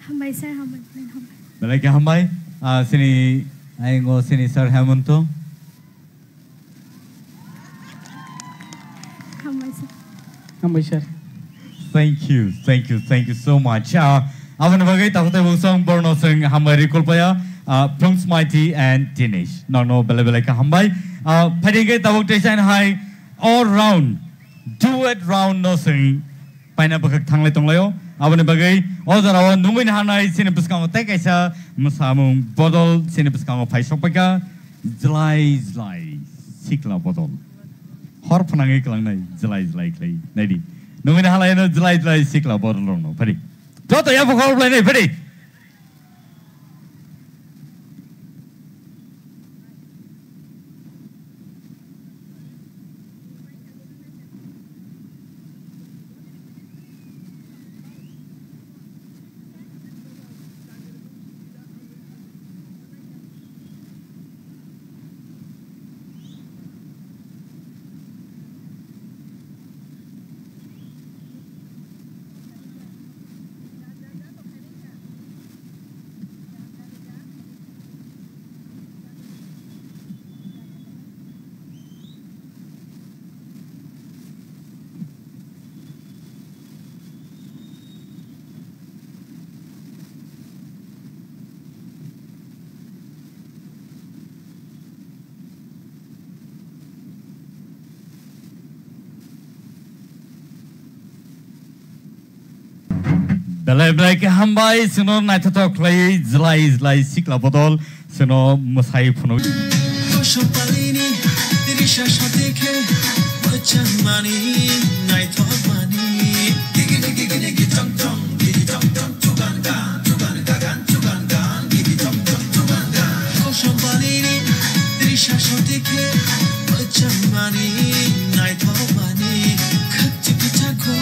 Hambai sir, hambai, hambai. Belai khe hambai. Ah, sini, aingo sini Sir Hemonto. Hambai sir. Hambai sir. Thank you, thank you, thank you so much. Ah, aboni bagwi takhuk tei bwsong borno song hambai ri kulpaya, ah, Plungsmaiti and Dinesh. Nokno belai belai khe hambai. Ah, phaidi khe tabuk teisa hai all round, duet round no song paina bwkhak thanglai tonglaio. Aboni bagwi o jorao nungwi naharnai chini bwskango tei kaisa mwsamung bodol chini bwskango phai sokpaikha, jlai jlai sikla bodol. Hor phnangwi kwlangnai jlai jlai khlai naidi. Nungwi naharlaino jlai jlai sikla bodol rokno phadi. Joto yapha khorok lainai phadi. Belai belai khe hambai, chwngno naithothok khlaiwi jlai jlai sikla bodol chwngno mwsai phunuk. Palini, risa sotike, mochangmani, naithokmani. Gigi, gigi, gigi, gigi, tong, tong, gigi, tong, tong, chugan, gan, chugan, gagan, chugan, gan, gigi, tong, tong, chugan, gan. Kosom palini, risa sotike, mochangmani, naithokmani. Khakchi kichako,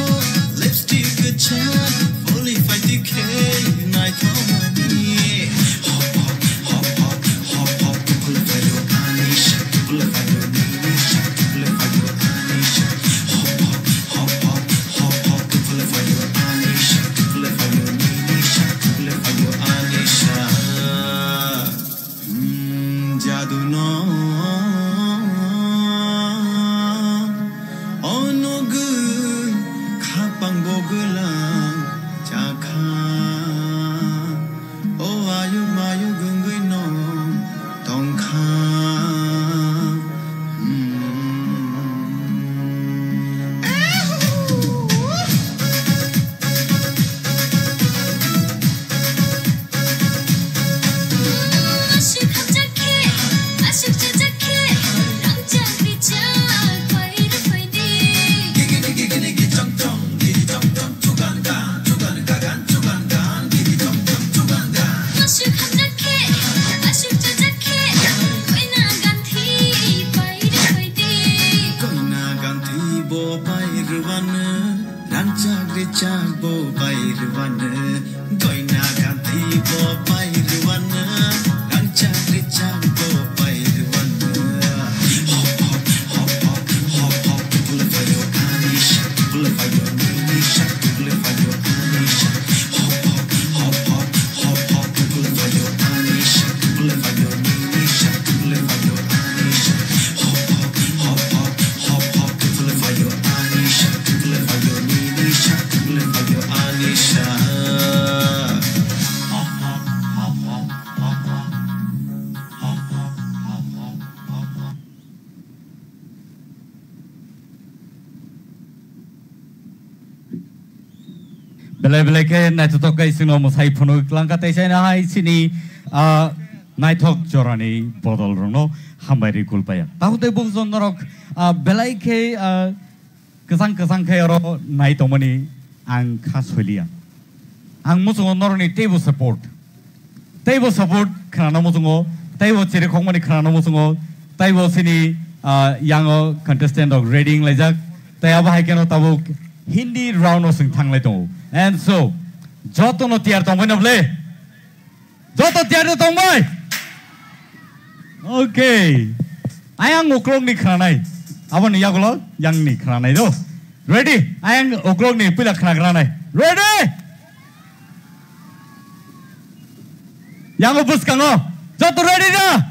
lipstick kichak, fully fight dike, naithokmani. Hop, hop, hop, hop, hop, hop, to pull up for your Anisha, to pull up for your Ninisha, to pull up for your Anisha. Hop, hop, hop, hop, hop, hop, to pull up for your Anisha, to pull up for your Ninisha, to pull up for your Anisha. Hmm, jadu no, o nugwi khapang bo gwlang chakha. O ayuk mayuk wngwi no tongkha. Hmm. Aswk hamjak khe, aswk chajak khe, rangchak rijak bai rwphai di. Aswk hamjak khe, aswk chajak khe, koina ganthi bai rwphai di. Koina ganthi bo bai rwano, rangchak rijak bo bai rwano. Goina ganthi bo pai rwano, rangchak rijak bo pai rwano. Hop, hop, hop, hop, hop, hop, to pull up for your Anisha, to pull up for your Ninisha, to pull up for your Anisha. Hop, hop, hop, hop, hop, hop, to pull up for your Anisha, to pull up for your Ninisha, to pull up for your Anisha. Hop, hop, hop, hop, hop, hop, to pull up for your Anisha, to pull up for your Ninisha, to pull up for your Anisha. Belai belai khe naithothok khe chwngno mwsai phunuk langkha tei chaina hai chini, ah, naithok jorani bodol rokno hambai rwi kulpaya. Takhuk tei bukhuk jon norok, ah, belai khe, ah, kwchang kwchang khe oro nai tongmani ang kha soiliya. Ang muchungo norokni teibo support, teibo support khwnana muchungo, teibo chirikhokmani khwnana muchungo, teibo chini, ah, yango contestant rok ready wnglaijak, tei abo hai kheno tabuk Hindi round o chwng thanglai tongo. And so, jotono tiyar tongbai na ble? Joto tiyar tongbai? Okay. Ayang uklokni khwnanai. Aboni yagulo yangni khwnanai do. Ready? Ayang uklokni puila khwnagranai. Ready? Yango bwskango. Joto ready da?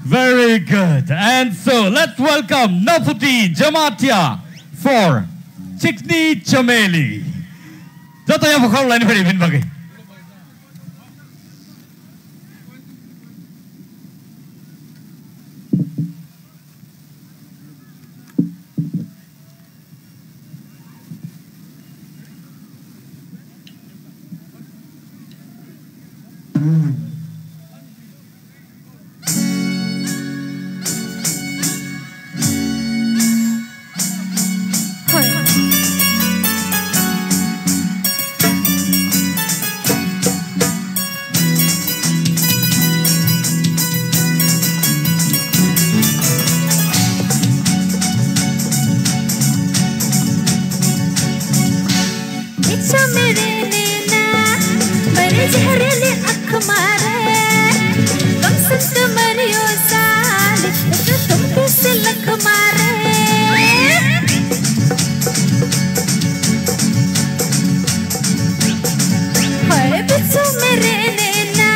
Very good. And so let's welcome Naputi Jamatia for Chikni Chameli. Joto yabo khorok laini phari bin bagwi. Bichon mere nena, bari jahre le akh mare, kam sun tumhari o sale, ek tum pe se lakh mare. Hoy bichon mere nena,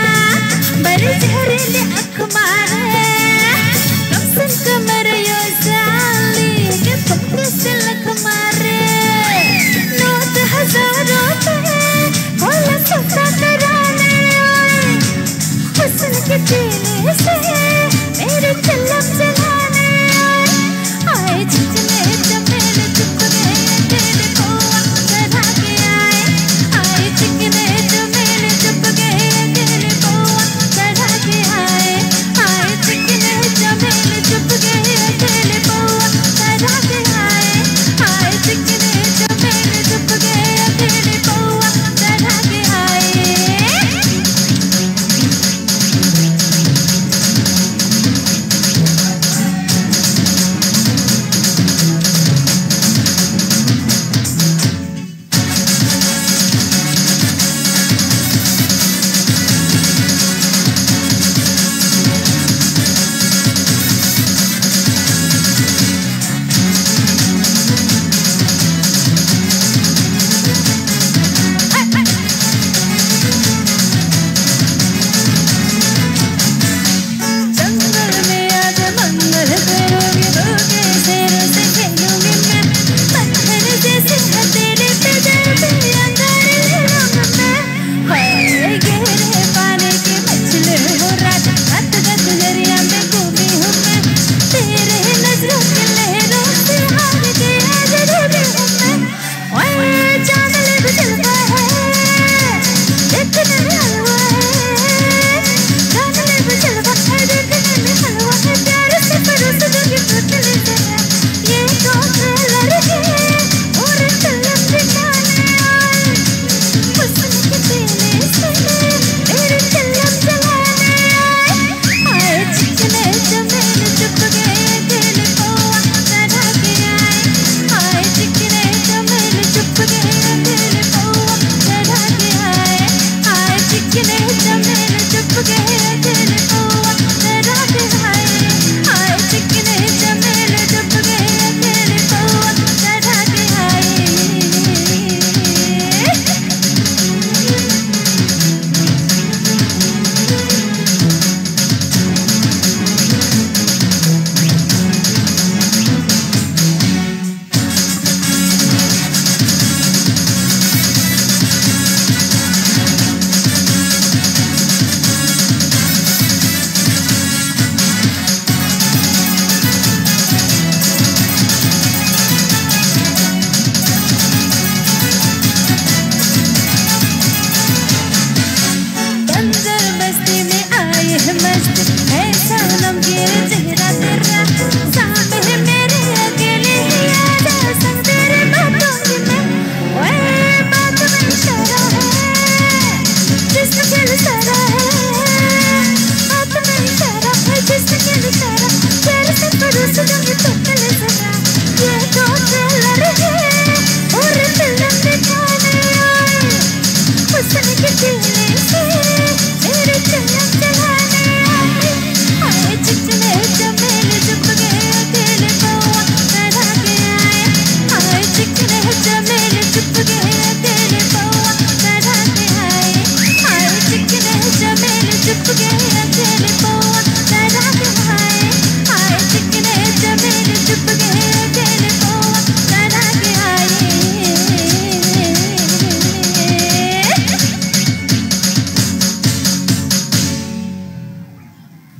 bari jahre le akh mare, kam sun tumhari o sale, ek tum pe se lakh mare. Note hazaron pe, bhola sutta karane.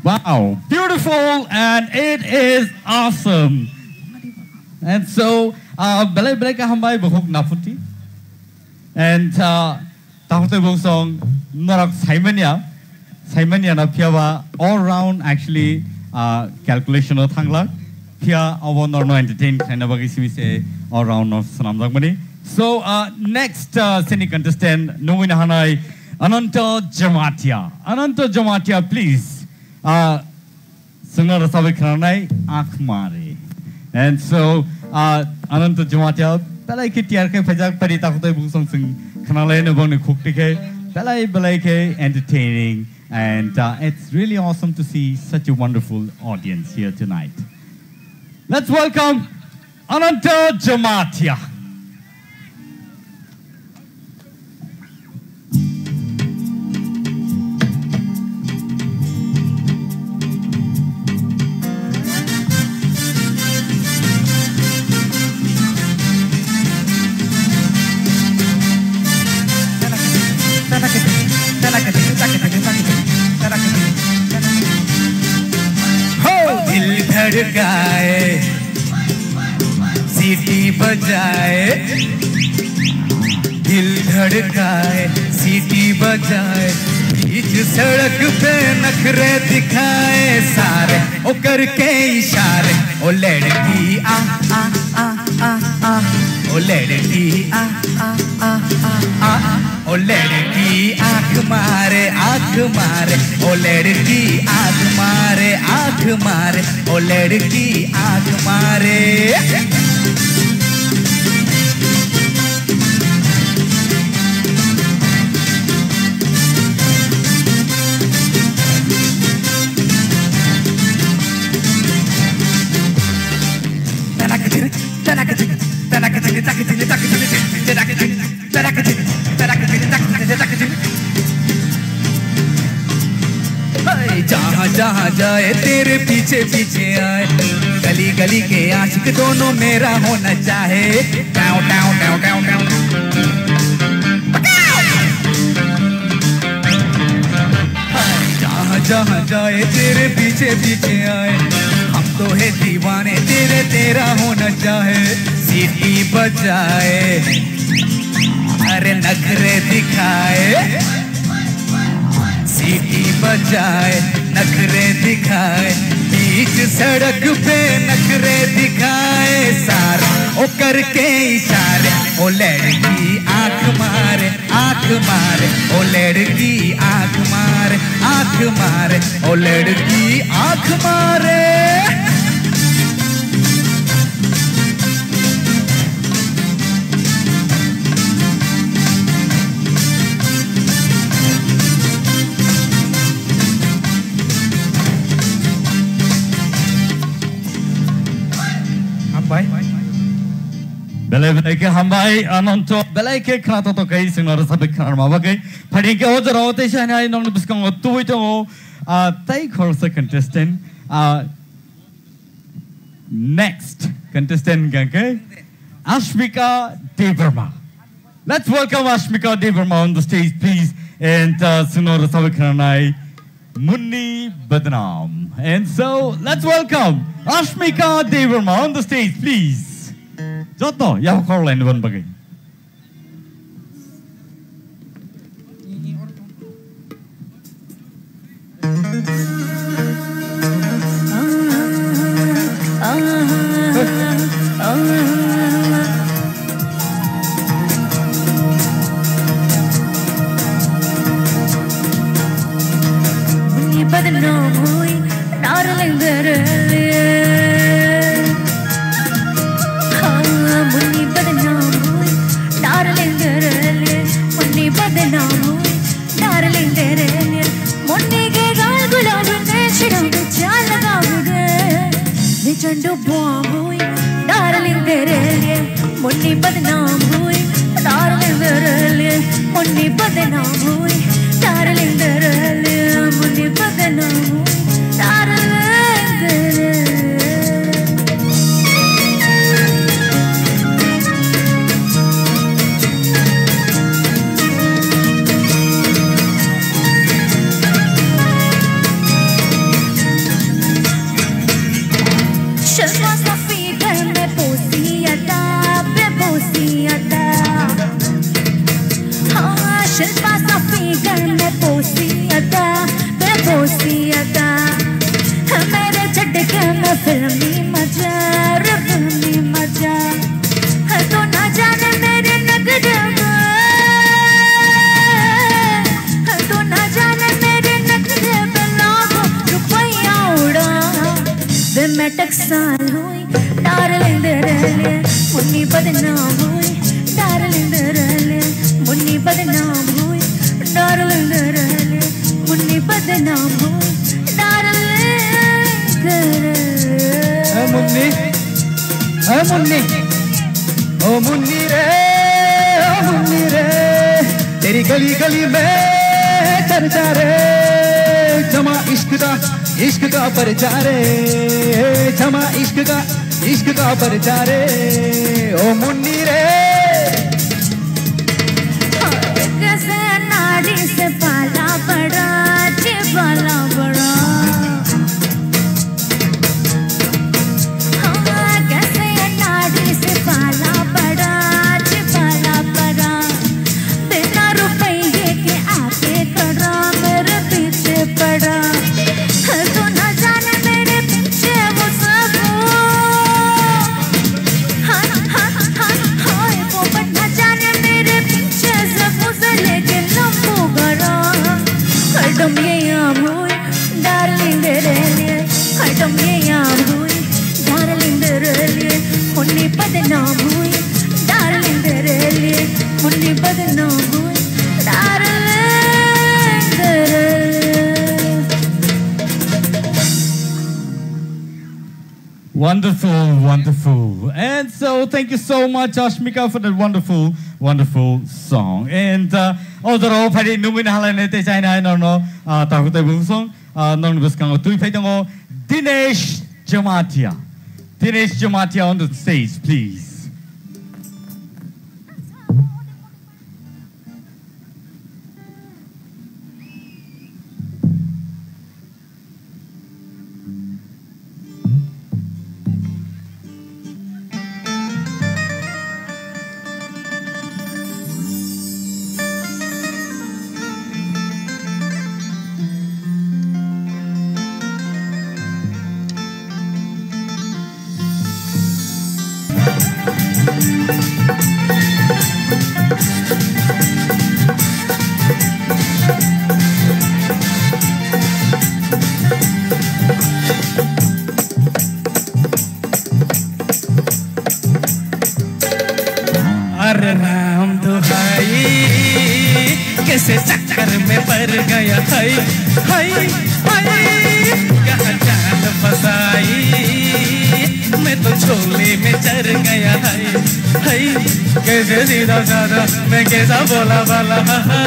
Wow, beautiful and it is awesome. And so, uh, belai belai kaham bai bukhuk naputi. And uh, Takhuk tei bungsong norok saimanya, saimanya no phiya ba all round actually uh, calculation o thanglak. Phiya abo norno entertain khlaina bagwi simi se all round no swnamjakmani. So uh, next uh, sini contestant nungwi na hanai Ananto Jamatia. Ananto Jamatia, please. Uh, Sengno rwchapwi khwnanai Akhmari. And so, uh, Ananto Jamatia belai khe tiyar khe phaijak, pari takhuk tei bungsong chwng khwnalaino bongni khukti khe belai belai khe entertaining. And uh, it's really awesome to see such a wonderful audience here tonight. Let's welcome Ananto Jamatia. हो दिल धड़काए, सीटी बजाए, दिल धड़काए, सीटी बजाए, बीच सड़क पे नखरे दिखाए सारे, ओ करके इशारे, ओ लड़की आ, आ, आ, आ, आ, ओ लड़की आ, आ, आ, आ, आ, ओ लड़की आंख मारे, आंख मारे, ओ लड़की आंख मारे, आंख मारे, ओ लड़की आंख मारे। जहाँ जहाँ जाए तेरे पीछे पीछे आए, गली गली के आशिक दोनों मेरा होना चाहे। Tau, tau, tau, tau, tau. जहाँ जहाँ जाए तेरे पीछे पीछे आए, हम तो है दीवाने तेरे, तेरा होना चाहे। सीटी बजाए, अरे नखरे दिखाए, सीटी बजाए, नखरे दिखाए, बीच सड़क पे नखरे दिखाए सारा, ओ करके इशारे, ओ लड़की आंख मारे, आंख मारे, ओ लड़की आंख मारे, आंख मारे, ओ लड़की आंख मारे। Hambai. Belai belai khe hambai, Ananto. Belai khe khna to to kai singna rasa bik khna ma bagai. Phading khe o jora o te sani ai nong biskang o tui tongo. Ah, tai khorsa contestant. Ah, next contestant hingkha khe Ashmika Debbarma. Let's welcome Ashmika Debbarma on the stage, please. And, uh, singno rwchapwi khwnanai Munni Badnam. And so, let's welcome Ashmika Debbarma on the stage, please. Joto, yaho khorlaini bon bagwi. Munni badnam hui, darling, darling. Ah, munni badnam hui, darling, darling. Munni badnam hui, darling, darling. Munni ke gaal gulab ne shirab chal lagaude. Ne chandu bomb hui, darling, darling. Munni badnam hui, darling, darling. Munni badnam hui, darling, darling. Munni badnam hui, darling, darling. Shalwa safi ghar mein bosi ada, be bosi ada. Haan, Shilpa Safi ghar mein bosi ada, be bosi ada. Mere jhatke mein filmi maza, re filmi maza. Tu na jaane mere nakhre mein, tu na jaane mere nakhre mein lakhon rupaiya uda de. Main taksa hui, darling, darling, munni badnam hui, darling, darling, munni badnam hui, darling, darling, munni badnam hui, darling, darling. ए मुन्नी, ए मुन्नी, ओ मुन्नी रे, ओ मुन्नी रे, तेरी गली गली में चर्चा रे, जमा इश्क दा, इश्क का पर्चा रे, जमा इश्क का, इश्क का पर्चा रे, ओ मुन्नी रे। कैसे नाड़ी से पाला पड़ा, जी पाला पड़ा। हाँ, कैसे नाड़ी से पाला पड़ा, जी पाला पड़ा। बिना रुपये के आके कड़ा मेरे Munni badnam hui, darling, darling, munni badnam hui, darling, darling. Wonderful, wonderful. And so, thank you so much, Ashmika, for that wonderful, wonderful song. And, uh, o jora o phai di nungwi na halai nai tei chai nai no no, uh, takhuk tei bumung song, uh, nong ni bwskango twi phai tongo Dinesh Jamatia. Dinesh Jamatia on the stage, please. अरे राम दुहाई, कैसे चक्कर में पड़ गया है, है, है। कहाँ जान फंसाई, मैं तो झोले में चढ़ गया है, है। कैसे सीधा साधा, मैं कैसा भोला भाला, हा, हा।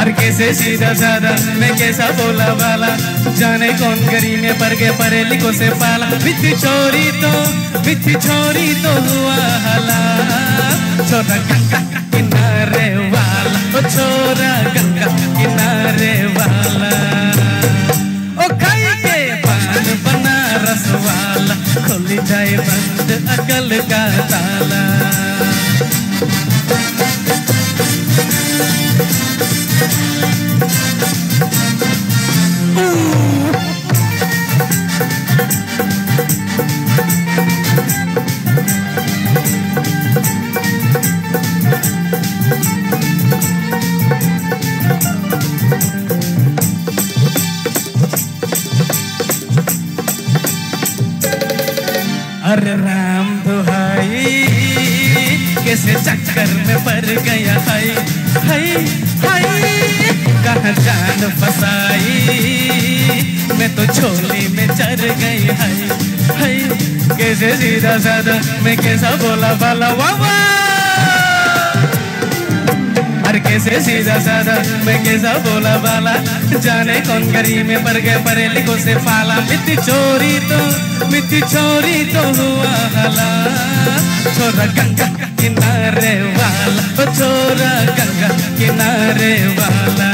और कैसे सीधा साधा, मैं कैसा भोला भाला, जाने कौन गली में पड़ गए परेलिकों से पाला। मिठी छोरी तो, मिठी छोरी तो हुआ हला, छोरा गंगा किनारे वाला, ओ छोरा गंगा किनारे वाला। ओ खाई के पान बनारस वाला, खुल जाए बंद अकल का ताला। अरे राम दुहाई, कैसे चक्कर में पड़ गया है, है, है। कहाँ जान फंसाई, मैं तो झोले में चढ़ गई है, है। कैसे सीधा साधा, मैं कैसा भोला भाला, वाह, वाह। अरे कैसे सीधा साधा, मैं कैसा भोला भाला, जाने कौन गली में पड़ गए परेलिकों से पाला। मिठी छोरी तो, मिठी छोरी तो हुआ हला, छोरा गंगा किनारे वाला, ओ छोरा गंगा किनारे वाला।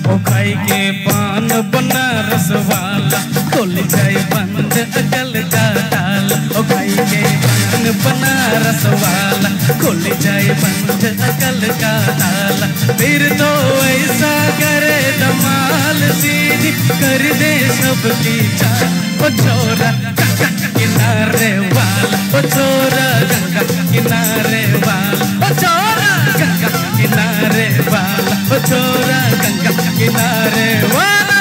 ओ खाई के पान बनारस वाला, खुल जाए बंद अकल का ताला। ओ खाई के पान बनारस वाला, खुल जाए बंद अकल का ताला। फिर तो ऐसा करे धमाल, सीधी कर दे सबकी चाल। ओ छोरा गंगा किनारे वाला, ओ छोरा गंगा किनारे वाला, ओ छोरा गंगा किनारे वाला, ओ छोरा गंगा किनारे वाला।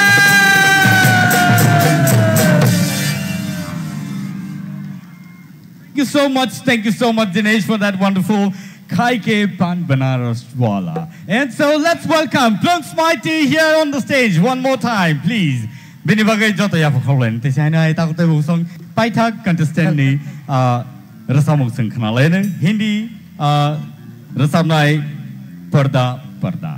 Thank you so much, thank you so much, Dinesh, for that wonderful Khai Ke Pan Banaras Wala. And so let's welcome Plunks Mighty here on the stage one more time, please. Bini bagwi joto yapha khawlaini tei saino ai takhuk tei bumung song paithak contestant ni, ah, rwchapmung chwng khwnalaino Hindi, ah, rwchapnai Parda Parda.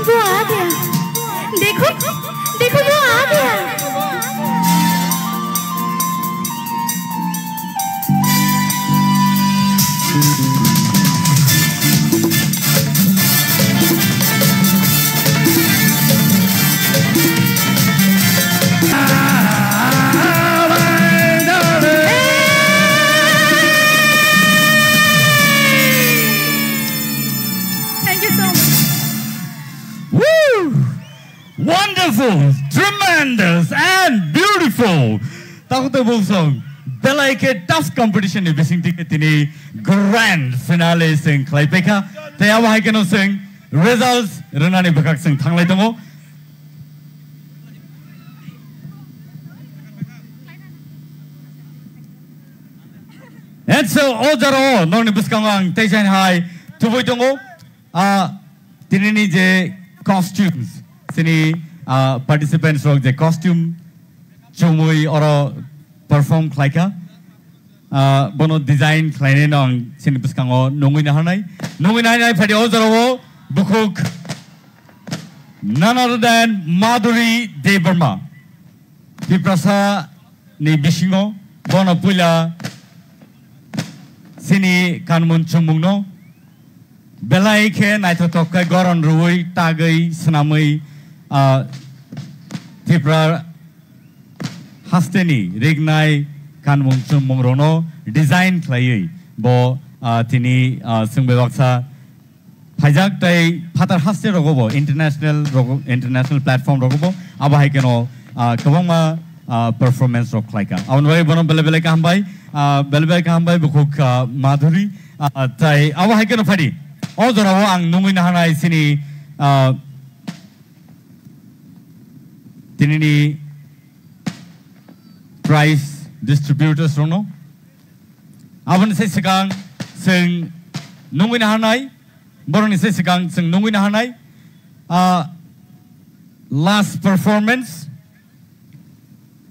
वो आ गया। देखो, देखो, वो आ गया। Beautiful, tremendous and beautiful. Takhuk tei bukhuk song, belai khe tough competition ni bising twi khe tini grand finale sing khlai paikha. Tei abo hai kheno sing results rwnani bwkhak sing thanglai tongo. And so, o jora o nokni bwskango ang tei jain hai tubui tongo. Ah, tinini je costumes, sini, ah, participants rok je costume chumui oro perform khlaikha, ah, bono design khlainai no ang sini bwskango nungui naharnai. Nungui naharnai phadi o jora o bukhuk none other than Madhuri Debbarma. Tiprasa ni bisingo bono puila sini kanmung chumungno belai khe naithothok khe goron rwui tagwi swnamwi, ah, Tripura hasteni rignai kanmung chumung rokno design khlaiwi bo, ah, tini, ah, chwng bai baksa phaijak tei phatar haste rogo bo international rogo, international platform rogo bo abo hai kheno, ah, kwbangma, ah, performance rok khlaika. Aboni bagwi bono belai belai kaham bai, ah, belai belai kaham bai bukhuk, ah, Madhuri, ah, tei abo hai kheno phadi. O jorao ang nungui naharnai sini, ah, tinini prize distributors rokno. Aboni sai swkang chwng nungui naharnai, borokni sai swkang chwng nungui naharnai, ah, last performance,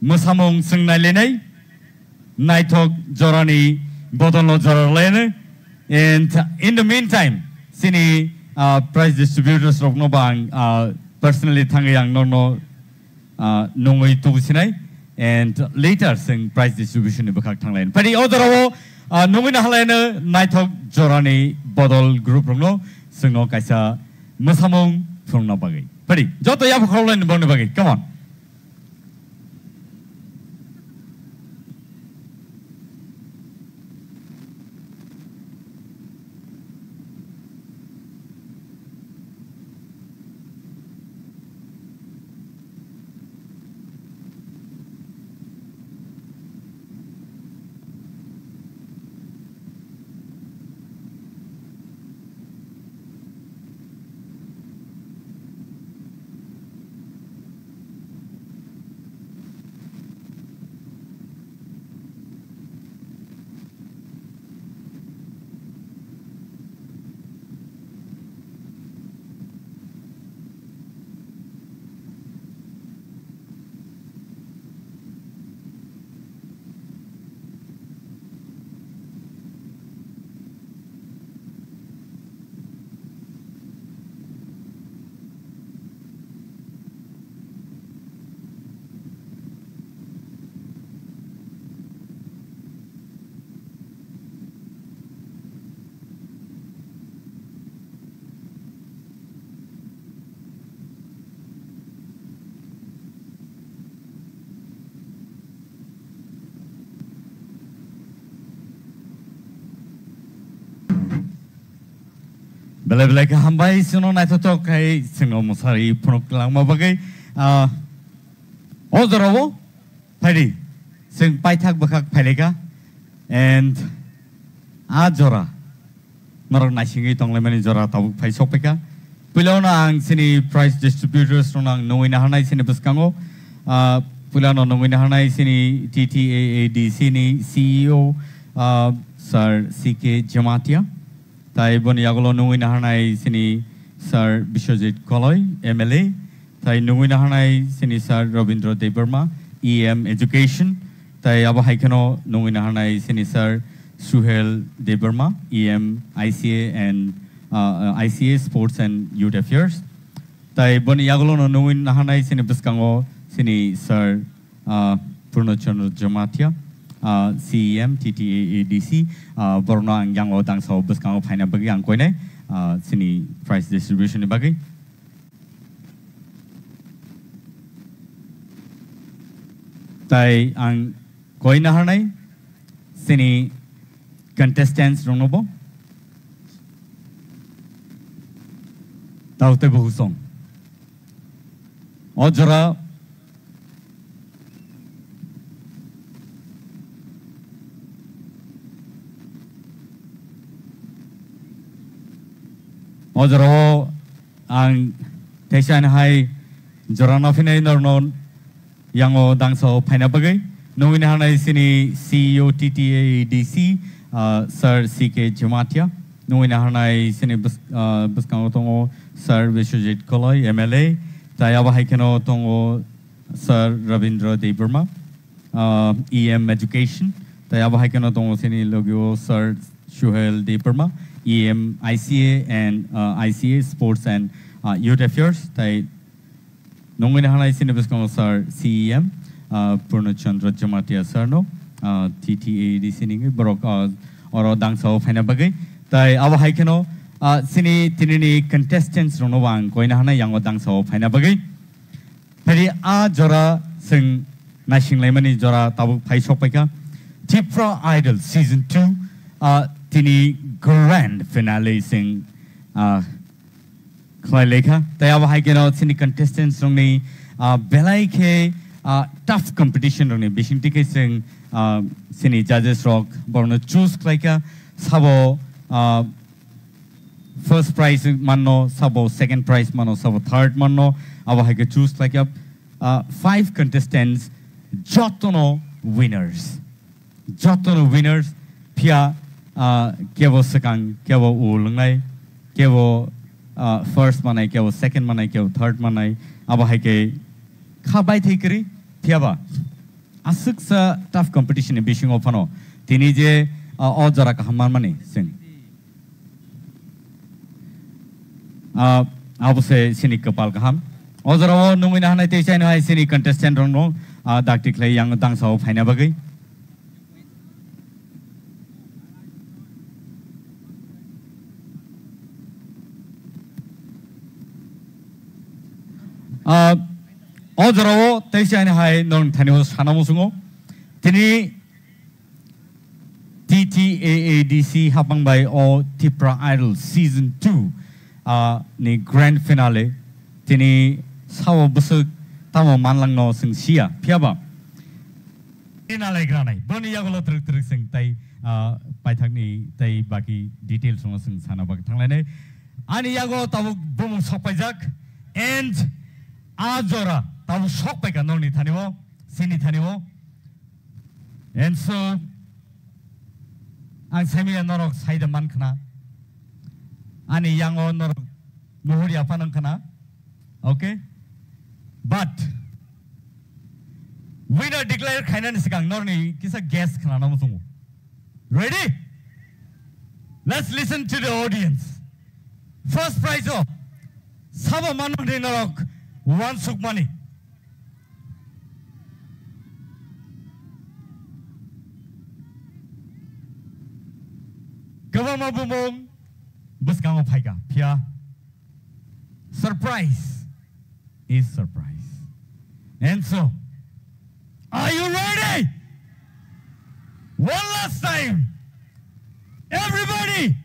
mwsamung chwng nailainai, naithok jorani bodolno jora rwlainai. And in the meantime, chini, ah, prize distributors rokno bo ang, ah, personally thangwi ang nokno ah, nungwi tubusinai, and later chwng prize distribution ni bwkhak thanglaini. Phadi o jorao, ah, nungwi naharlaino naithok jorani bodol group rokno chwngno kaisa mwsamung phunukna bagwi. Phadi joto yapha khoroknai borokni bagwi. Come on. Belai belai khe hambai, chwngno naithothok khai chwngno mwsari phunuk langma bagwi. Ah, o jorao phaidi, chwng paithak bwkhak phailaikha, and a jora norok naisingwi tonglaimani jora tabuk phai sokphaikha. Puilano ang chini prize distributors rokno ang nungwi naharnai chini bwskango. Ah, puilano nungwi naharnai chini T T A A D C ni C E O, ah, Sir C K Jamatia. Tai boni yagulo nungwi naharnai chini Sir Biswajit Koloi, M L A. Tai nungwi naharnai chini Sir Rabindra Debbarma, E M Education. Tai abo hai kheno nungwi naharnai chini Sir Suhel Debbarma, E M I C A and, uh, uh, I C A, Sports and Youth Affairs. Tai boni yagulono nungwi naharnai chini bwskango chini Sir, uh, Purno Chandra Jamatia, uh, C E M, T T A A D C, uh, borokno ang yango dangsao bwskango phaina bagwi ang koinai, uh, chini prize distribution ni bagwi. Tai ang koi naharnai chini contestants rokno bo. Tao tei bo husong. O jora, o jorao ang teisa hai jora no phinai norno yango dangsa o phaina bagwi. Nungwi naharnai chini C E O T T A A D C, ah, Sir C K Jamatia. Nungwi naharnai chini bwsk-, ah, bwskango tongo Sir Biswajit Koloi, M L A. Tai abo hai kheno tongo Sir Rabindra Debbarma, ah, E M Education. Tai abo hai kheno tongo chini logio Sir Suhel Debbarma, E M I C A and, ah, I C A Sports and, ah, Youth Affairs. Tai nungwi naharnai chini bwskango Sir C E M, ah, Purno Chandra Jamatia Sir no, ah, T T A D C ningwi borok, ah, oro dangsa o phaina bagwi. Tai abo hai kheno, ah, chini tinini contestants rokno bo ang koina hanai yango dangsa o phaina bagwi. Phari a jora chwng naisinglaimani jora tabuk phai sokpaikha. Tipra Idol Season two, ah, tini grand finale chwng, ah, khlai laikha. Tai abo hai kheno chini contestants rokni, ah, belai khe, ah, tough competition rokni bisingtwi khe chwng, ah, chini judges rok borokno choose khlaikha. Sabo, ah, first prize manno, sabo second prize manno, sabo third manno, abo hai khe choose khlaikha. Ah, five contestants jotono winners. Jotono winners, phiya, ah, kebo swkang, kebo ulwngnai, kebo, ah, first manai, kebo second manai, kebo third manai, abo hai khe kha baithai kwrwi, phiyaba aswksa tough competition ni bisingo phano tini je, ah, o jora kaham manmani chwng. Ah, abo se chini kwpal kaham. O jorao nungwi naharnai tei chaino hai chini contestant rokno, ah, dakti khlai yang dangsa o phaina bagwi. Ah, o jorao tei chaino hai norok thani o sana muchungo. Tini T T A A D C hapang bai o Tipra Idol Season two, ah, ni grand finale. Tini sao bwswk tamo manlangno chwng siya, phiyaba? Ina laikranai, boni yagulo twrwk twrwk chwng tai, ah, paithakni tai baki details no chwng sana bagwi thanglainai. Ani yago tabuk bumung sokpaijak and a jora tabuk sokpaikha norni thani o, chini thani o. And so, ang saimanya norok saida man khna. Ani yango norok nuhur ya phano khna. Okay? But winner declare khainani swkang norni kisa guess khna namo chungo. Ready? Let's listen to the audience. First prize o sabo manmani norok wansukmani. Kwbangma bumung bwskango phaikha, phiya surprise is surprise. And so, are you ready? One last time. Everybody,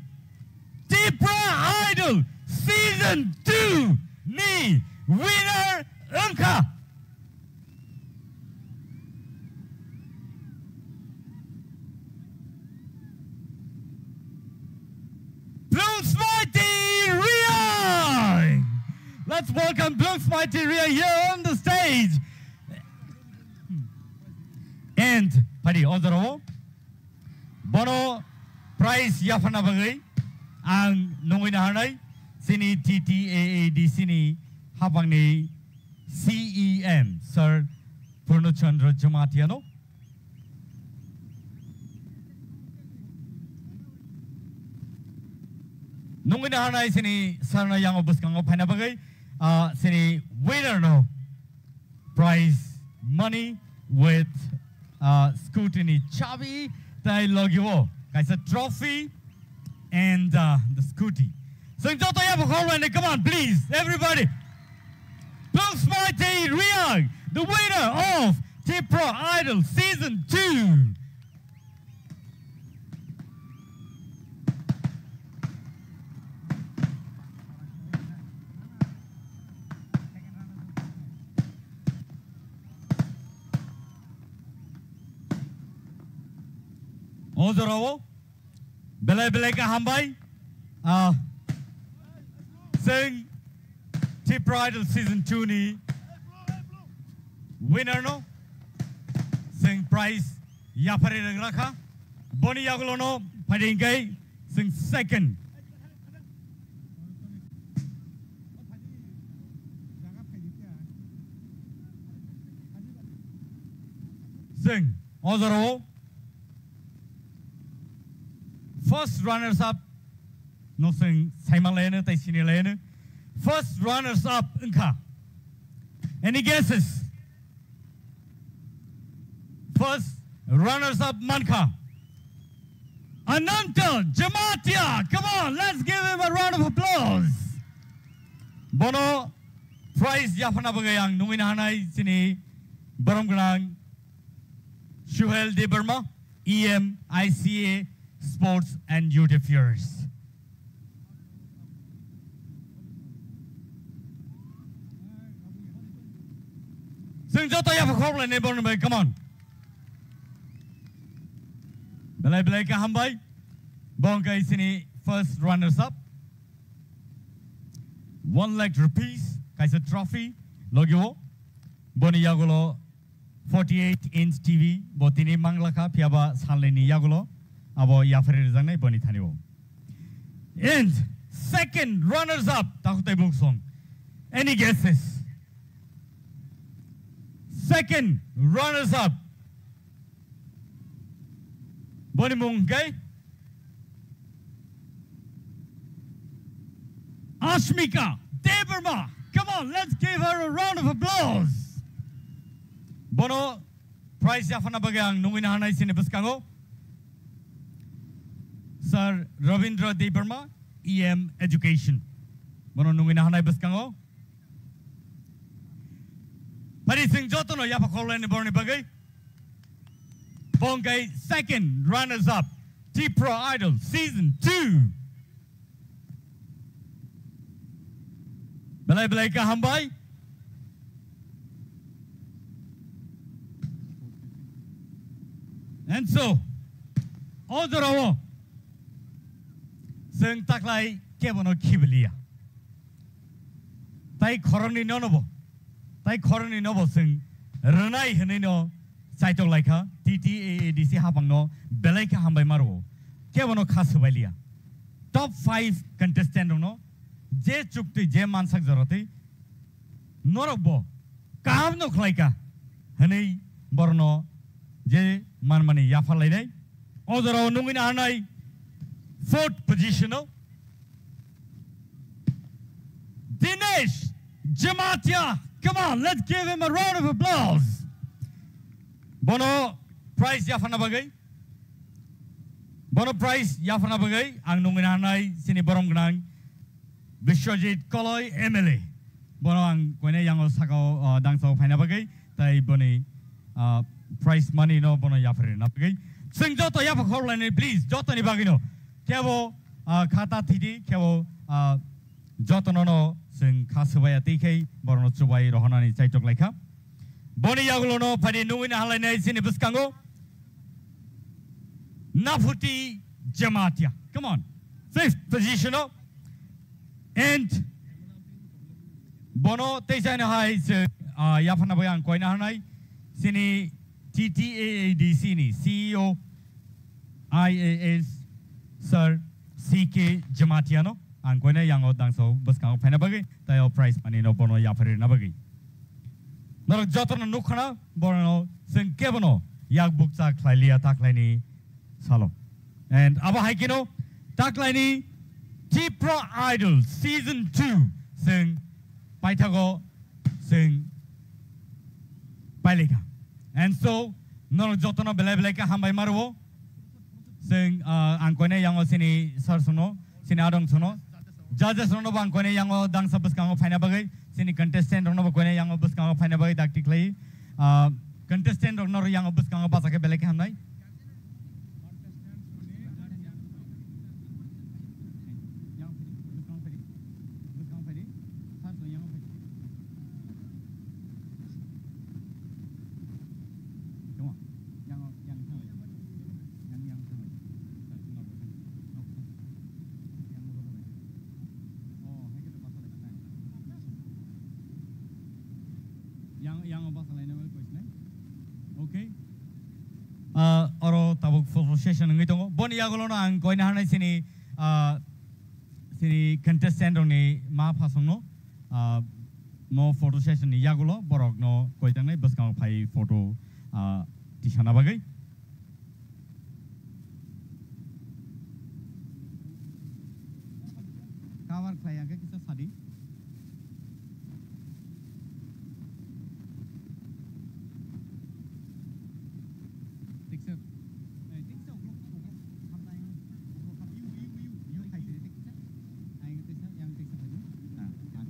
Tipra Idol Season two ni winner wngkha Blungsmaiti Riang. Let's welcome Blungsmaiti Riang here on the stage. And padi ojoro bono prize yaphana bagwi ang nungwi naharnai chini T T A A D C ni hapangni C E M Sir Purno Chandra Jamatia no. Nungwi naharnai chini sir no yango bwskango phaina bagwi, ah, chini winner no prize money with, uh, scooty ni chabi tai logi o kaisa trophy and, uh, the scooty. So joto yabo khorwani, come on, please, everybody. Blungsmaiti Riang, the winner of Tipra Idol Season two. O jorao belai belai khe hambai. Ah, chwng Tipra Idol Season two ni winner no chwng prize yapharwi rwngrakha. Boni yagulono phaidi hwnkhe chwng second. Chwng o jorao first runners up no chwng saima laino tei sini laino. First runners up wngkha. Any guesses? First runners up mankha Ananta Jamatia. Come on, let's give him a round of applause. Bono prize yaphana bagwi ang nungwi nahanai chini borom gwnang Suhel Debbarma, E M, I C A, Sports and Youth Affairs. Chwng joto yapha khorokhlainai borokni bai, come on. Belai belai khe hambai. Bo wngkha chini first runners up. One lakh rupees, kaisa trophy, logio. Boni yagulo forty-eight inch T V, bo tini manglakha, phiyaba salnini yagulo. Abo yapharwi rwjaknai boni thani o. And second runners up, takhuk tei buksong. Any guesses? Second runners up. Boni mung hwnkhe Ashmika Debbarma. Come on, let's give her a round of applause. Bono prize yaphana bagwi ang nungwi nahanai chini bwskango Sir Rabindra Debbarma, E M Education. Bono nungwi nahanai bwskango. Phaidi chwng jotono yapha khorokhlainai borokni bagwi. Bo wngkha second runners up Tipra Idol Season two. Belai belai khe hambai. And so, o jorao chwng taklai kebono khibiliya. Tai khoroknwi nono bo, tai khoroknwi nobo chwng rwnai hwnwi no chaitok laikha, T T A A D C hapang no belai khe hambai ma rwo. Kebono kha swbailiya. Top five contestant rokno je chuktwi, je mansak joratwi norok bo kaham no khlaika hwnwi borno je manmani yapharlainai. O jorao nungwi nahanai fourth position o Dinesh Jamatia. Come on, let's give him a round of applause. Bono prize yaphana bagwi, bono prize yaphana bagwi ang nungwi nahanai chini borom gwnang Biswajit Koloi M L A. Bono ang koine yango sakao, uh, dangsao phaina bagwi, tai boni, uh, prize money no bono yapharwi rwna bagwi. Chwng joto yapha khorokhlainai, please, jotoni bagwino. Kebo, uh, khata thidi, kebo, uh, jotono no chwng kha swbaiya tei khai borokno chubai rohornani chaitok laikha. Boni yagulono phaidi nungwi nahanlainai chini bwskango Nafuti Jamatia. Come on. Fifth position o. And bono tei jaino hai se, ah, yaphana bai ang koina hanai. Chini T T A A D C ni C E O I A S Sir C K Jamatia no ang koina yango dangso bwskango phaina bagwi, tai o prize money no bono yapharwi rwna bagwi. Norok jotono nukha na, bono chwng kebono yak bukcha khlai liya taklaini salo. And abo hai kino taklaini Tipra Idol Season two chwng paithago chwng pailaikha. And so, norok jotono belai belai khe hambai ma rwo. Chwng, ah, ang koine yango chini sir sono, chini adong sono. Judges rokno bo ang koine yango dangsa bwskango phaina bagwi, chini contestant rokno bo koine yango bwskango phaina bagwi dakti khlai. Ah, contestant rokno yango bwskango bacha khe belai khe hamnai. Yang, yang o basa laina bai koisnai. Okay. Ah, oro tabuk photo session wngwi tongo. Boni yagulono ang koina hanai sini, ah, sini contestant rokni ma phasongno, ah, mo photo session ni yagulo borokno koijaknai bwskango phai photo, ah, tisana bagwi. Cover khlai ya khe kisa sadi. Tiksa, eh, tiksa uklok, uklok, hamnai, uklok, ham, iu, iu, iu, iu, khai sini, tiksa. Aing tiksa, yang tiksa khai sini. Ah, ah.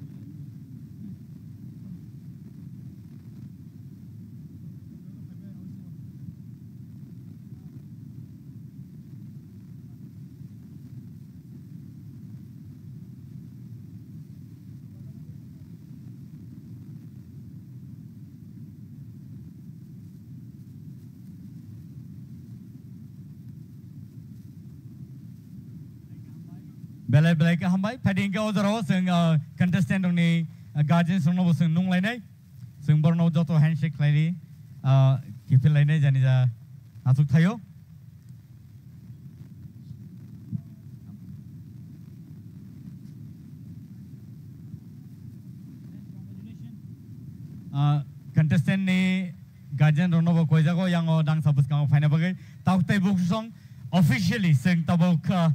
Belai belai khe hambai. Phaidi hwnkhe o jorao chwng, ah, contestant rokni, ah, guardians rokno bo chwng nung lainai. Chwng borokno joto handshake khlaidi, ah, kiphil lainai jani ja achuk thaio. Ah, contestant ni guardian rokno bo koijago, yang o dangsa bwskango phaina bagwi. Tabuk tei buk song officially chwng tabuk, ah,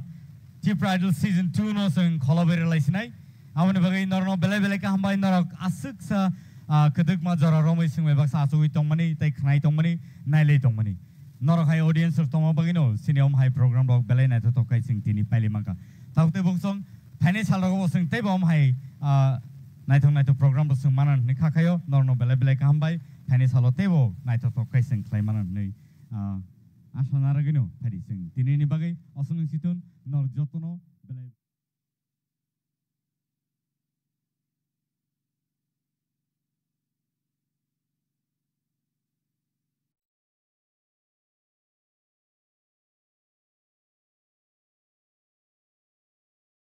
Tipra Idol season two no chwng kholo berwi lai sinai. Aboni bagwi norokno belai belai khe hambai, norok aswksa, ah, kwdwkma jora romwi swngbai baksa achugwi tongmani tei khnai tongmani, nailai tongmani. Norok hai audience rok tongma bagwino chini om hai program rok belai naithothok khai chwng tini pailai mankha. Tabuk tei buk song phainai sal rogo bo chwng teibo om hai, ah, naithok naithok program rok chwng mana hwnwi kha khaio. Norokno belai belai khe hambai, phainai salo teibo naithothok khai chwng khlai mana hwnwi, ah, asha narwgwino phaidi chwng tinini bagwi. Oswk nung situng norok jotono belai